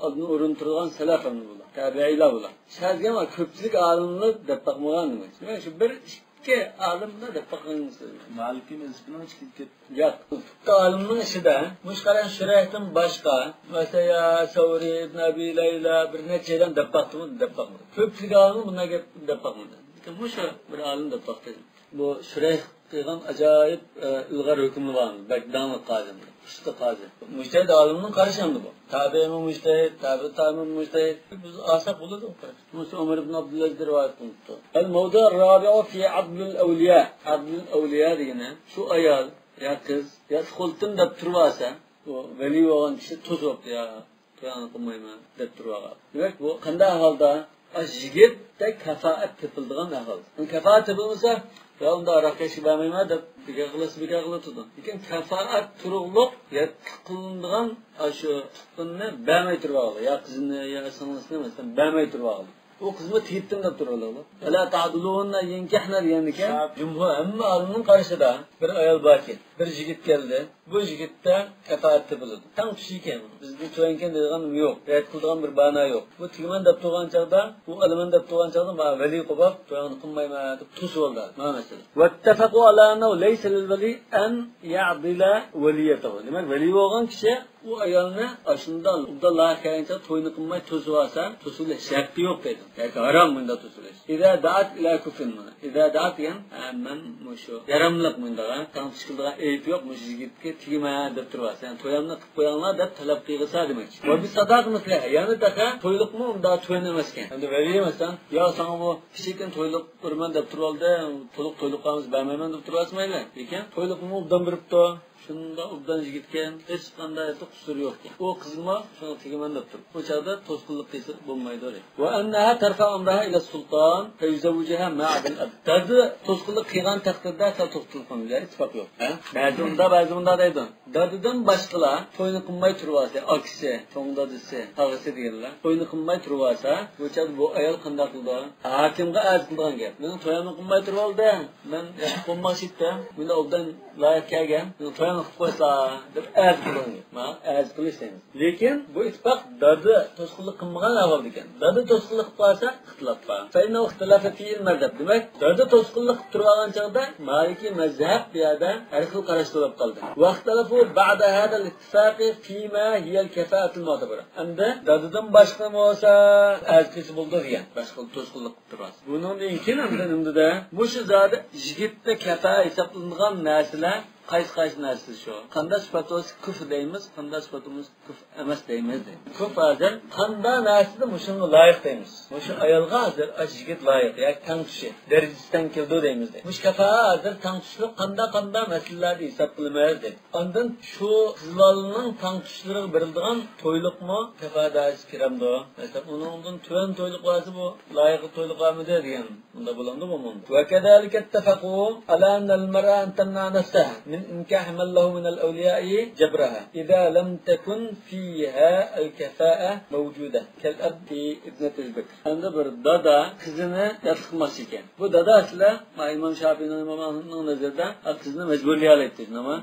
ئالدىن ئورۇن تۇرىدىغان سەلەف ئەمدى بۇلار. تابىئىيلار بۇلار. شاز دېگەن كۆپچىلىك ئالىملار دەپ باقمىغان دېمەك. دېمەك، شۇ بىر ئىككى ئالىملا دەپ باققان سۆز. مالىكى مەزھىپىنىڭ ئىچىدىكى گەپ. ياق، ئالىمنىڭ ئىچىدە مۇشۇ قارىغان شۇرەيھتىن باشقا، مەسىلەن، يا سەۋرى، ئىبن ئەبى لەيلا، بىر نەچچە ئادەم دەپ باقتىمۇ؟ دەپ باقمىدى. كۆپچىلىك ئالىممۇ بۇنداق گەپ دەپ باقمىدى. لېكىن مۇشۇ بىر ئالىم دەپ باقتى. بۇ شۇرەيھ قىلغان ئاجايىپ، ئە، ئىلغار ھۆكۈملىرى بار. بەك داڭلىق قازى، ئۇستا قازى. مۇجتەھىد ئالىمنىڭ قارىشى ئەمدى بۇ. تابىئىمۇ مۇجتەھىد، تابىئ تابىئمۇ مۇجتەھىد. بىز ئالساق بولىدۇ. مۇشۇ ئۆمەر ئىبن ئابدۇلئەزىز رىۋايەت قىلىپتۇ. الموضع الرابع في عضد الأولياء. ئاددۇل ئەۋلىيا دېگىنى شۇ ئايال يا قىز يا خۇلتىم دەپ تۇرۇۋالسا، بۇ ۋەلىي بولغان كىشى توسۇۋاپتۇ، يا تويۇڭنى قىلمايمەن دەپ تۇرۇۋالغان. دېمەك، بۇ قانداق ئەھۋالدا؟ ئاشۇ يىگىتتە كاپائەت تېپىلىدىغان ئەھۋال. كاپائەت تېپىلمىسا، يا ئۇندا ھاراق ئىچىشكە بەرمەيمەن دەپ بىكار قىلسا بىكار قىلىۋېتىدۇ. لېكىن كاپائەت تۇرۇقلۇق يەتتە قىلىنىدىغان ئاشۇ تۇتقۇننى بەرمەي تۇرۇۋالغان. يا قىزىنى يا سىڭلىسىنى، مەسىلەن، بەرمەي تۇرۇۋالغان. ئۇ قىزمۇ تېگىپتىم دەپ تۇرۇۋالىدۇ. ۋەلا تەئدۇلۇھۇننە يەنكىھنە دېگەندىكىن، جۇمھۇر ھەممە ئالىمنىڭ قارىشىدا بىر ئايال باركەن، بىر يىگىت كەلدى. بۇ يىگىتتە كاپائەت تېپىلىدۇ. تەڭ تۇش ئىكەن. بىزدە تويۇڭكەن دەيدىغان يوق. رەت قىلىدىغان بىر بانا يوق. بۇ تېگىمەن دەپ تۇرغان چاغدا، ئۇ ئالىمەن دەپ تۇرغان چاغدا، مانا ۋەلىي قوپۇپ، تويۇڭنى قىلمايمەن دەپ توسۇۋالدى. مانا مەسىلە. واتتەفەقۇ ئالا ئەننەھۇ لەيسە لىل ۋەلىي ئەن يەئدىلە ۋەلىيەتەھۇ. دېمەك، ۋەلىي بولغان كىشى ئۇ ئايالنى ئاشۇنداق ئوبدان لايىق كەلگەنچە توينى قىلماي توسۇۋالسا، توسۇۋېلىش ھەققى يوق دەيدۇ. ياكى ھارام مۇنداق توسۇۋېلىش. ئىزا دەئەت ئىلە كۇفرىن مانا. ئىزا دەئەت دېگەن، ھە، مەن مۇشۇ ياراملىق مۇنداق، ھە، تەڭ تۇتۇش قىلىدىغان ئەيىب يوق، مۇشۇ يىگىتكە تېگىمەن دەپ تۇرۇۋالسا، يەنى تويۇمنى قىلىپ قويۇڭلار دەپ تەلەپ قىلغۇسا دېمەكچى. ۋە بىساداقە مىسلىھا، يەنى تېخى تويلۇقمۇ ئۇنداق تۆۋەن ئەمەسكەن. ئەمدى ۋەلىي مەسىلەن، يا ساڭا بۇ كىچىككىنە تويلۇق بېرىمەن دەپ تۇرۇۋالدى، تولۇق تويلۇق قىلىمىز بەرمەيمەن دەپ تۇرۇۋالسا مەيلى. لېكىن تويلۇقنىمۇ ئوبدان بېرىپتۇ. شۇنداق ئوبدان يىگىتكەن، ھېچقانداق قۇسۇرى يوقكەن. ئۇ قىزمۇ شۇنىڭغا تېگىمەن دەپ تۇرۇپتۇ. ئۇ چاغدا توسقۇنلۇق قىلسا بولمايدۇ دەيدۇ. ۋە ئەننەھا تەرفەئۇ ئەمرەھا ئىلە سۇلتان فەيۇزەۋۋىجۇھا مەئەل ئەب. دادا توسقۇنلۇق قىلغان تەقدىردە سەن توختىلىپ قالمايدۇ، ئىتتىپاق يوق. ھە؟ بەزى ئۇنداق، بەزى ئۇنداق دەيدۇ. دادىدىن باشقىلار توينى قىلماي تۇرۇۋالسا، ئاكىسى، چوڭ دادىسى، تاغىسى دېگەنلەر توينى قىلماي تۇرۇۋالسا، بۇ چاغدا بۇ ئايال قانداق قىلىدۇ؟ ھاكىمغا ئەرز قىلىدىغان گەپ. مېنىڭ تويۇمنى قىلماي تۇرۇۋالدى. مەن ياخشى بولماقچى ئىدىم. مۇنداق ئوبدان لايىق كەلگەن، مېنىڭ تويۇمنى قىلىپ قويسىلا دەپ ئەرز قىلغان گەپ. مانا ئەرز قىلىش دەيمىز. لېكىن بۇ ئىتتىپاق دادا توسقۇنلۇق قىلمىغان ئەھۋالدا ئىكەن. دادا توسقۇنلۇق قىلىپ قالسا ئىختىلاپ بار. فإنه اختلف فيه المذهب. دېمەك، دادا توسقۇنلۇق قىلىپ تۇرۇۋالغان چاغدا مالىكىي مەزھەپ بۇ يەردە ھەر خىل قاراشتا بولۇپ قالدى. واختلفوا بعد هذا الاتفاق فيما هي الكفاءة المعتبرة. ئەمدى دادىدىن باشقا بولسا ئەرز قىلسا بولىدۇ دېگەن. باشقا توسقۇنلۇق قىلىپ تۇرغان. بۇنىڭدىن كېيىن ئەمدى نېمىدە؟ مۇشۇ زادى يىگىتتە كاپائەت ھېسابلىنىدىغان نەرسىلەر قايسى، قايسى نەرسىلەر شۇ؟ قانداق سۈپەت بولسا كۇف دەيمىز، قانداق سۈپەت بولمىسا كۇف ئەمەس دەيمىز دەيدۇ. كۇف ھازىر قانداق نەرسىدە مۇشۇنىڭغا لايىق دەيمىز. مۇشۇ ئايالغا ھازىر ئاشۇ يىگىت لايىق ياكى تەڭ تۇشى، دەرىجىسى تەڭ كېلىدۇ دەيمىز دەيدۇ. مۇشۇ كاپائەت ھازىر تەڭ تۇشلۇق قانداق، قانداق مەسىلىلەردە ھېساب قىلىمىز دەيدۇ. ئاندىن شۇ قىز بالىنىڭ تەڭ تۇشلىرىغا بېرىلىدىغان تويلۇقمۇ كاپائەت دائىرىسىگە كىرەمدۇ؟ مەسىلەن، ئۇنىڭدىن تۆۋەن تويلۇق بارسا بۇ لايىقلىق تويلۇق بارمىدى دېگەن. ئۇنداق بولامدۇ، بولمامدۇ؟ وكذلك اتفقوا على أن المرأة أن تمنع نفسها من إنكاح من له من الأولياء جبرها إذا لم تكن فيها الكفاءة موجودة كالأب في ابنة البكر. ئەمدى بىر دادا قىزىنى ياتلىق قىلماقچى ئىكەن. بۇ دادا ئەسلى ئىمام شاپىئىنىڭ، ئىمام ئەھمەدنىڭ نەزىرىدە قىزنى مەجبۇرلىيالايتتى، نېمە؟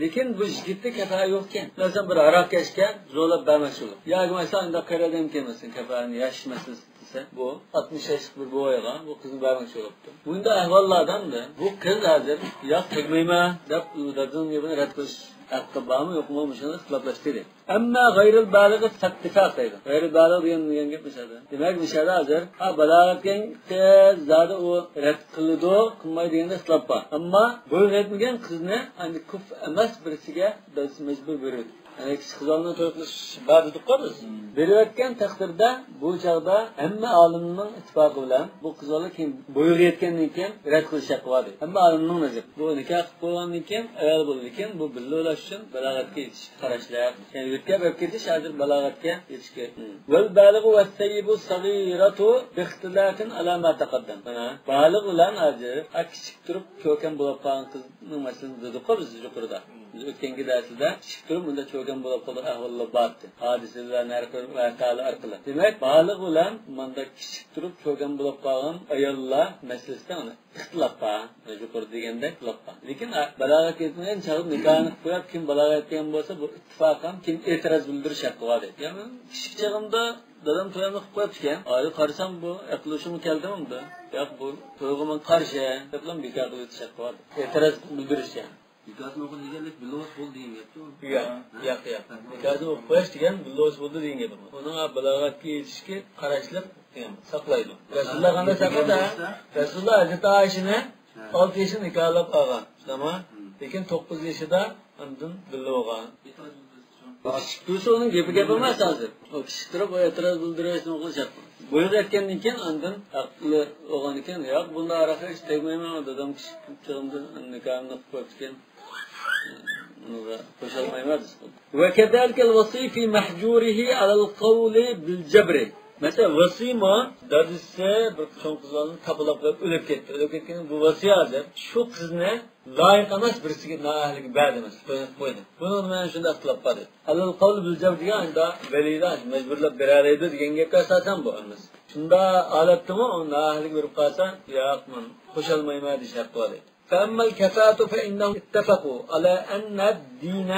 لېكىن بۇ يىگىتتە كاپالەت يوقكەن. مەسىلەن، بىر ھاراقكەشكە زورلاپ بەرمەكچى بولۇپ، ياكى مەسىلەن، ئۇنداق قەرەدەم كەلمەسسەن، كاپالەتنى ياش مەسىلىسى دېسە، بۇ ئاتمىش ياشلىق بىر بوۋايغا بۇ قىزنى بەرمەكچى بولۇپتۇ. بۇنداق ئەھۋاللاردا بۇ قىز ھازىر ياق، تەگمەيمەن دەپ، ئۇ دادىنىڭ گېپىنى رەت قىلىش ھەققى بارمۇ يوقمۇ، مۇشۇنى ئىختىلاپلاشتى. ئەمما غەيرىل بالىغى فەتتىفاق دەيدۇ. غەيرىل بالىغ دېگەن، دېگەن گەپ مۇشۇ يەردە. دېمەك، مۇشۇ يەردە ھازىر، ھا، بالاغەتكەن قىز زادى ئۇ رەت قىلىدۇ، قىلمايدۇ دېگەندە ئىختىلاپ بار. ئەمما بۇيرۇق ئەتمىگەن قىزنى ئەمدى كۇف ئەمەس بىرسىگە دادىسى مەجبۇر بېرىدۇ. يەنى كىچىك قىزلارنى توي قىلىش بار دېدۇققۇ بىز. مم. بېرىۋەتكەن تەقدىردە بۇ چاغدا ھەممە ئالىمنىڭ ئىتتىپاقى بىلەن بۇ قىز بالا كېيىن بويىغا يەتكەندىن كېيىن رەت قىلىش ھەققى بار دەيدۇ. ھەممە ئالىمنىڭ نەزىرى. بۇ نىكاھ قىلىپ بولغاندىن كېيىن ئايال بولىدىكەن، بۇ بىللە ئويلاش ئۈچۈن بالاغەتكە يېتىشكە قاراشلىق. يەنى يۆتكەپ ئەپ كېتىش ھازىر بالاغەتكە يېتىشكە. مم. ۋەل بالىغۇ ۋەسسەييىبۇ سەغىرەتۇ بىختىلافىن ئالا ما تەقەددەم. مانا بالىغ بىلەن ھازىر، ھا، كىچىك تۇرۇپ كۆركەم بولۇپ قالغان قىزنىڭ مەسىلىسىنى دېدۇققۇ بىز يۇقىرىدا. بىز ئۆتكەنكى دەرسلەردە كىچىك تۇرۇپ مۇنداق چۆكەم بولۇپ قالغان ئەھۋاللار بار ئىدى. ھادىسىلەر، ھەر خىل ۋەقەلەر ئارقىلىق. دېمەك، بالىغ بىلەن مانداق كىچىك تۇرۇپ چۆكەم بولۇپ قالغان ئاياللار مەسىلىسىدە ئانا ئىختىلاپ بار. يۇقىرىدا دېگەندەك ئىختىلاپ بار. لېكىن، ئا، بالاغەتكە يەتمىگەن چاغدا نىكاھىنى قىلىپ قويۇپ، كېيىن بالاغەتكە يەتكەن بولسا، بۇ ئىتتىپاقەن كىم ئېتىراز بىلدۈرۈش ھەققى بار دەيدۇ. يا مەن كىچىك چېغىمدا دادام تويۇمنى قىلىپ قويۇپتىكەن. ھازىر قارىسام، بۇ ئەقىل ھوشۇمغا كەلدىمۇ ئۇنداق. ياق، بۇ تويغا مەن قارشى دەپلا بىكار قىلىۋېتىش ھەققى بار دەيدۇ. ئېتىراز بىلدۈرۈش يەنى. نىكاھنى ئوقۇ دېگەنلىك بىللە بولسا بولدى دېگەن گەپتۇ. ياق، ياق، ياق. نىكاھنى ئوقۇپ قويۇش دېگەن بىللە بولسا بولدى دېگەن گەپ. ئۇنىڭ بالاغەتكە يېتىشكە قاراشلىق دېگەن ساقلايدۇ. رەسۇلۇللا قانداق ساقلىدى؟ رەسۇلۇللا ھەزرىتى ئائىشىنى ئالتە يېشىدا نىكاھلاپ ئالغان. شۇنداقمۇ؟ لېكىن توققۇز يېشىدا ئاندىن بىللە بولغان. كىچىك تۇرسا ئۇنىڭ گېپى گەپ ئەمەس ھازىر. ئۇ كىچىك تۇرۇپ ئۇ ئېتىراز بىلدۈرۈش نېمە قىلىش ھەققى. بويىغا يەتكەندىن كېيىن ئاندىن ئەقلى بولغاندىن كېيىن، ياق، بۇنداق ھاراق ئىچىپ تەگمەيمەن، دادام كىچىك چېغىمدا نىكاھىمنى قىلىپ قويۇپتىكەن. ئۇنىڭغا قوشالمايمەن دېسە. وكذلك الوصي في مهجوره على القول بالجبر. مەسىلەن، ۋاسىيمۇ دادىسى بىر چوڭ قىزلارنى تاپىلاپ قويۇپ ئۆلۈپ كەتتى. ئۆلۈپ كەتكەندىن بۇ ۋاسىي ھازىر شۇ قىزنى لايىق ئەمەس بىرسىگە نائەھلىگە بەر دېمەس. قويدى. بۇنىڭدا مەن شۇنداق ئىختىلاپ بار دەيدۇ. ئەلەل قەۋلى بىل جەبر دېگەن ئەمدى ۋەلىدە مەجبۇرلاپ بېرەلەيدۇ دېگەن گەپكە ئاساسەن بۇ ئەمەس. شۇنداق ھالەتتىمۇ ئۇ نائەھلىگە بېرىپ قالسا، ياق، مەن قوشالمايمەن دېيىش ھەققى بار دەيدۇ. فأما الكفاءة فإنهم اتفقوا على أن الدين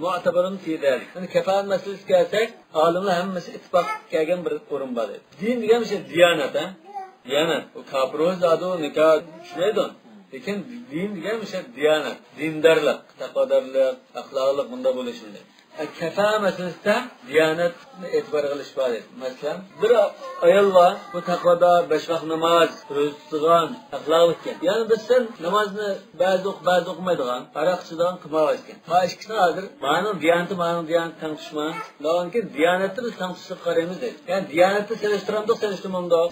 معتبر في ذلك. يەنى كاپائەت مەسىلىسىگە كەلسەك، ئالىملار ھەممىسى ئىتتىپاق كەلگەن بىر ئورۇن بار دەيدۇ. دىن دېگەن مۇشۇ دىيانەت، ھە؟ دىيانەت. ئۇ كاپىر بولسا زادى ئۇ نىكاھ چۈشمەيدۇ. لېكىن دىن دېگەن مۇشۇ دىيانەت، دىندارلىق، تەقۋادارلىق، ئەخلاقلىق، بۇنداق بولۇشى دەيدۇ. كاپائەت مەسىلىسىدە دىيانەتنى ئېتىبار قىلىش بار دەيدۇ. مەسىلەن، بىر ئايال بار، بۇ تەقۋادار، بەش ۋاق ناماز، روزا تۇتىدىغان، ئەخلاقلىق ئىكەن. يەنە بىرسى نامازنى بەزى ئوقۇپ، بەزى ئوقۇمايدىغان، ھاراق ئىچىدىغان، قىمارباز ئىكەن. ھا، ئىككىسىنى ھازىر مانىڭ دىيانىتى، مانىڭ دىيانىتى تەڭ تۇتۇشما. دەۋالغاندىن كېيىن دىيانەتنى بىز تەڭ تۇتۇشلۇق قارايمىز دەيدۇ. يەنى دىيانەتنى سېلىشتۇرامدۇق،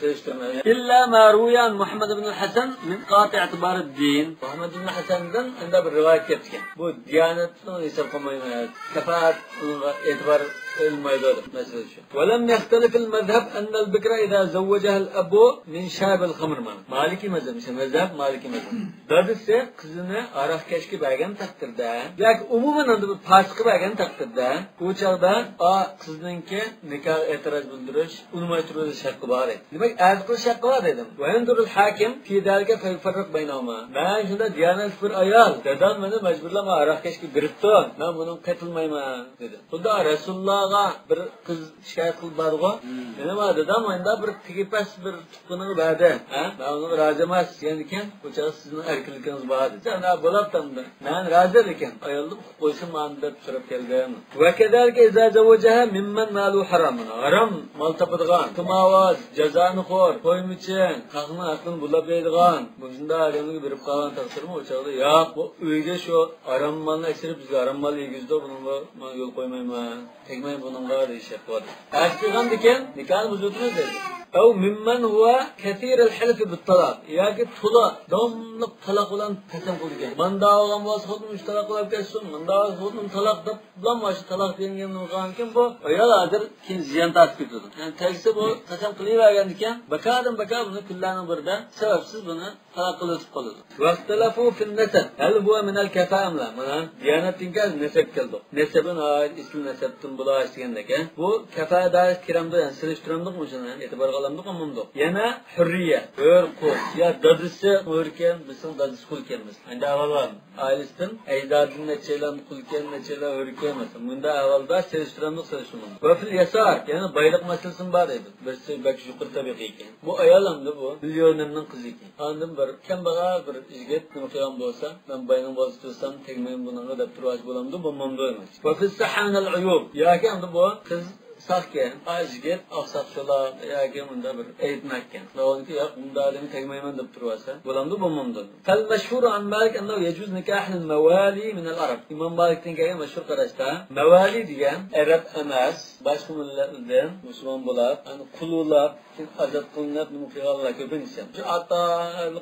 سېلىشتۇرمايمىز. إلا ما روي عن محمد بن الحسن من قاطع اعتبار الدين. مۇھەممەد ئىبن ھەسەندىن ئەندە بىر رىۋايەت كەپتىكەن. بۇ دىيانەتنى ھېساب قىلمايمىز. كاپائەت ئۇنىڭغا ئېتىبار قىلمايدۇ دەپ مەسىلە شۇ. ولم يختلف المذهب أن البكر إذا زوجها الأب من شارب الخمر مانا. مالىكىي مەزھەپ، مۇشۇ مەزھەپ مالىكىي مەزھەپ. دادىسى قىزىنى ھاراقكەشكە بەرگەن تەقدىردە ياكى ئومۇمەن ئاندىن بىر پاسىققا بەرگەن تەقدىردە، ئۇ چاغدا ئا قىزنىڭكى نىكاھىغا ئېتىراز بىلدۈرۈش، ئۇنىماي تۇرۇۋېلىش ھەققى بار ئىدى. دېمەك، ئەرز قىلىش ھەققى بار دېدىم. وينظر الحاكم في ذلك فيفرق بينهما. مەن شۇنداق دىيانەتلىك بىر ئايال، دادام مېنى مەجبۇرلاپ ھاراقكەشكە بېرىپتۇ، مەن بۇنىڭغا قېتىلمايمەن دېدى. خۇددى رەسۇلۇللاغا بىر قىز شىكايەت قىلىپ بارغۇ. مم. مېنىڭ دادام مۇنداق بىر تېگى پەس بىر تۇغقىنىغا بەردى. ھە؟ مەن ئۇنىڭغا رازى ئەمەس دېگەندىكىن، بۇ چاغدا سىزنىڭ ئەركىنلىكىڭىز بار دېدى. سەن ھە بولۇپتۇ ئەمدى. مەن رازى لېكىن ئايالنى قويسا مانا دەپ سوراپ كەلدىم. وكذلك إذا زوجها ممن ماله حرام. ھارام مال تاپىدىغان، قىمارۋاز، جازانىخور، تويمىچى، خەقنىڭ ھەققىنى بۇلاپ يەيدىغان، مۇشۇنداق ئادەمگە بېرىپ قالغان تەقدىردىمۇ ئۇ چاغدا ياق، بۇ ئۆيگە شۇ ھارام مالنى ئەكىرىپ بىزگە ھارام مال يېگۈزىدۇ، بۇنىڭغا مەن يول قويمايمەن. تەگمەي بۇنىڭغا دېيىش ھەققى بار. ئەرز قىلغاندىكىن نىكاھنى بۇزۇۋېتىمىز دەيدۇ. أو ممن هو كثير الحلف بالطلاق. ياكى تولا داۋاملىق تالاق بىلەن قەسەم قىلىدىكەن. مانداق بولغان بولسا خۇددى مۇشۇ تالاق بولۇپ كەتسۇن، مانداق بولسا خۇددى تالاق دەپ، بۇلام مانا شۇ تالاق دېگەن گەپنى قىلغانكەن بۇ ئايال ھازىر كېيىن زىيان تارتىپ كېتىدۇ. يەنى تەگسە بۇ قەسەم قىلىۋەرگەندىكىن، باكادىن باكا بۇنى كۈنلەرنىڭ بىرىدە سەۋەبسىز بۇنى تالاق قىلىۋېتىپ قالىدۇ. ۋەختەلەفۇ فىن نەسەب. ھەل ھۇۋە مىنەل كەفائەملا؟ مانا دىيانەتتىن كېيىن نەسەبكە كەلدۇق. نەسەبى ناھايىتى ئېسىل نەسەبتىن بولاش دېگەندەك، ھە؟ بۇ كەفائەت دائىرىسىگە كىرەمدۇ؟ يەنى سېلىشتۇرامدۇق مۇشۇنى؟ ئېتىبارغا ئالامدۇق، ئالمامدۇق؟ يەنە ھۈررىيە، ھۆر، قۇل. يا دادىسى ھۆركەن، بىزنىڭ دادىسى قۇلكەن، مەسىلەن. ئەمدى ئەھۋال بار. ئائىلىسىدىن ئەجدادىدىن نەچچەيلەن قۇلكەن، نەچچەيلەن ھۆركەن، مەسىلەن. مۇنداق ئەھۋالدا سېلىشتۇرامدۇق، سېلىشتۇرمامدۇق؟ ۋە فىل يەسار، يەنى بايلىق مەسىلىسىمۇ بار دەيدۇ. بىرسى بەك يۇقىرى تەبىقە ئىكەن. بۇ ئايال ئەمدى بۇ مىليونېرنىڭ قىزى ئىكەن. ئاندىن بىر كەمبەغەل بىر يىگىت نېمە قىلغان بولسا، مەن باينىڭ بالىسى تۇرسام تەگمەيمەن بۇنىڭغا دەپ تۇرۇۋالسا بولامدۇ؟ بولمامدۇ ئەمەس. ۋە فىس سەھھا مىنەل ئۇيۇب. ياكى ئەمدى بۇ قىز ساقكەن، ئا يىگىت ئاقساق چولاق ياكى مۇنداق بىر ئەيىبناككەن. ئۇنىڭكى ياق، بۇنداق ئادەمگە تەگمەيمەن دەپ تۇرۇۋالسا، بولامدۇ؟ بولمامدۇ؟ فەل مەشھۇرۇ ئەن مالىك ئەننەھۇ يەجۇز نىكاھۇل مەۋالى مىنەل ئەرەب. ئىمام مالىكتىن كەلگەن مەشھۇر قاراشتا، مەۋالى دېگەن ئەرەب ئەمەس، باشقا مىللەتلەردىن مۇسۇلمان بولۇپ، يەنى قۇل بولۇپ، كېيىن ئازاد قىلىنىپ نېمە قىلغانلار كۆپىنچىسى. شۇ ئاتا،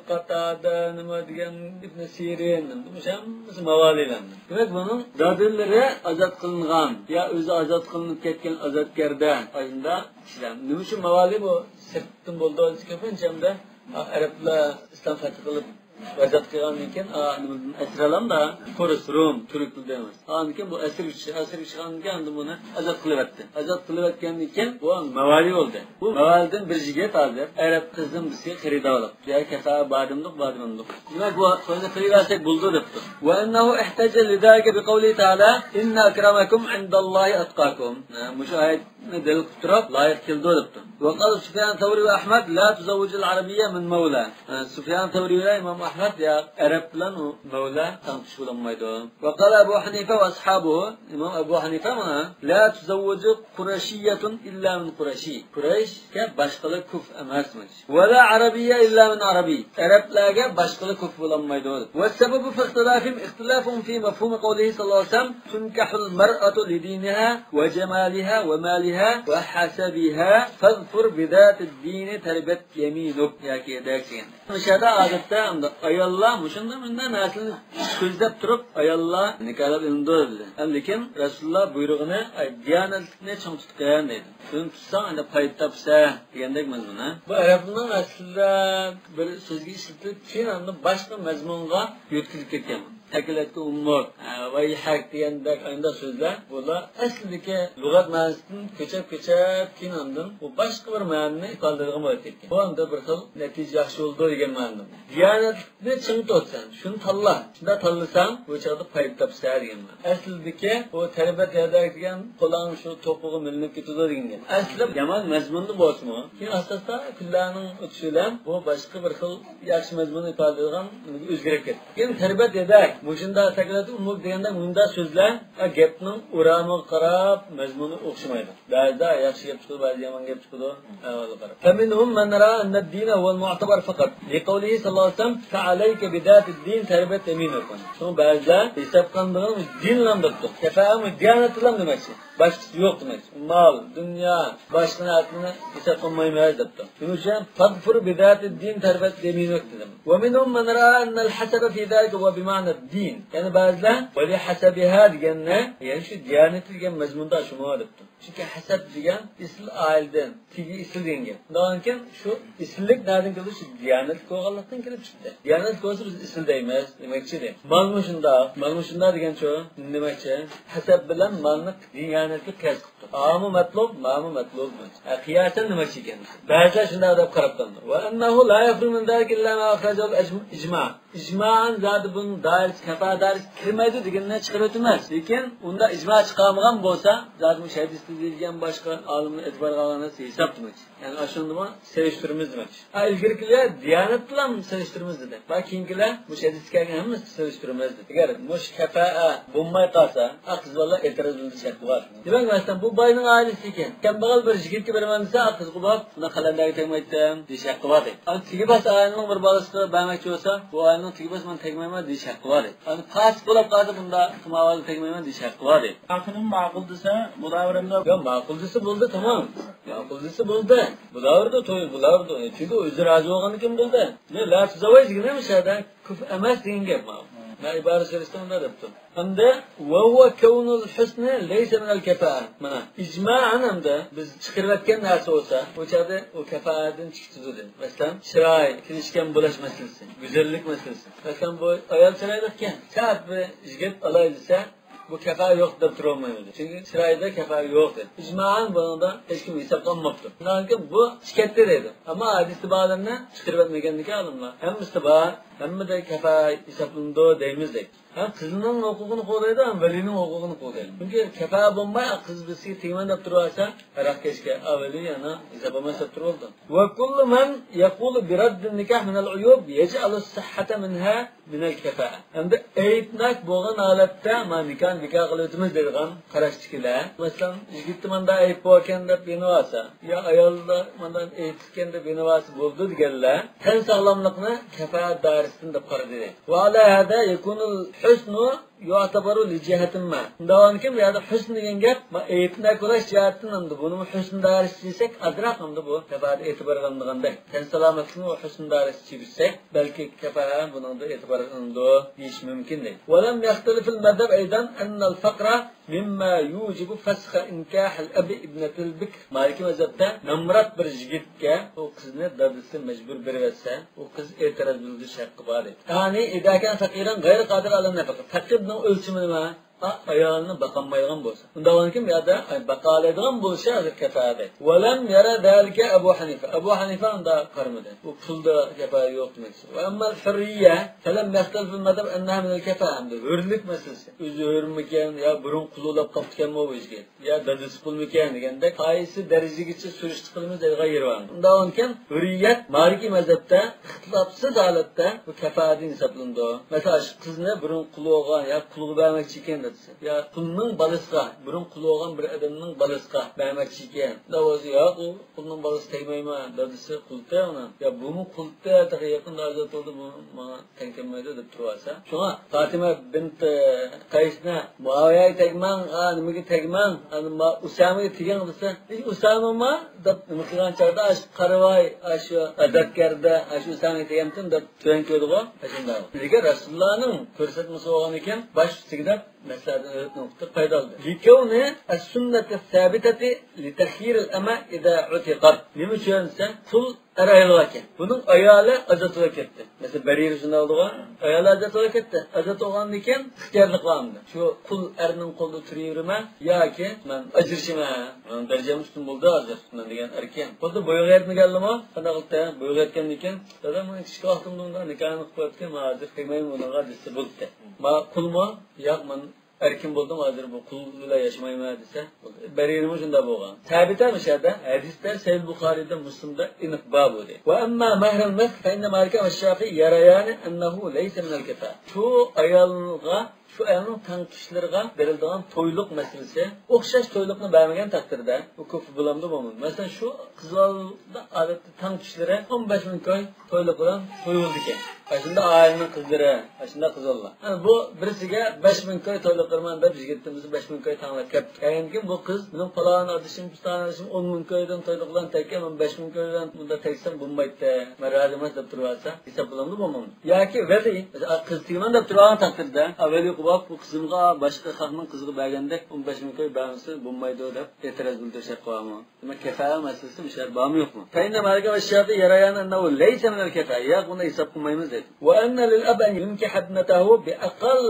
قاتادە، نېمە دېگەن، ئىبن سىرىن، مۇشۇ ھەممىسى ماۋالىلەر. دېمەك، بۇنىڭ دادىلىرى ئازاد قىلىنغان يا ئۆزى ئازاد قىلىنىپ كەتكەن ئازادكەردە، ئاشۇنداق كىشىلەر. نېمە ئۈچۈن ماۋالى بۇ سىرتتىن بولىدۇ؟ كۆپىنچە ھەمدە ئەرەبلەر ئىسلام پەتھ قىلىپ ئازاد قىلغاندىن كېيىن، ئا، نېمىدىن ئەسىر ئالامدا، فۇرس، روم، تۈرك تىلىدا ئەمەس. ئاندىن كېيىن بۇ ئەسىرگە چۈشتى. ئەسىرگە چۈشكەندىن كېيىن ئەمدى بۇنى ئازاد قىلىۋەتتى. ئازاد قىلىۋەتكەندىن كېيىن بۇ ماۋالى بولدى. بۇ ماۋالىدىن بىر يىگىت ھازىر ئەرەب قىزىدىن بىرسىگە خېرىدار بولۇپ، يا كەفائەت بار دېمىدۇق، بار دېمىدۇق. دېمەك، بۇ توينى قىلىۋەرسەك بولىدۇ دەپتۇ. ۋە ئەننەھۇ ئىھتەججە لىزالىكە بىقەۋلىھى تەئالا، ئىننە ئەكرەمەكۇم ئىنداللاھى ئەتقاكۇم. ھە، مۇشۇ ئايەتنى دەلىل قىلىپ تۇرۇپ، لايىق كېلىدۇ دەپتۇ. ۋە قال سۇفيان سەۋرى ۋە ئەھمەد، لا تۇزەۋۋىجۇل ئەرەبىييە مىن مەۋلا. ھە، سۇفيان سەۋرى ۋە ئىمام ئەھمەد يا ئەرەب بىلەن ئۇ مەۋلا تەڭتۇش بولالمايدۇ. ۋە قال ئەبۇ ھەنىفە ۋە ئەسھابۇھۇ، ئىمام ئەبۇ ھەنىفە مانا، لا تۇزەۋۋىجۇ قۇرەيشىييەتۇن ئىللا مىن قۇرەيشى. قۇرەيشكە باشقىلار كۇف ئەمەس. ۋە لا ئەرەبىييە ئىللا مىن ئەرەبىي. ئەرەبلەرگە باشقىلار كۇف بولالمايدۇ. ۋە سەبەبۇ فى ئىختىلاف ئىختىلاف فى مەفھۇمى قەۋلىھى سەللەللاھۇ ئەلەيھى ۋەسەللەم، تۇنكەھۇل مەرئەتۇ لىدىنىھا ۋە جەمالىھا ۋە مالىھا ۋە ھەسەبىھا فەزفۇر بىزاتىد دىنى تەربەت يەمىنۇك ياكى يەدەك دېگەن. مۇشۇ يەردە ئادەتتە ئاياللار مۇشۇنداق مۇنداق نەرسىلەرنى سۆزلەپ تۇرۇپ ئاياللار نىكاھلاپ ئېلىنىدۇ دېدى. لېكىن رەسۇلۇللا بۇيرۇغىنى، ئاي، دىيانەتنى چىڭ تۇتقىن دەيدۇ. شۇنى تۇتساڭ ئەندى پايدا تاپىسەن دېگەندەك مەزمۇن، ھە؟ بۇ ئەرەبنىڭ ئەسلىدە بىر سۆزگە ئىشلىتىلىپ، كېيىن ئاندىن باشقا مەزمۇنغا يۆتكىلىپ كەتكەن. تەكلەتكە ئۇمۇر، ھە، ۋەيھەك دېگەندەك ئانداق سۆزلەر، بۇلار ئەسلىدىكى لۇغەت مەنىسىدىن كۆچۈپ، كۆچۈپ، كېيىن ئاندىن ئۇ باشقا بىر مەنىنى ئىپادىلەيدىغان بولۇپ كەتكەن. بۇ ئەمدى بىر خىل نەتىجە ياخشى بولىدۇ دېگەن مەنىدە. دىيانەتنى چىڭ تۇت سەن، شۇنى تاللا. شۇنداق تاللىساڭ، بۇ چاغدا پايدا تاپىسەن دېگەن مەنە. ئەسلىدىكى ئۇ تەربەت يەدەك دېگەن قولۇڭ شۇ توپىغا مىلىنىپ كېتىدۇ دېگەن گەپ. ئەسلى يامان مەزمۇندا بولسىمۇ، كېيىن ئاستا-ئاستا كۈنلەرنىڭ ئۆتۈشى بىلەن بۇ باشقا بىر خىل ياخشى مەزمۇننى ئىپادىلەيدىغان ئۆزگىرىپ كەتتى. كېيىن تەربەت يەدەك، مۇشۇنداق تەكلەت ئۇمۇر دېگەندە مۇنداق سۆزلەر، ھە، گەپنىڭ ئورامىغا قاراپ مەزمۇنى ئوخشىمايدۇ. بەزىدە ياخشى گەپ چىقىدۇ، بەزىدە يامان گەپ چىقىدۇ. ئەھۋالغا قاراپ. فمنهم من رأى أن الدين هو المعتبر فقط. لقوله صلى الله عليه وسلم، فعليك بذات الدين تربت يمينك. شۇڭا بەزىلەر ھېسابقا ئالىدىغان دىنلا دەپتۇ. كەفائەمۇ دىيانەتلا دېمەكچى. باشقىسى يوق دېمەكچى. مال، دۇنيا، باشقا نەرسىنى ھېسابقا ئالمايمىز دەپتۇ. شۇنىڭ ئۈچۈن فاظفر بذات الدين تربت يمينك دېدىم. ومنهم من رأى أن الحسب في ذلك هو بمعنى الدين. يەنى بەزىلەر ولحسبها دېگەننى، يەنى شۇ دىيانەت دېگەن مەزمۇندا شۇمۇ دەپتۇ. چۈنكى ھەسەب دېگەن ئېسىل ئائىلىدىن، تېگى ئېسىل دېگەن گەپ. شۇنداقتىن كېيىن شۇ ئېسىللىك نەدىن كېلىدۇ؟ شۇ دىيانەتلىك بولغانلىقتىن كېلىپ چىقتى. دىيانەتلىك بولسا بىز ئېسىل دەيمىز دېمەكچى. مالمۇ شۇنداق، مالمۇ شۇنداق دېگەن شۇ نېمە دېمەكچى؟ ھەسەب بىلەن مالنى دىيانەتكە قىياس قىلىپتۇ. ئامۇ مەتلۇب، مامۇ مەتلۇب. ھە، قىياسەن نېمە ئىكەن؟ بەزىلەر شۇنداق دەپ قاراپ قالىدۇ. وأنه لا يخرج من ذلك إلا ما أخرجه الإجماع. ئىجمائەن زادى بۇنىڭ دائىرىسى، كەفائەت دائىرىسىگە كىرمەيدۇ دېگىنىنى چىقىرىۋېتىمىز. لېكىن ئۇنداق ئىجما چىقارمىغان بولسا، زادى مۇشۇ ھەدىستە دېيىلگەن باشقا ئالىملار ئېتىبارغا ئالغان نەرسە ھېساب دېمەكچى. يەنى ئاشۇندىمۇ سېلىشتۇرىمىز دېمەكچى. ھە، ئىلگىرىكىلەر دىيانەت بىلەن سېلىشتۇرىمىز دېدى. ۋە كېيىنكىلەر مۇشۇ ھەدىستە كەلگەن ھەممىسىنى سېلىشتۇرىمىز دېدى. ئەگەر مۇشۇ كەفائە بولماي قالسا، ئا، قىز بالىلار ئېتىراز بىلدۈرۈش ھەققى بار. دېمەك، مەسىلەن، بۇ باينىڭ ئائىلىسى ئىكەن. كەمبەغەل بىر يىگىتكە بېرىمەن دېسە، ئا، قىزغا بولۇپ، بۇنداق قەلەندەرگە تەگمەيتتىم دېيىش ھەققى بار دەيدۇ. ئەمما تېگى بەس ئائىلىنىڭ بىر بالىسىغا بەرمەكچى بولسا، بۇ ئائىلىنىڭ تېگى بەس مەن تەگمەيمەن دېيىش ھەققى بار دەيدۇ. ئەمما پاسىق بولۇپ قالسا، بۇنداق قىمارۋازغا تەگمەيمەن دېيىش ھەققى بار دەيدۇ. ئاخىرى ماقۇل دېسە، بۇلار بىلەن يا، ماقۇل دېسە بولدى، تامام. ماقۇل دېسە بولدى. بۇلار بىلەن توي، بۇلار بىلەن توي. چۈنكى ئۆزى رازى بولغاندىكىن بولدى. لا تزاۋۋاج دېگىنى مۇشۇ يەردە كۇف ئەمەس دېگەن گەپ ماۋۇ. ھە، ئىبارە سۈرىسىدە مۇنداق دەپتۇ. ئەمدى، وهو كون الحسن ليس من الكفاءة. مانا، ئىجمائەن ئەمدى بىز چىقىرىۋەتكەن نەرسە بولسا، ئۇ چاغدا ئۇ كاپائەتتىن چىقىپ تۇرىدۇ. مەسىلەن، چىراي، كېلىشكەن بولاش مەسىلىسى، گۈزەللىك مەسىلىسى. مەسىلەن، بۇ ئايال چىرايلىقكەن، سەت بىر يىگىت ئالاي دېسە، بۇ كاپائەت يوق دەپ تۇرالمايدۇ. چۈنكى چىرايدا كاپائەت يوق دەيدۇ. ئىجمائەن بۇنىڭدا ھېچكىم ھېسابقا ئالماپتۇ. شۇنىڭدىن كېيىن بۇ چىكەتتى دەيدۇ. ئەمما ھەدىستە بارلىرىنى چىقىرىۋەتمىگەندىكىن ئالىملار. ھەممىسىدە بار، ھەممىدە كاپائەت ھېسابلىنىدۇ دەيمىز دەيدۇ. ھەم قىزنىڭ ھوقۇقىنى قوغدايدۇ، ھەم ۋەلىينىڭ ھوقۇقىنى قوغدايدۇ. چۈنكى كاپائەت بولماي، قىز بىرسىگە تېگىمەن دەپ تۇرۇۋالسا، ھەر ھەققەشكە، ئا، ۋەلىي يەنە ھېساب ئالماي ساپ تۇرۇۋالىدۇ. وكل من يقول برد النكاح من العيوب يجعل الصحة منها من الكفاءة. ئەمدى ئەيىبناك بولغان ھالەتتە، ما نىكاھنى بىكار قىلىۋېتىمىز دەيدىغان قاراشتىكىلەر. مەسىلەن، يىگىتتە ماندا ئەيىب باركەن دەپ يېنىۋالسا، يا ئايالدا ماندا ئەيىب ئىكەن دەپ يېنىۋالسا بولىدۇ دېگەنلەر تەن ساغلاملىقنى كاپائەت دائىرىسىدىن دەپ قارىدى. وعلى هذا يكون الحسن يعتبر لجهة ما. شۇنداق بولغانكىن، بۇ يەردە ھۆسن دېگەن گەپ، ما، ئېيتناك بولاش جەھەتتىن ئەمدى بۇنىمۇ ھۆسن دائىرىسى دېسەك، ئازراق ئەمدى بۇ كاپائەت ئېتىبارغا ئالىنىدىغاندەك. تەن سالامەتلىكنى ھۆسن دائىرىسىگە چىگىرسەك، بەلكى كاپائەت بۇنىڭدا ئېتىبارغا ئالىنىدۇ دېيىش مۇمكىن دەيدۇ. ولم يختلف المذهب أيضا أن الفقر مما يوجب فسخ نكاح الأب ابنة البكر. مالىكىي مەزھەپتە نامرات بىر يىگىتكە ئۇ قىزنى دادىسى مەجبۇر بېرىۋەتسە، ئۇ قىز ئېتىراز بىلدۈرۈش ھەققى بار دەيدۇ. يعني إذا كان فقيرا غير قادر على النفقة. پەقىرنىڭ ئۆلچىمى نېمە؟ ئا-، ئايالىنى باقالمايدىغان بولسا. ئۇنداق بولغانكىن، بۇ يەردە، ئاي، باقالايدىغان بولۇشى ھازىر كاپائەت دەيدۇ. ولم ير ذلك أبو حنيفة. ئەبۇ ھەنىفە ئۇنداق قارىمىدى. ئۇ پۇلدا كاپائەت يوق دېمەكچى. وأما الحرية فلم يختلف المذهب أنها من الكفاءة. ئەمدى ھۆرلۈك مەسىلىسى. ئۆزى ھۆرمىكەن يا بۇرۇن قۇل بولاپ قاپتىكەنمۇ بۇ يىگىت؟ يا دادىسى قۇلمىكەن دېگەندەك، قايسى دەرىجىگىچە سۈرۈشتە قىلىمىز دەيدىغان يېرى بار. ئۇنداق بولغانكەن، ھۆرىيەت مالىكىي مەزھەپتە ئىختىلاپسىز ھالەتتە بۇ كاپائەتتىن ھېسابلىنىدۇ. مەسىلەن، شۇ قىزنى بۇرۇن قۇل بولغان يا قۇلغا بەرمەكچى ئىكەن دېسە، يا قۇلنىڭ بالىسىغا، بۇرۇن قۇل بولغان بىر ئادەمنىڭ بالىسىغا بەرمەكچى ئىكەن. ئۇنداق بولسا، ياق، ئۇ قۇلنىڭ بالىسى تەگمەيمەن، دادىسى قۇلتى ئۇنىڭ. يا بۇمۇ قۇلتى، تېخى يېقىندا ئازاد بولدى، بۇ ماڭا تەڭ كەلمەيدۇ دەپ تۇرۇۋالسا. شۇڭا پاتىمە بىنت قەيسنى مۇئاۋىيەگە تەگمەڭ، ھا، نېمىگە تەگمەڭ، ھا، نېمە، ئۇسامىگە تېگىڭ دېسە، ھېچ ئۇسامىما دەپ نېمە قىلغان چاغدا، ئاشۇ قارىۋاي، ئاشۇ ئازادكاردا، ئاشۇ ئۇسامىگە تېگەمتىم دەپ تۆۋەن كۆرىدىغۇ. ئاشۇنداق. لېكىن رەسۇلۇللانىڭ كۆرسەتمىسى بولغان ئىكەن، باش ئۈستىگە دەپ مەسلىھەتنى ئۆتنى ئوقۇتۇپ پايدا ئالدى. لكون السنة الثابتة لتخيير الأمة إذا عتقت. نېمە ئۈچۈن دېسە، قۇل ئەر ئايالغا ئىكەن. بۇنىڭ ئايالى ئازاد بولۇپ كەتتى. مەسىلەن، بەرىرە شۇنداق بولغان. ئايالى ئازاد بولۇپ كەتتى. ئازاد بولغاندىن كېيىن ئىختىيارلىق بار ئەمدى. شۇ قۇل ئەرنىڭ قولىدا تۇرۇۋېرىمەن ياكى مەن ئاجرىشىمەن. مېنىڭ دەرىجەم ئۈستۈن بولدى ھازىر. مەن دېگەن ئەركىن. خۇددى بويىغا يەتمىگەنلىمۇ؟ قانداق قىلدى؟ بويىغا يەتكەندىن كېيىن، دادا، مېنىڭ كىچىك ۋاقتىمدا ئۇنداق نىكاھنى قىلىپ قويۇپتىكەن، مەن ھازىر قىيمايمەن ئۇنىڭغا دېسە بولدى. ما قۇلمۇ؟ ياق، مەن ئەركىن بولدۇم، ھازىر بۇ قۇل بىلەن ياشىمايمەن دېسە، بەرىرىمۇ شۇنداق بولغان. سابىتە مۇشۇ يەردە، ھەدىستە سەھىھ بۇخارىيدا، مۇسلىمدا ئېنىق بار بۇ دەيدۇ. وأما مهر المثل فإن مالك والشافعي يريان أنه ليس من الكفاءة. شۇ ئايالغا، شۇ ئايالنىڭ تەڭتۇشلىرىغا بېرىلىدىغان تويلۇق مەسىلىسى، ئوخشاش تويلۇقنى بەرمىگەن تەقدىردە، بۇ كۇفر بولامدۇ، بولمامدۇ؟ مەسىلەن، شۇ قىزلاردا ئادەتتە تەڭتۇشلىرى ئون بەش مىڭ كوي تويلۇق بىلەن توي بولىدىكەن. ئاشۇنداق ئائىلىنىڭ قىزلىرى، ئاشۇنداق قىزلار. ئەنە بۇ بىرسىگە بەش مىڭ كوي تويلۇق قىلىمەن دەپ، يىگىتتىن بىر بەش مىڭ كوي تەڭلەپ كەپتۇ. كەينىدىن كېيىن بۇ قىز، مېنىڭ پالان ئادىشىم، پىستان ئادىشىم ئون مىڭ كويدىن تويلۇق بىلەن تەگكەن، مەن بەش مىڭ كوي بىلەن بۇنداق تەگسەم بولمايتتى، مەن رازى ئەمەس دەپ تۇرۇۋالسا، ھېساب بولامدۇ، بولمامدۇ؟ ياكى ۋەلىي، قىز تېگىمەن دەپ تۇرغان تەقدىردە، ۋەلىي قىلىپ، بۇ قىزىمغا باشقا خەقنىڭ قىزىغا بەرگەندەك ئون بەش مىڭ كوي بەرمىسە بولمايدۇ دەپ ئېتىراز بىلدۈرۈش ھەققى بارمۇ؟ دېمەك، كەفائە مەسىلىسى مۇشۇ يەردە بارمۇ يوقمۇ؟ فإن مالك والشافعي يريان أنه ليس من الكفاءة. ياق، بۇنى ھېساب قىلمايمىز دەيدۇ. وأن للأب أن ينكح ابنته بأقل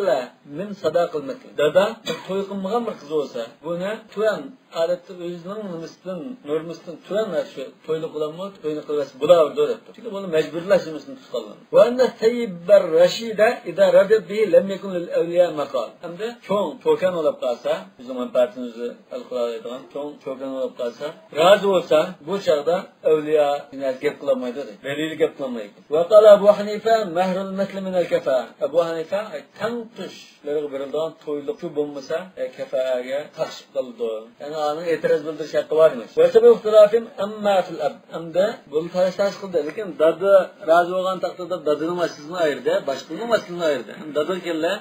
من صداق المثل. دادا توي قىلمىغان بىر قىز بولسا، بۇنى تۆۋەن، ئادەتتە ئۆزىنىڭ نېمىسىدىن، نورمىسىدىن تۆۋەن، شۇ تويلۇق بىلەنمۇ توينى قىلىۋەتسە بولاۋېرىدۇ دەپتۇ. چۈنكى بۇنى مەجبۇرلاش نېمىسىنى تۇتقانلار. وأن الثيب الرشيد إذا رضيت به لم يكن للأولياء مقال. ئەمدى چوڭ، چوكان بولۇپ قالسا، ئۆزىنىڭ مەنپەئەتىنى ئۆزى ھەل قىلالايدىغان چوڭ چوكان بولۇپ قالسا، رازى بولسا، بۇ چاغدا ئەۋلىيا جىنايەت گەپ قىلالمايدۇ دەيدۇ. ۋەلىيلەر گەپ قىلالمايدۇ. وقال أبو حنيفة مهر المثل من الكفاءة. ئەبۇ ھەنىفە تەڭتۇشلىرىغا بېرىلىدىغان تويلۇق شۇ بولمىسا، ئە، كەفائەگە تاقىشىپ قالىدۇ. يەنى ئانىڭ ئېتىراز بىلدۈرۈش ھەققى بار دېمەكچى. وسبب اختلافهم أما في الأب. ئەمدى بۇنى تالاش-تارتىش قىلدى. لېكىن دادا رازى بولغان تەقدىردە دادىنىڭ مەسىلىسىنى ئايرىدى، باشقىنىڭ مەسىلىسىنى ئايرىدى. دادا كەلدى.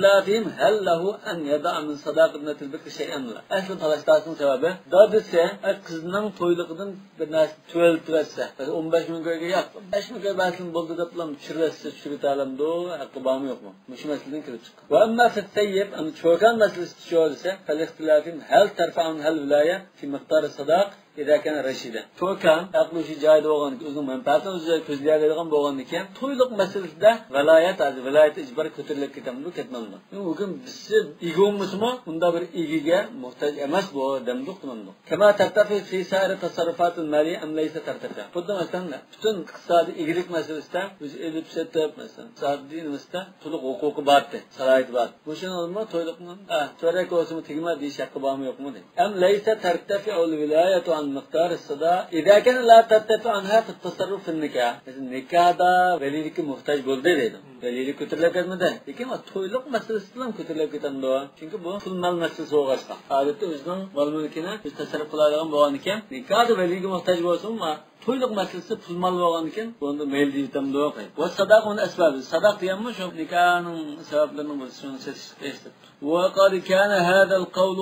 خلافهم هل له أن يدع من صداق ابنة البكر شيئا أم لا. ئەسلى تالاش-تارتىشنىڭ سەۋەبى، دادىسى قىزنىڭ تويلۇقىدىن بىر نەرسە تۆۋەنلىتىۋەتسە، مەسىلەن، ئون بەش مىڭ كويگە، ياق، بەش مىڭ كوي بەرسىمۇ بولدى دەپلا چۈشۈرۈۋەتسە، چۈشۈرۈۋېتەلەمدۇ، ھەققى بارمۇ يوقمۇ؟ مۇشۇ مەسىلىدىن كېلىپ چىققان. وأما في الثيب، ئەمدى چوكان مەسىلىسى شۇ دېسە، فلاختلافهم هل ترفعه عنها الولاية في مقدار الصداق إذا كان رشيدا. چوكان ئەقلى ھوشى جايىدا بولغاندىكىن، ئۆزىنىڭ مەنپەئەتىنى ئۆزى كۆزلىيەلەيدىغان بولغاندىكىن، تويلۇق مەسىلىسىدە ۋىلايەت، ھازىر ۋىلايەت ئىجبارى كۆتۈرۈلۈپ كېتەمدۇ، كەتمەمدۇ؟ ھۆكۈم بىزسىز ئىگە بولمىسىمۇ، ئۇنداق بىر ئىگىگە موھتاج ئەمەس بۇ، دەمدۇق، دەمدۇق. كما ترتفع في سائر التصرفات المالية أم ليس ترتفع. خۇددى مەسىلەن، پۈتۈن ئىقتىسادىي ئىگىلىك مەسىلىسىدە، ئۆزى ئېلىپ سېتىپ، مەسىلەن، ئىقتىسادىي نېمىسىدە تولۇق ھوقۇقى بارتى، سالاھىيىتى بارتى. مۇشۇنىڭمۇ تويلۇقنىڭ، ئە، تۆۋەنرەك بولسىمۇ تېگىمە دېيىش ھەققى بارمۇ يوقمۇ دەيدۇ. أم ليس ترتفع الولاية عن مقدار الصداق إذا كان لا ترتفع عنها في التصرف في النكاح. مەسىلەن، نىكاھدا ۋەلىيلىككە موھتاج بولدى دەيدۇ. ۋەلىيلىك كۆتۈرۈلۈپ كەتمىدى. لېكىن تويلۇق مەسىلىسىدىلا كۆتۈرۈلۈپ كېتەمدۇ؟ چۈنكى بۇ پۇل مال مەسىلىسى بولغاچقا. ئادەتتە ئۆزىنىڭ مال مۈلكىنى ئۆزى تەسەررۇپ قىلالايدىغان بولغاندىكىن، نىكاھدا ۋەلىيگە موھتاج بولسىمۇ، تويلۇق مەسىلىسى پۇل مال بولغاندىكىن، بۇنى مەيلى دېيىۋېتەمدۇ؟ والصداق من الأسباب. ساداق دېگەنمۇ شۇ نىكاھنىڭ سەۋەبلىرىنىڭ بىرسى، شۇنى سېتىشلىق دەيسىز. وقد كان هذا القول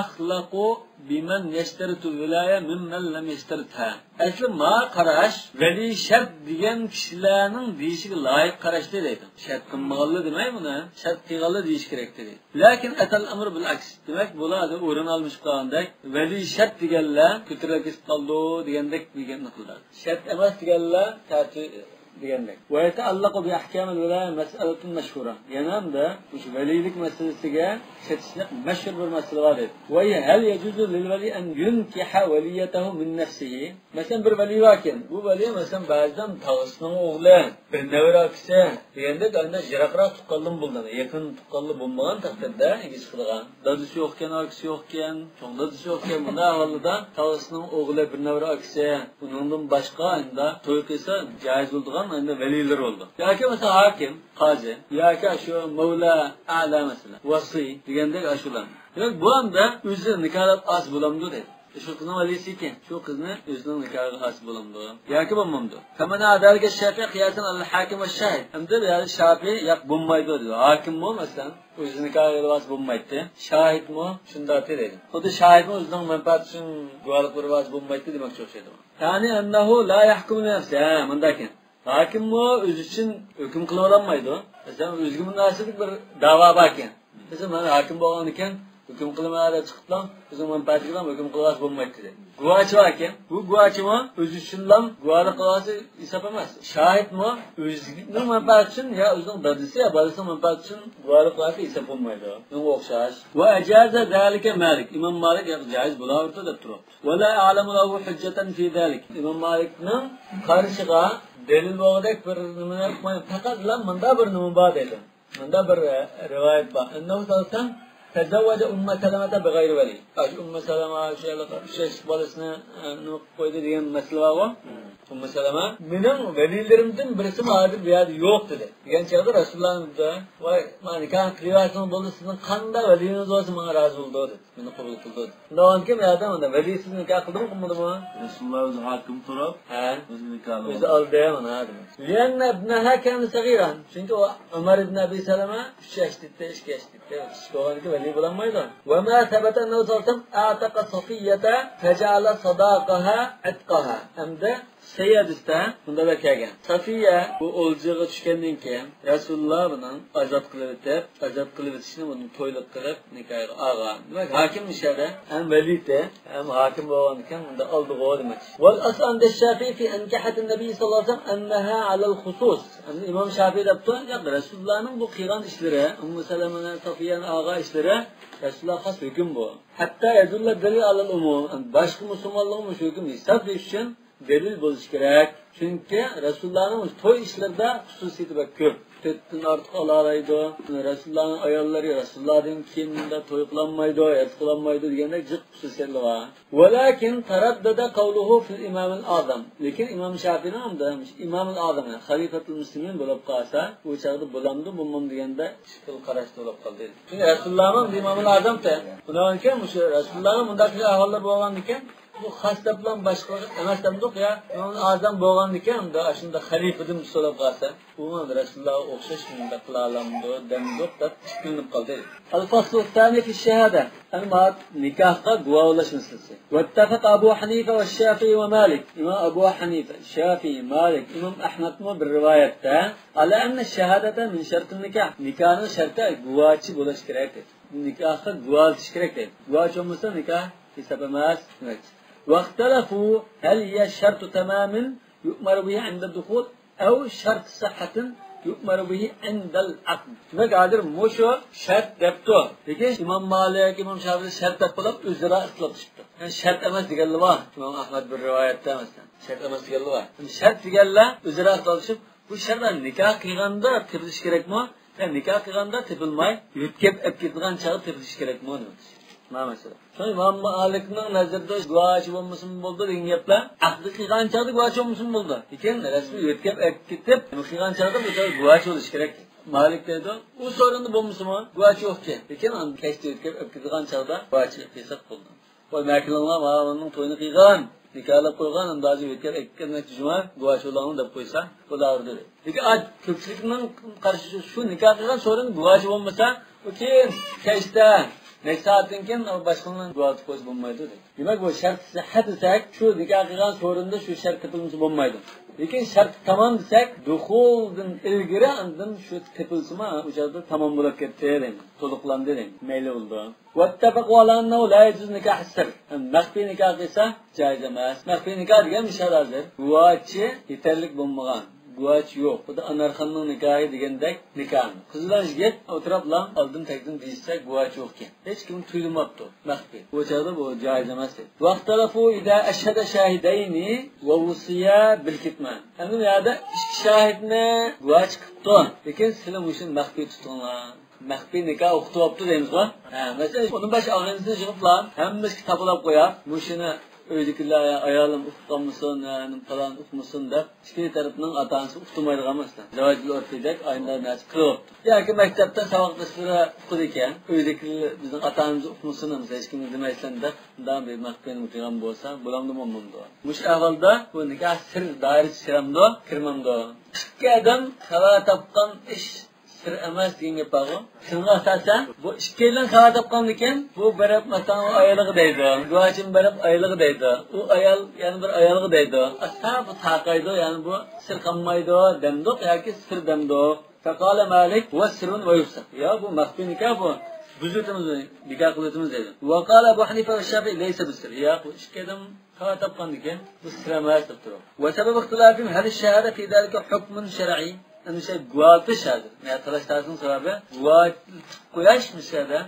أخلق بمن يشترط الولاية ممن لم يشترطها. ئەسلى ما قاراش ۋەلىي شەرت دېگەن كىشىلەرنىڭ دېيىشىگە لايىق قاراشتى دەيدۇ. شەرت قىلمىغانلا دېمەي بۇنى، شەرت قىلغانلا دېيىش كېرەك دەيدۇ. لكن أتى الأمر بالعكس. دېمەك، بۇلار ھازىر ئورۇن ئالمىشىپ قالغاندەك، ۋەلىي شەرت دېگەنلەر كۆتۈرۈلۈپ كېتىپ قالىدۇ دېگەندەك بىر گەپنى قىلدى. شەرت ئەمەس دېگەنلەر تەتۈ دېگەندەك. ويتعلق بأحكام الولاية مسألة مشهورة. يەنە ھەمدە مۇشۇ ۋەلىيلىك مەسىلىسىگە چېتىشلىق مەشھۇر بىر مەسىلە بار دەيدۇ. وهي هل يجوز للولي أن ينكح وليته من نفسه؟ مەسىلەن، بىر ۋەلىي باركەن، بۇ ۋەلىي، مەسىلەن، بەزىدە تاغىسىنىڭ ئوغلى، بىر نەۋرە ئاكىسى دېگەندەك، ئەندى يىراقراق تۇغقانلىرىمۇ بولىدۇ، يېقىن تۇغقانلىرى بولمىغان تەقدىردە ئىگە چىقىدىغان. دادىسى يوقكەن، ئاكىسى يوقكەن، چوڭ دادىسى يوقكەن، بۇنداق ئەھۋالدا تاغىسىنىڭ ئوغلى، بىر نەۋرە ئاكىسى، ئۇنىڭدىن باشقا ئەندى توي قىلسا جايىز بولىدىغان ئەندى ۋەلىيلىرى بولىدۇ. ياكى مەسىلەن، ھاكىم، قازى، ياكى شۇ مەۋلا ئەلا، مەسىلەن، ۋاسىي دېگەندەك ئاشۇلار. دېمەك، بۇ ئەمدى ئۆزى نىكاھلاپ ئالسا بولامدۇ دەيدۇ. شۇ قىزنىڭ ۋەلىيسى ئىكەن، شۇ قىزنى ئۆزىنىڭ نىكاھىغا ئالسا بولامدۇ ياكى بولمامدۇ؟ فمنع ذلك الشافعي قياسا على الحاكم والشاهد. ئەمدى بۇ يەردە شافىئى ياق، بولمايدۇ دېدى. ھاكىممۇ مەسىلەن ئۆزىنىڭ نىكاھىغا ئېلىۋالسا بولمايتتى. شاھىتمۇ شۇنداق دەيدۇ. خۇددى شاھىتمۇ ئۆزىنىڭ مەنپەئەتى ئۈچۈن گۇۋاھلىق بېرىۋالسا بولمايتتى دېمەكچى ئوخشايدۇ. يعني أنه لا يحكم لنفسه. ھە، مۇنداق ئىكەن. ھاكىممۇ ئۆزى ئۈچۈن ھۆكۈم قىلىۋالالمايدۇ. مەسىلەن، ئۆزىگە مۇناسىۋەتلىك بىر دەۋا باركەن. مەسىلەن، مەن ھاكىم بولغاندىكىن ھۆكۈم قىلىمەن دەپ چىقىپلا، ئۆزىنىڭ مەنپەئەتىگە ھۆكۈم قىلىۋالسا بولمايتتى دەيدۇ. گۇۋاچى باركەن، بۇ گۇۋاچىمۇ ئۆزى ئۈچۈنلا گۇۋاھلىق قىلىۋالسا ھېساب ئەمەس. شاھىتمۇ ئۆزىنىڭ مەنپەئەتى ئۈچۈن يا ئۆزىنىڭ دادىسى يا بالىسىنىڭ مەنپەئەتى ئۈچۈن گۇۋاھلىق قىلىۋالسا ھېساب بولمايدۇ. شۇنىڭغا ئوخشاش. وأجاز ذلك مالك. ئىمام مالىك ياق، جايىز بولاۋېرىدۇ دەپ تۇرۇپتۇ. ولا أعلم له حجة في ذلك. ئىمام مالىكنىڭ قارىشىغا دەلىل بولغۇدەك بىر نېمىنى ئۇقمايمەن. پەقەتلا مۇنداق بىر نېمە بار دەيدۇ. مۇنداق بىر، ئە، رىۋايەت بار. أنه صلى الله عليه وسلم تزوج أم سلمة بغير ولي. ئاشۇ ئۇممۇ سەلەمە، شۇ يەرلىك ئۈچ ياشلىق بالىسىنى، ئە، نېمە قىلىپ قويدى دېگەن مەسىلە بارغۇ. ئۇممۇ سەلەمە، مېنىڭ ۋەلىيلىرىمدىن بىرسىمۇ ھازىر بۇ يەردە يوق دېدى. دېگەن چاغدا رەسۇلۇللا، ۋاي، مانا نىكاھنى قىلىۋەرسىڭىز بولدى، سىزنىڭ قانداق ۋەلىيىڭىز بولسا ماڭا رازى بولىدۇ دېدى. مېنى قوبۇل قىلدى. شۇنداق بولغاندىكىن، بۇ يەردە مانا ۋەلىسىز نىكاھ قىلدىمۇ، قىلمىدىمۇ؟ رەسۇلۇللا ئۆزى ھاكىم تۇرۇپ، ھە. ئۆزى نىكاھلىغان. ئۆزى ئالدى، مانا دېمەك. لأن ابنها كان صغيرا. چۈنكى ئۇ ئۆمەر ئىبن ئەبى سەلەمە ئۈچ ياشتا ئىدى، ئىككى ياشتا ئىدى. كىچىك بولغاندىكىن ۋەلىي بولالمايدۇ. وما ثبت أنه صلى الله عليه وسلم أعتق صفية فجعل صداقها عتقها. ھەمدە سەھىھ ھەدىستە مۇنداق كەلگەن. سەفىيە بۇ ئولجىغا چۈشكەندىن كېيىن، رەسۇلۇللا بۇنى ئازاد قىلىۋېتىپ، ئازاد قىلىۋېتىشنى بۇنى تويلۇق قىلىپ نىكاھىغا ئالغان. دېمەك، ھاكىم مۇشۇ يەردە ھەم ۋەلىيتى، ھەم ھاكىم بولغاندىكىن بۇنداق ئالدىغۇ دېمەكچى. والأصل عند الشافعي في أنكحت النبي صلى الله عليه وسلم أنها على الخصوص. ئەمدى ئىمام شافىي دەپتۇ، ياق، رەسۇلۇللانىڭ بۇ قىلغان ئىشلىرى، ئۇممۇ سەلەمىنى، سەفىيەنى ئالغان ئىشلىرى رەسۇلۇللا خاس ھۆكۈم بۇ. حتى يدل الدليل على العموم. باشقا مۇسۇلمانلارغا مۇشۇ ھۆكۈم ھېساب بېرىش ئۈچۈن دەلىل بولۇشى كېرەك. چۈنكى رەسۇلۇللانىڭ توي ئىشلىرىدا خۇسۇسىيىتى بەك كۆپ. تۆتتىن ئارتۇق ئالالايدۇ. رەسۇلۇللانىڭ ئاياللىرى رەسۇلۇللادىن كېيىن مۇنداق توي قىلالمايدۇ، ھايات قىلالمايدۇ دېگەندەك جىق خۇسۇسىيەتلىرى بار. ولكن تردد قوله في الإمام الأعظم. لېكىن ئىمام شافىئىنىڭ ھەمدە ئىمامۇل ئەزەم، يەنى خەلىپەتۇل مۇسلىمىن بولۇپ قالسا، ئۇ چاغدا بولامدۇ، بولمامدۇ دېگەندە ئىككى خىل قاراشتا بولۇپ قالدى. چۈنكى رەسۇلۇللامۇ ئىمامۇل ئەزەمتى. ئۇنىڭ ئۈچۈن مۇشۇ رەسۇلۇللانىڭ مۇنداق ئەھۋاللىرى بولغاندىكىن، بۇ خاس دەپلا باشقىلارغا ئەمەس دەمدۇق يا. ئۇنىڭدىن ئادەم بولغاندىكىن، ئۇندا ئاشۇنداق خەلىپىدىن سوراپ قالسا، ئۇمۇ رەسۇلۇللاھقا ئوخشاش مۇنداق قىلالامدۇ دەمدۇق دەپ ئىككىلىنىپ قالدى. الفصل الثاني في الشهادة. ئەمما نىكاھقا گۇۋاھ بولاش مەسىلىسى. واتفق أبو حنيفة والشافعي ومالك. ئىمام ئەبۇ ھەنىفە، شافىئى، مالىك، ئىمام ئەھمەدمۇ بىر رىۋايەتتە، على أن الشهادة من شرط النكاح. نىكاھنىڭ شەرتى گۇۋاھچى بولاش كېرەك دەيدۇ. نىكاھقا گۇۋاھ بولۇش كېرەك دەيدۇ. گۇۋاھچى بولمىسا نىكاھ ھېساب ئەمەس دېمەكچى. واختلفوا هل هي شرط تمام يؤمر به عند الدخول أو شرط صحة يؤمر به عند العقد. دېمەك، ھازىر مۇشۇ شەرت دەپتۇ. لېكىن ئىمام مالىك، ئىمام شافىئى شەرت دەپ بولۇپ ئۆزئارا ئىختىلاپلىشىپتۇ. يەنى شەرت ئەمەس دېگەنلەر بار. ئىمام ئەھمەد بىر رىۋايەتتە مەسىلەن شەرت ئەمەس دېگەنلەر بار. شەرت دېگەنلەر ئۆزئارا ئىختىلاپلىشىپ، بۇ شەرتلەر نىكاھ قىلغاندا تېپىلىشى كېرەكمۇ؟ يا نىكاھ قىلغاندا تېپىلماي، يۆتكەپ ئەكېتىدىغان چاغدا تېپىلىشى كېرەكمۇ دېمەكچى. مانا مەسىلە. شۇڭا ئىمام مالىكنىڭ نەزىرىدە گۇۋاھچى بولمىسىمۇ بولىدۇ دېگەن گەپلەر، ئەقدى قىلغان چاغدا گۇۋاھچى بولمىسىمۇ بولىدۇ. لېكىن رەسمىي يۆتكەپ ئەكېتىپ، نېمە قىلغان چاغدا بۇ چاغدا گۇۋاھچى بولۇشى كېرەك. مالىك دەيدۇ، ئۇ سورۇندا بولمىسىمۇ گۇۋاھچى يوقكەن. لېكىن ئاندىن كەچتە يۆتكەپ ئەكېتىدىغان چاغدا گۇۋاھچى قىلساق بولىدۇ. ۋاي، مەكىلىڭلار ماۋۇنىڭ تويىنى قىلغان، نىكاھلاپ قويغان، ئەمدى ھازىر يۆتكەپ ئەكەتكەن جۇما گۇۋاھچى بولۇڭ دەپ قويسا، بۇ داغرىدۇر. لېكىن ئا، كۆپچىلىكنىڭ قارىشى شۇ، شۇ نىكاھ قىلغان سورۇن گۇۋاھچى بولمىسا، ئۇ كېيىن كەچتە نەچچە سائەتتىن كېيىن ئۇ باشقىنىڭ گۇۋاھلىق قويسا بولمايدۇ دەيدۇ. دېمەك، بۇ شەرت سىھھە دېسەك، شۇ نىكاھ قىلغان سورۇندا شۇ شەرت تېپىلمىسا بولمايدۇ. لېكىن شەرت تامام دېسەك، دۇخۇلدىن ئىلگىرى ئاندىن شۇ تېپىلسىمۇ، ئۇ چاغدا تامام بولۇپ كەتتى دەيمىز، تولۇقلاندى دەيمىز، مەيلى بولىدۇ. واتفقوا على أنه لا يجوز نكاح السر. مەخپىي نىكاھ قىلسا جائىز ئەمەس. مەخپىي نىكاھ دېگەن مۇشۇ ھازىر گۇۋاھچى يېتەرلىك بولمىغان، گۇۋاھچى يوق. خۇددى ئانارخاننىڭ نىكاھى دېگەندەك نىكاھ. قىز بىلەن يىگىت ئولتۇراپلا ئالدىن تەكتىن دېيىشسە گۇۋاھچى يوقكەن. ھېچكىم تۇيدۇرماپتۇ مەخپىي. بۇ چاغدا بۇ جائىز ئەمەس دەيدۇ. واختلفوا إذا أشهد شاهدين ووصيا بالكتمان. ئەمدى بۇ يەردە ئىككى شاھىتنى گۇۋاھچى قىپتۇ. لېكىن سىلەر مۇشۇنى مەخپىي تۇتۇڭلار. مەخپىي نىكاھ ئوقۇتۇۋاپتۇ دەيمىزغۇ. ھە، مەسىلەن، ئۇنىڭ بەش ئاغىنىسىنى يىغىپلا، ھەممىسىگە تاپىلاپ قويۇپ، مۇشۇنى ئۆيدىكىلەر، ئايالىم ئۇقۇپ قالمىسۇن، يا پالان ئۇقمىسۇن دەپ، ئىككى تەرەپنىڭ ئاتا-ئانىسى ئۇقتۇرمايدىغان مەسىلەن. زەۋەجۇل ئۇرفىدەك ئاينىدا نەرسە قىلىۋاپتۇ. ياكى مەكتەپتە ساۋاقداشلىرى ئۇقىدىكەن، ئۆيدىكىلەر بىزنىڭ ئاتا-ئانىمىز ئۇقمىسۇن، ھەممىسى ھېچكىمگە دېمەيسەن دەپ، مۇنداق بىر مەخپىينى قىلغان بولسا، بولامدۇ، بولمامدۇ؟ مۇشۇ ئەھۋالدا بۇ نىكاھ سىر دائىرىسىگە كىرەمدۇ، كىرمەمدۇ؟ ئىككى ئادەم خەۋەر تاپقان ئىش سىر ئەمەس دېگەن گەپ بارغۇ. شۇنىڭغا ئاساسەن، بۇ ئىككىيلەن خەۋەر تاپقاندىكىن، بۇ بېرىپ، مەسىلەن، ئۇ ئايالىغا دەيدۇ. گۇۋاچىم بېرىپ ئايالىغا دەيدۇ. ئۇ ئايال يەنە بىر ئايالغا دەيدۇ. ئاستا بۇ تارقايدۇ، يەنى بۇ سىر قالمايدۇ دەمدۇق ياكى سىر دەمدۇق؟ فقال مالك: هو سر ويفسخ. يا، بۇ مەخپىي نىكاھ بۇ. بۇزۇۋېتىمىز، نىكاھ قىلىۋېتىمىز دەيدۇ. وقال أبو حنيفة والشافعي: ليس بسر. يا، بۇ ئىككى ئادەم خاتا تاپقاندىكىن، بۇ سىر ئەمەس دەپ تۇرۇپ. وسبب اختلافهم هل الشهادة في ذلك حكم شرعي؟ ئەمدى شۇ گۇۋاھلىتىش ھازىر. مەن تالاش-تارتىشنىڭ سەۋەبى گۇۋاھلىتىپ قويۇش مۇشۇ يەردە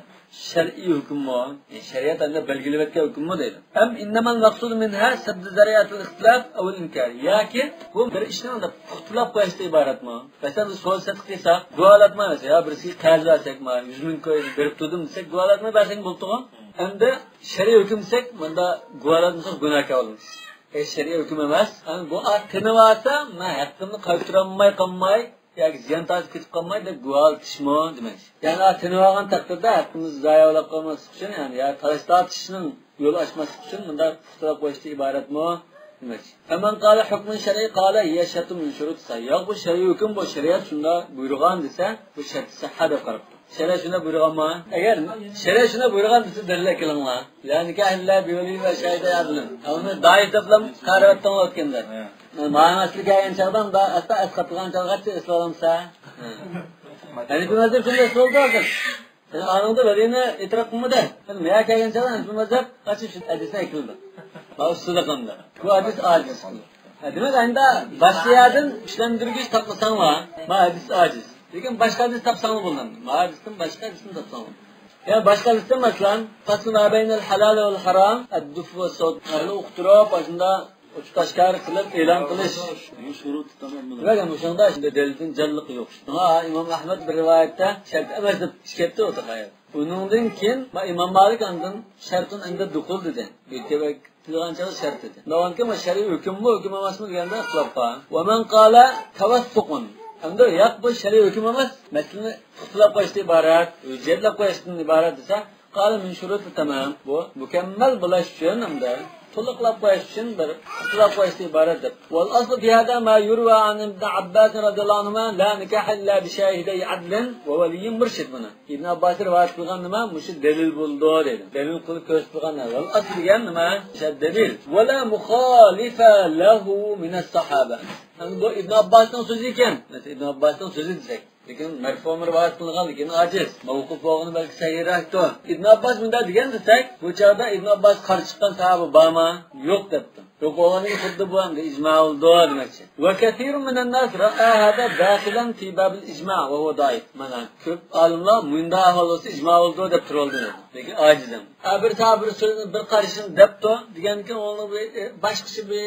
شەرئىي ھۆكۈممۇ؟ يەنى شەرىئەت ئەمدى بەلگىلەپ ئۆتكەن ھۆكۈممۇ دەيدۇ. أم إنما المقصود منها سد ذريعة الاختلاف أو الإنكار؟ ياكى بۇ بىر ئىشنى ئانداق پۇختىلاپ قويۇشتىن ئىبارەتمۇ؟ مەسىلەن، بىز سودا-سېتىق قىلساق، گۇۋاھلاتماي، مەسىلەن، يا بىرسىگە قەرز بەرسەك، مانا يۈز مىڭ كوي بېرىپ تۇردۇم دېسەك، گۇۋاھلاتماي بەرسەك بولدىغۇ. ئەمدى شەرئىي ھۆكۈم دېسەك، مۇندا گۇۋاھلاتمىساق گۇناھكار بولىمىز. ئەي، شەرئىي ھۆكۈم ئەمەس. ئەمدى بۇ ئات تېنىۋالسا، مەن ھەققىمنى قايتۇرالماي قالماي ياكى زىيان تارتىپ كېتىپ قالماي دەپ گۇۋاھلىتىشمۇ دېمەك. يەنى ئات تېنىۋالغان تەقدىردە ھەققىمىز زايە بولۇپ قالماسلىق ئۈچۈن، يەنى يا تالاش-تارتىشنىڭ يولى ئاچماسلىق ئۈچۈن مۇنداق پۇختىلاپ قويۇشتىن ئىبارەتمۇ دېمەك. فمن قال حكم شرعي قال هي شرط من شروط الصحة. ياق، بۇ شەرئىي ھۆكۈم، بۇ شەرىئەت شۇنداق بۇيرۇغان دېسە، بۇ شەرت سىھھە دەپ قاراپتۇ. شەرىئەت شۇنداق بۇيرۇغانمۇ؟ ئەگەر شەرىئەت شۇنداق بۇيرۇغان دېسە، دەلىل ئەكېلىڭلار. لا نىكاھ ئىللا بىۋەلىي ۋە شاھىدەي ئادلىن. ئۇنى دائىر دەپلا قارىۋەتتىڭلار ئۆتكەندە. مانا ئەسلى كەلگەن چاغدا ئۇندا ئەستا ئەسقاتلىغان چاغغىچە ئېسىلالامسا؟ ھەنىفىي مەزھەپ شۇنداق ئىش بولدى ھازىر. سەن ئانىڭدا ۋەلىنى ئېتىراپ قىلمىدى. سەن مەيە كەلگەن چاغدا ھەنىفىي مەزھەپ قاچا شۇ ھەدىسنى ئەكېلىدۇ. ما ئۇستىدا قىلدى. بۇ ھەدىس ئاجىز. ھە، دېمەك، ئەمدى باشقا يەردىن كۈچلەندۈرگۈچ تاپمىساڭلار، ما ھەدىس ئاجىز. لېكىن باشقا ھەدىس تاپساڭلار بولىدۇ. ما ھەدىستىن باشقا ھەدىستىن تاپساڭلار. يا باشقا ھەدىستىن، مەسىلەن، فصل ما بين الحلال والحرام الدف والصوت. ئۇقتۇرۇپ، ئاشۇندا ئوچۇق ئاشكارا قىلىپ ئېلان قىلىش. دېمەك، مۇشۇنىڭدا شۇنداق دەلىلدىن جانلىق يوق. شۇڭا ئىمام ئەھمەد بىر رىۋايەتتە شەرت ئەمەس دەپ ئىكەپتۇ ئۇ تاقايا. ئۇنىڭدىن كېيىن ما ئىمام مالىك ئاندىن شەرتۇن ئىندە دۇخۇل دېدى. يۆتكەپ ئەكېتىدىغان چاغ شەرت دېدى. داۋانكى ما شەرئىي ھۆكۈممۇ، ھۆكۈم ئەمەسمۇ دېگەندە ئىختىلاپ بار. ومن قال توثق. ئەمدى ياق، بۇ شەرئىي ھۆكۈم ئەمەس، مەسىلىنى پۇختىلاپ قويۇشتىن ئىبارەت، ھۆججەتلەپ قويۇشتىن ئىبارەت دېسە، قال من شروط التمام، بۇ مۇكەممەل بولۇش ئۈچۈن ھەمدە تولۇقلاپ قويۇش ئۈچۈن بىر ئىقتىلاپ قويۇشتىن ئىبارەت دەپ. والأصل في هذا ما يروى عن ابن عباس رضي الله عنهما: لا نكاح إلا بشاهدي عدل وولي مرشد. مانا ئىبن ئابباس رىۋايەت قىلغان نېمە؟ مۇشۇ دەلىل بولىدۇ دەيدۇ. دەلىل قىلىپ كۆرسىتىپ قىلغان. والأصل دېگەن نېمە؟ شۇ دەلىل. ولا مخالف له من الصحابة. ئەمدى بۇ ئىبن ئابباسنىڭ سۆزى ئىكەن. مەسىلەن، ئىبن ئابباسنىڭ سۆزى دېسەك. لېكىن مەرفۇ رىۋايەت قىلغان، لېكىن ئاجىز. مەۋقۇف بولغىنى بەلكى سەھىھرەكتۇ. ئىبن ئابباس مۇنداق دېگەن دېسەك، بۇ چاغدا ئىبن ئابباسقا قارشى چىققان ساھابە بارمۇ؟ يوق دەپتۇ. يوق بولغاندىن كېيىن خۇددى بۇ ئەمدى ئىجما بولىدۇ دېمەكچى. وكثير من الناس رأى هذا داخلا في باب الإجماع وهو ضعيف. مانا كۆپ ئالىملار مۇنداق ئەھۋال بولسا ئىجما بولىدۇ دەپ تۇرۇۋالدى. لېكىن ئاجىز ئەمدى. ھە، بىر ساھابە بىر سۆزنى بىر قارىشىنى دەپتۇ دېگەندىكىن ئۇنىڭ بىر، ئە، باشقىچە بىر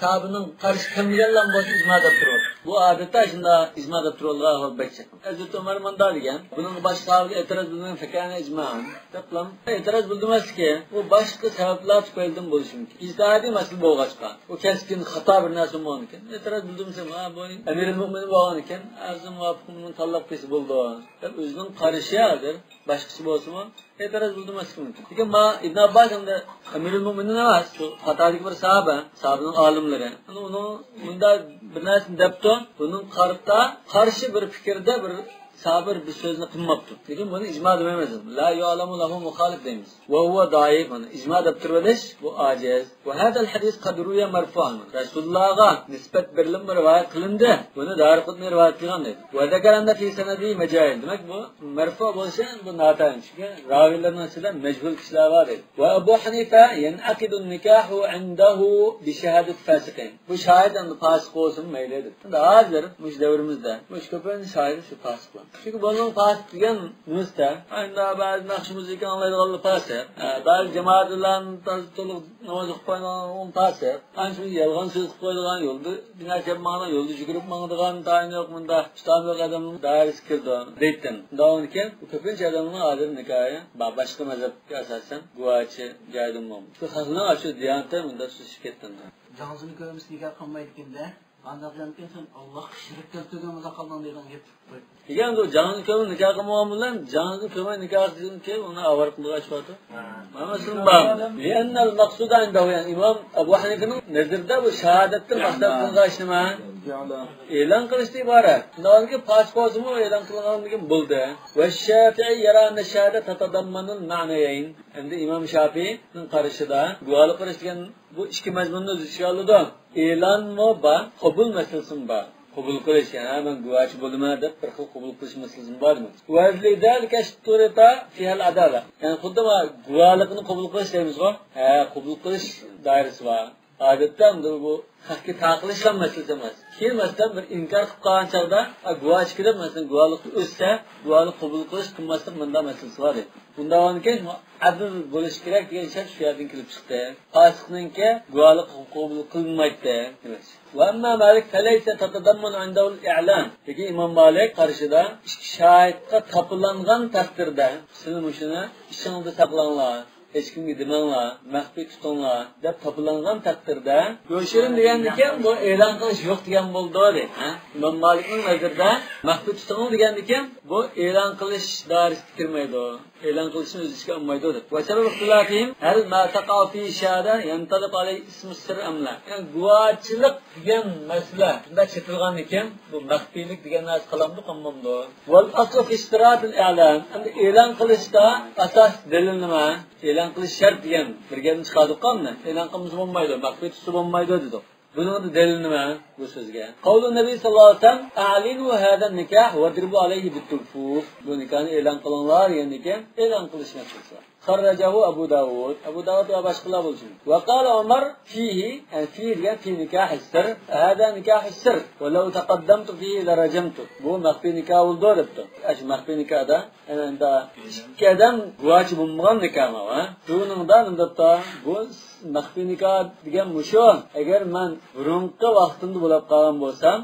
ساھابىنىڭ قارىشى كەلمىگەنلا بولسا ئىجما دەپ تۇرۇۋاتىدۇ. بۇ ئادەتتە شۇنداق ئىجما دەپ تۇرۇۋالىدىغان ئەھۋال بەك جىق. ھەزرىتى ئۆمەر مۇنداق دېگەن، بۇنىڭغا باشقا ساھابىلەر ئېتىراز بىلدۈرمىگەن، فكان إجماعا دەپلا ئېتىراز بىلدۈرمەسلىكى، بۇ باشقا سەۋەبلەر تۈپەيلىدىن بولۇشى مۇمكىن. ئىجتىھادىي مەسىلە بولغاچقا، ئۇ كەسكىن خاتا بىر نەرسە بولغانىكەن، ئېتىراز بىلدۈرمىسەم، ھە، بۇ ئەمىرۇل مۆمىنىن بولغانىكەن، ئەرزىنى مۇۋاپىق مۇنى تاللاپ قىلسا بولىدۇ دەپ ئۆزىنىڭ قارىشى ھازىر باشقىچە بولسىمۇ، ئېتىراز بىلدۈرمەسلىكى مۇمكىن. لېكىن ما ئىبن ئابباس ھەمدە ئەمىرۇل مۆمىنىن ئەمەس، شۇ خاتادىكى بىر ساھابە، ساھابىنىڭ ئالىملىرى. ئۇنىڭ مۇنداق بىر نەرسىنى دەپتۇ، بۇنىڭ قارىتا قارشى بىر پىكىردە بىر ساھابە بىر سۆزنى قىلماپتۇ. لېكىن بۇنى ئىجما دېمەيمىز. لا يعلم له مخالف دەيمىز. وهو ضعيف، مانا ئىجما دەپ تۇرۇۋېلىش، بۇ ئاجىز. وهذا الحديث قد روي مرفوعا، رەسۇلۇللاغا نىسبەت بېرىلىپمۇ رىۋايەت قىلىندى. بۇنى دارىقۇتنى رىۋايەت قىلغان دەيدۇ. وذكر أن في سنده مجاهيل. دېمەك، بۇ مەرفۇ بولۇشى بۇ ناتايىن، چۈنكى راۋىيلارنىڭ ئىچىدە مەجھۇل كىشىلەر بار دەيدۇ. وأبو حنيفة ينعقد النكاح عنده بشهادة فاسقين. بۇ شاھىت ئەمدى پاسىق بولسىمۇ مەيلى دەپ. ئەمدى ھازىر مۇشۇ دەۋرىمىزدە مۇشۇ كۆپىنچە شاھىت شۇ پاسىقلار. چۈنكى بۇنىڭ پاسىق دېگەن نېمىسىدە، ئەمدى بەزى ناخشا مۇزىكا ئاڭلايدىغانلار پاسىق. ھە، بەزى جامائەت بىلەن تازا تولۇق ناماز ئوقۇپ قويىدىغان پاسىق. ئانچە يالغان سۆز قىلىپ قويىدىغان، يولدا بىر نەرسە يەپ ماڭىدىغان، يولدا يۈگۈرۈپ ماڭىدىغان، تايىنى يوق، مۇنداق ئۇستامى يوق ئادەمنىڭ دائىرىسىگە كىرىدۇ دەيتتىن. مۇنداق بولغاندىكىن، بۇ كۆپىنچە ئادەمنىڭ ھازىر نىكاھى بار، باشقا مەزھەپكە ئاساسەن گۇۋاھچى جايىدىن بولمىدى. شۇ خەقنىڭ ئاشۇ دىيانىتى مۇنداق سۇسلىشىپ كەتتى. جاڭزىنى كۆرمىسە نىكاھ قىلمايدىكەن-دە. ئانداق دېگەندىكىن سەن ئاللاھقا شېرىك كەلتۈرگەن بولساڭ قالدىڭ دەيدىغان گەپ چىقىپ قويدى. دېگەن بۇ جاڭزىنى كۆرمەي نىكاھ قىلمىغان بىلەن جاڭزىنى كۆرمەي نىكاھ قىلغان كېيىن ئۇنى ئاۋارە قىلغان ئىش بارتۇ. مانا شۇنىڭ بار. لأن المقصود عنده، يەنى ئىمام ئەبۇ ھەنىفىنىڭ نەزىرىدە بۇ شاھادەتتىن مەقسەت قىلغان ئىش نېمە؟ ئېلان قىلىشتىن ئىبارەت. شۇنداق كېيىن پاسىق بولسىمۇ ئېلان قىلغاندىن كېيىن بولدى. والشافعي يرى أن الشهادة تتضمن المعنيين. ئەمدى ئىمام شافىئىنىڭ قارىشىدا گۇۋاھلىق بېرىش دېگەن بۇ ئىككى مەزمۇننى ئۆز ئىچىگە ئالىدۇ. ئېلانمۇ بار، قوبۇل مەسىلىسىمۇ بار. قوبۇل قىلىش، يەنى، ھە، مەن گۇۋاھچى بولىمەن دەپ بىر خىل قوبۇل قىلىش مەسىلىسىمۇ بار دېمەك. ولذلك اشترط فيها العدالة. يەنى خۇددى ما گۇۋاھلىقنى قوبۇل قىلىش دەيمىزغۇ؟ ھە، قوبۇل قىلىش دائىرىسى بار. ئادەتتە ئەمدى بۇ خەقكە تاقىلىشلا مەسىلىسى ئەمەس. كېيىن مەسىلەن بىر ئىنكار قىلىپ قالغان چاغدا، ھە، گۇۋاھچى كېلىپ مەسىلەن گۇۋاھلىقنى ئۆتسە، گۇۋاھلىق قوبۇل قىلىش قىلماسلىق مۇنداق مەسىلىسى بار دەيدۇ. بۇنداق بولغاندىكىن ئادىل بولۇشى كېرەك دېگەن شەرت شۇ يەردىن كېلىپ چىقتى. پاسىقنىڭكى گۇۋاھلىق قوبۇل قىلىنمايتتى. وأما مالك فليس تتضمن عنده الإعلان. لېكىن ئىمام مالىك قارىشىدا ئىككى شاھىتقا تاپىلانغان تەقدىردە، سىلەر مۇشۇنى ئىچىڭلاردا ساقلاڭلار، ھېچكىمگە دېمەڭلار، مەخپىي تۇتۇڭلار دەپ تاپىلانغان تەقدىردە، يوشۇرۇن دېگەندىكىن بۇ ئېلان قىلىش يوق دېگەن بولىدۇ دەيدۇ. ھە؟ ئىمام مالىكنىڭ نەزىرىدە مەخپىي تۇتۇڭلار دېگەندىكىن بۇ ئېلان قىلىش دائىرىسىگە كىرمەيدۇ. ئېلان قىلىشنى ئۆز ئىچىگە ئالمايدۇ دەپ. وسبب اختلافهم هل ما تقع فيه الشهادة ينطلق عليه اسم السر أم لا؟ يەنى گۇۋاھچىلىق دېگەن مەسىلە شۇنداق چېتىلغاندىكىن بۇ مەخپىيلىك دېگەن نەرسە قالامدۇ، قالمامدۇ؟ والأصل في اشتراط الإعلان. ئەمدى ئېلان قىلىشتا ئاساس دەلىل نېمە؟ ئېلان قىلىش شەرت دېگەن بىر گەپنى چىقاردۇققۇ ئەمدى. ئېلان قىلمىسا بولمايدۇ، مەخپىي تۇتسا بولمايدۇ دېدۇق. بۇنىڭدا دەلىل نېمە بۇ سۆزگە؟ قول النبي صلى الله عليه وسلم: أعلنوا هذا النكاح واضربوا عليه بالدفوف. بۇ نىكاھنى ئېلان قىلىڭلار دېگەندىكىن ئېلان قىلىش مەسىلىسى بار. خرجه أبو داود. ئەبۇ داۋۇد ۋە باشقىلار بولسۇن. وقال عمر فيه، يەنى فيه دېگەن في نكاح السر. هذا نكاح السر. ولو تقدمت فيه لرجمت. بۇ مەخپىي نىكاھ بولىدۇ دەپتۇ. ئاشۇ مەخپىي نىكاھدا، يەنى ئىككى ئادەم گۇۋاھچى بولمىغان نىكاھ ماۋۇ، ھە؟ شۇنىڭدا نېمە دەپتۇ؟ بۇ مەخپىي نىكاھ دېگەن مۇشۇ. ئەگەر مەن بۇرۇنقى ۋاقتىمدا بولۇپ قالغان بولسام،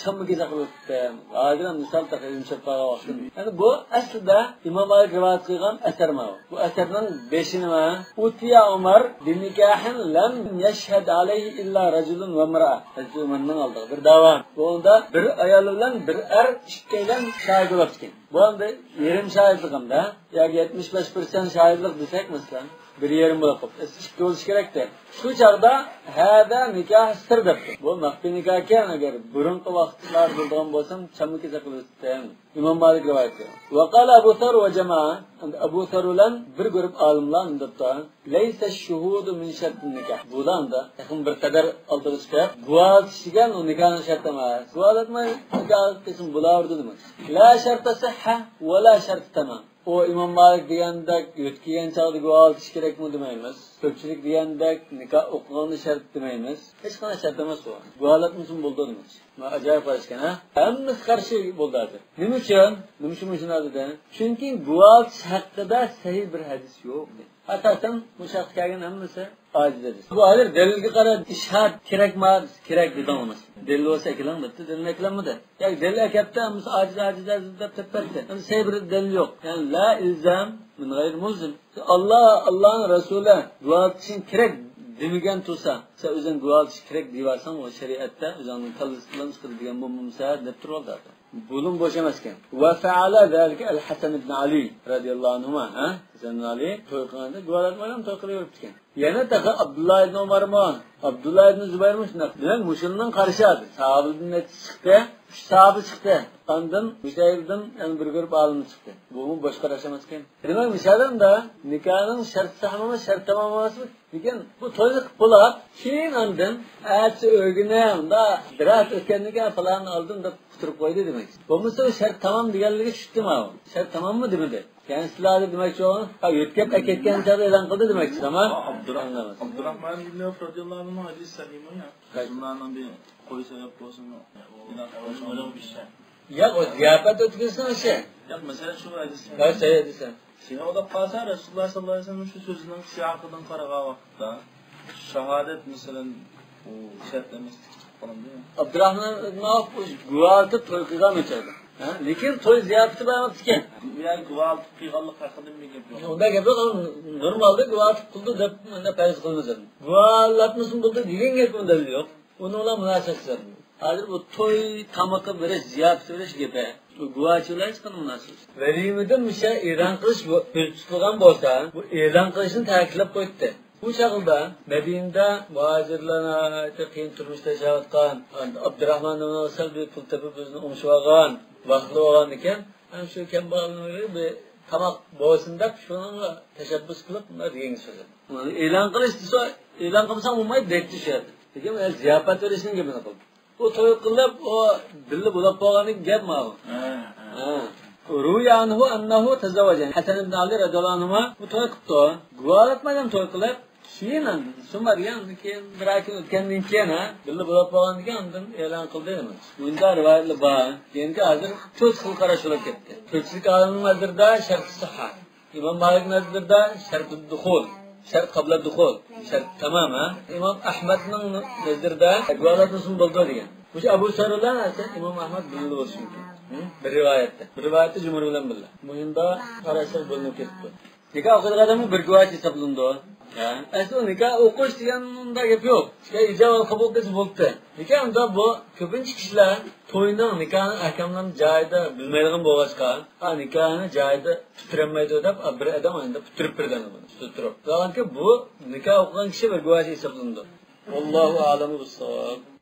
چامما كېسەك قىلىۋېتىپتۇ. ھازىر ھەم مىسال تېخى يۇمشاپ قالغان ۋاقتىم. يەنى بۇ ئەسلىدە ئىمام مالىك رىۋايەت قىلغان ئەسەر ماۋۇ. بۇ ئەسەرنىڭ بېشى نېمە؟ ئۇتىيە ئۆمەر بىنىكاھىن لەم يەشھەد ئەلەيھى ئىللا رەجۇلۇن ۋەمرەئە. ھەزرىتى ئۆمەرنىڭ ئالدىغا بىر داۋا. بۇنىڭدا بىر ئايال بىلەن بىر ئەر ئىككىيلەن شاھىت بولۇپتىكەن. بۇ ئەمدى يېرىم شاھىتلىق ئەمدى. ياكى يەتمىش بەش پىرسەنت شاھىتلىق دېسەك، مەسىلەن، بىر يېرىم بولۇپ قاپتۇ. ئىككى بولۇشى كېرەكتى. شۇ چاغدا ھەدە نىكاھ سىر دەپتۇ. بۇ مەخپىي نىكاھكەن، ئەگەر بۇرۇنقى ۋاقىتلار بولىدىغان بولسام، چامما كېسەك قىلىۋېتەتتىم. ئىمام مالىك رىۋايەت قىلغان. ۋەقالە ئەبۇ سەۋر ۋە جامائە، ئەبۇ سەۋر بىلەن بىر گۇرۇپ ئالىملار مۇنداق دەپتۇ. لەيسە شۇھۇدۇ مىن شەرتىن نىكاھ. بۇلاردا تېخىمۇ بىر قەدەر ئالدىغا چىقىپ، گۇۋاھلىتىش دېگەن ئۇ نىكاھنىڭ شەرتى ئەمەس. گۇۋاھلاتماي نىكاھ قىلسىمۇ بولاۋېرىدۇ دېمەك. لا شەرتە سىھھە ۋە لا شەرتە تامام. ئۇ ئىمام مالىك دېگەندەك يۆتكىگەن چاغدا گۇۋاھلىتىش كېرەكمۇ دېمەيمىز. كۆپچىلىك دېگەندەك نىكاھ ئوقۇغاندا شەرت دېمەيمىز. ھېچقانداق شەرت ئەمەس ئۇ. گۇۋاھلاتمىسىمۇ بولىدۇ دېمەكچى. مانا ئاجايىپ قاراشكەن، ھە؟ ھەممىسى قارشى بولدى ھازىر. نېمە ئۈچۈن؟ نېمە ئۈچۈن مۇشۇنداق دېدى؟ چۈنكى گۇۋاھلىتىش ھەققىدە سەھىھ بىر ھەدىس يوق. ئاساسەن مۇشۇ ھەقتە كەلگەن ھەممىسى ئاجىز ھەدىس. بۇ ھازىر دەلىلگە قاراپ ئىشھاد كېرەكما؟ كېرەك دېدىڭ ئەمەس. دەلىل بولسا ئەكېلىڭ دەپتۇ، دەلىلنى ئەكېلەلمىدى. ياكى دەلىل ئەكەپتۇ، ئەمدى ئاجىز، ئاجىز، ئاجىز دەپ تېپىۋەتتى. ئەمدى سەي بىر دەلىل يوق. يەنى لا ئىلزام مىن غەيرى مۇلزىم. ئاللا، ئاللانىڭ رەسۇلى گۇۋاھلىتىشىڭ كېرەك دېمىگەن تۇرسا، سەن ئۆزۈڭ گۇۋاھلىتىش كېرەك دېيىۋالساڭ، ئۇ شەرىئەتتە ئۆزۈڭنىڭ كاللىسى بىلەن چىقىدۇ دېگەن بولمىسا دەپ تۇرۇۋالدى. بۇلۇن بوش ئەمەسكەن. ۋە فەئەلە زالىكە ئەل ھەسەن ئىبن ئەلى رەزىياللاھۇ ئەنھۇما، ھە؟ ھەسەن ئەلى توي قىلغاندا گۇۋاھلاتمايلا توي قىلىۋېرىپتىكەن. يەنە تېخى ئابدۇللا ئىبن ئۆمەرمۇ، ئابدۇللا ئىبن زۇبەيرمۇ شۇنداق. دېمەك، مۇشۇنىڭ قارشى ئالدى. ساھابىدىن نەچچە چىقتى؟ ئۈچ ساھابە چىقتى. ئاندىن مۇشۇ يەردىن يەنە بىر گۇرۇپ ئالىم چىقتى. بۇمۇ بوش قاراش ئەمەسكەن. دېمەك، مۇشۇ ئادەمدە نىكاھنىڭ شەرتى ساھىھ ئەمەس، شەرتى تامام ئەمەسمۇ؟ لېكىن بۇ توينى قىلىپ بولاپ، كېيىن ئاندىن ئەتىسى ئۆگىنە، ئۇندا بىر ھەپتە ئۆتكەندىن كېيىن پالاننى ئالدىم دەپ قۇتۇرۇپ قويدى دېمەك. بولمىسا ئۇ شەرت تامام دېگەنلىكى چۈشتىمۇ؟ شەرت تاماممۇ دېمىدى. يەنى سىلەردە دېمەكچى بولغان، ھە، يۆتكەپ ئەكەتكەن چاغدا ئېلان قىلدى دېمەكچى، تامام؟ ئابدۇراھ-، ئاڭلىمىسىز. ئابدۇراھمان ئىبن ئەۋف رەزىياللاھۇ ئەنھۇنىڭ ھەدىسى سەھىھمۇ يا؟ قايسى؟ شۇلارنىڭ بىر قوي سەۋەب بولسىمۇ؟ ياق، ئۇ زىياپەت ئۆتكۈزسىڭىز شۇ. ياق، مەسىلەن، شۇ ھەدىس. ھە، سەھىھ ھەدىس. شۇنى ئويلاپ قالسا، رەسۇلۇللا ساللاللاھۇ ئەلەيھى ۋەسەللەم شۇ سۆزىنىڭ سىياقىدىن قارىغان ۋاقىتتا، شاھادەت، مەسىلەن، ئۇ شەرت ئەمەسلىككە چىقىپ قالامدۇ؟ ئابدۇراھمان ئىبن ئەۋف گۇۋاھلىتىپ توي قىلغان ئىكەن. ھە؟ لېكىن توي زىياپىتى بار ئىكەن. يەنى گۇۋاھلىتىپ قىلغانلىق ھەققىدە بىر گەپ يوق. ئۇنداق گەپ يوق. نورمالدا گۇۋاھلىتىپ قىلدى دەپ مۇنداق پەرەز قىلمىسۇن. گۇۋاھلاتمىسۇن بولدى دېگەن گەپ ئۇنداق يوق. ئۇنىڭ بىلەن مۇناسىۋەتسىز. ھازىر بۇ توي تامىقى بېرىش، زىياپەت بېرىش گېپى. بۇ گۇۋاھچى بىلەن ھېچقانداق مۇناسىۋەت يوق. ۋەلىمىدىن مۇشۇ ئېلان قىلىش كۆزدە تۇتۇلغان بولسا، بۇ ئېلان قىلىشنى تەكىتلەپ قويۇپتۇ. بۇ چاغدا مەدىنىدە مۇھاجىرلار ناھايىتى قىيىن تۇرمۇشتا ياشاۋاتقان. ئابدۇراھمان سەل بىر پۇل تېپىپ ئۆزىنى ئوڭشىۋالغان، ۋاقلىۋالغان ئىكەن. ھەم شۇ كەمبەغەلنىڭ بىر تاماق بولسۇن دەپ شۇنىڭغا تەشەببۇس قىلىپ بۇنداق دېگەن سۆزى. ئېلان قىلىش دېسە، ئېلان قىلمىساڭ بولمايدۇ دەيتتى شۇ يەردە. لېكىن ئۇ يەردە زىياپەت بېرىشنىڭ گېپىنى قىلدى. ئۇ توي قىلىپ، ئۇ بىللە بولاپ قالغاندىن گەپ ماۋۇ. ھە، ھە. ھە. روي ئەنھۇ ئەننەھۇ تەزەۋەجە. ھەسەن ئىبن ئەلى رەزىياللاھۇ ئەنھۇما بۇ توي قىپتۇ. گۇۋاھلاتمايدىغان توي قىلىپ، كېيىن ئاندىن، شۇ بارگەندىن كېيىن، بىر ئاي كۈن ئۆتكەندىن كېيىن، ھە، بىللە بولاپ قالغاندىن كېيىن ئاندىن ئېلان قىلدى نېمە. مۇنداق رىۋايەتلەر بار. كېيىنكى ھازىر تۆت خىل قاراش بولۇپ كەتتى. كۆپچىلىك ئالىمنىڭ نەزىرىدە شەرتى سىھھە. ئىمام مالىك نەزىرىدە شەرت دۇخۇل، شەرت قابلە دۇخۇل، شەرت تامام، ھە؟ ئىمام ئەھمەدنىڭ نەزىرىدە گۇۋاھلاتمىسىمۇ بولىدۇ دېگەن. مۇشۇ ئەبۇ سەۋر بىلەن ھەسەن ئىمام ئەھمەد بىللە بولۇشى مۇمكىن. ھە؟ بىر رىۋايەتتە. بىر رىۋايەتتە جۇمھۇر بىلەن بىللە. مۇھىمدا قاراشلار بۆلۈنۈپ كېتىپتۇ. نىكاھ ئوقۇيدىغان ئادەممۇ بىر گۇۋاھچى ھېسابلىنىدۇ. ھە؟ ئەسلى نىكاھ ئوقۇش دېگەن ئۇنداق گەپ يوق. ئىجاب قوبۇل قىلسا بولدى. لېكىن ئۇندا بۇ كۆپىنچە كىشىلەر توينىڭ، نىكاھنىڭ ئەھكاملىرىنى جايىدا بىلمەيدىغان بولغاچقا، ئا، نىكاھنى جايىدا پۈتتۈرەلمەيدۇ دەپ، ئا، بىر ئادەم ئاينىدا پۈتتۈرۈپ بېرىدۇ بۇنى، تۇتۇپ تۇرۇپ. ۋاھالەنكى بۇ نىكاھ ئوقۇغان كىشى بىر گۇۋاھچى ھېسابلىنىدۇ. ۋاللاھۇ ئەئلەمۇ بىسساۋاب.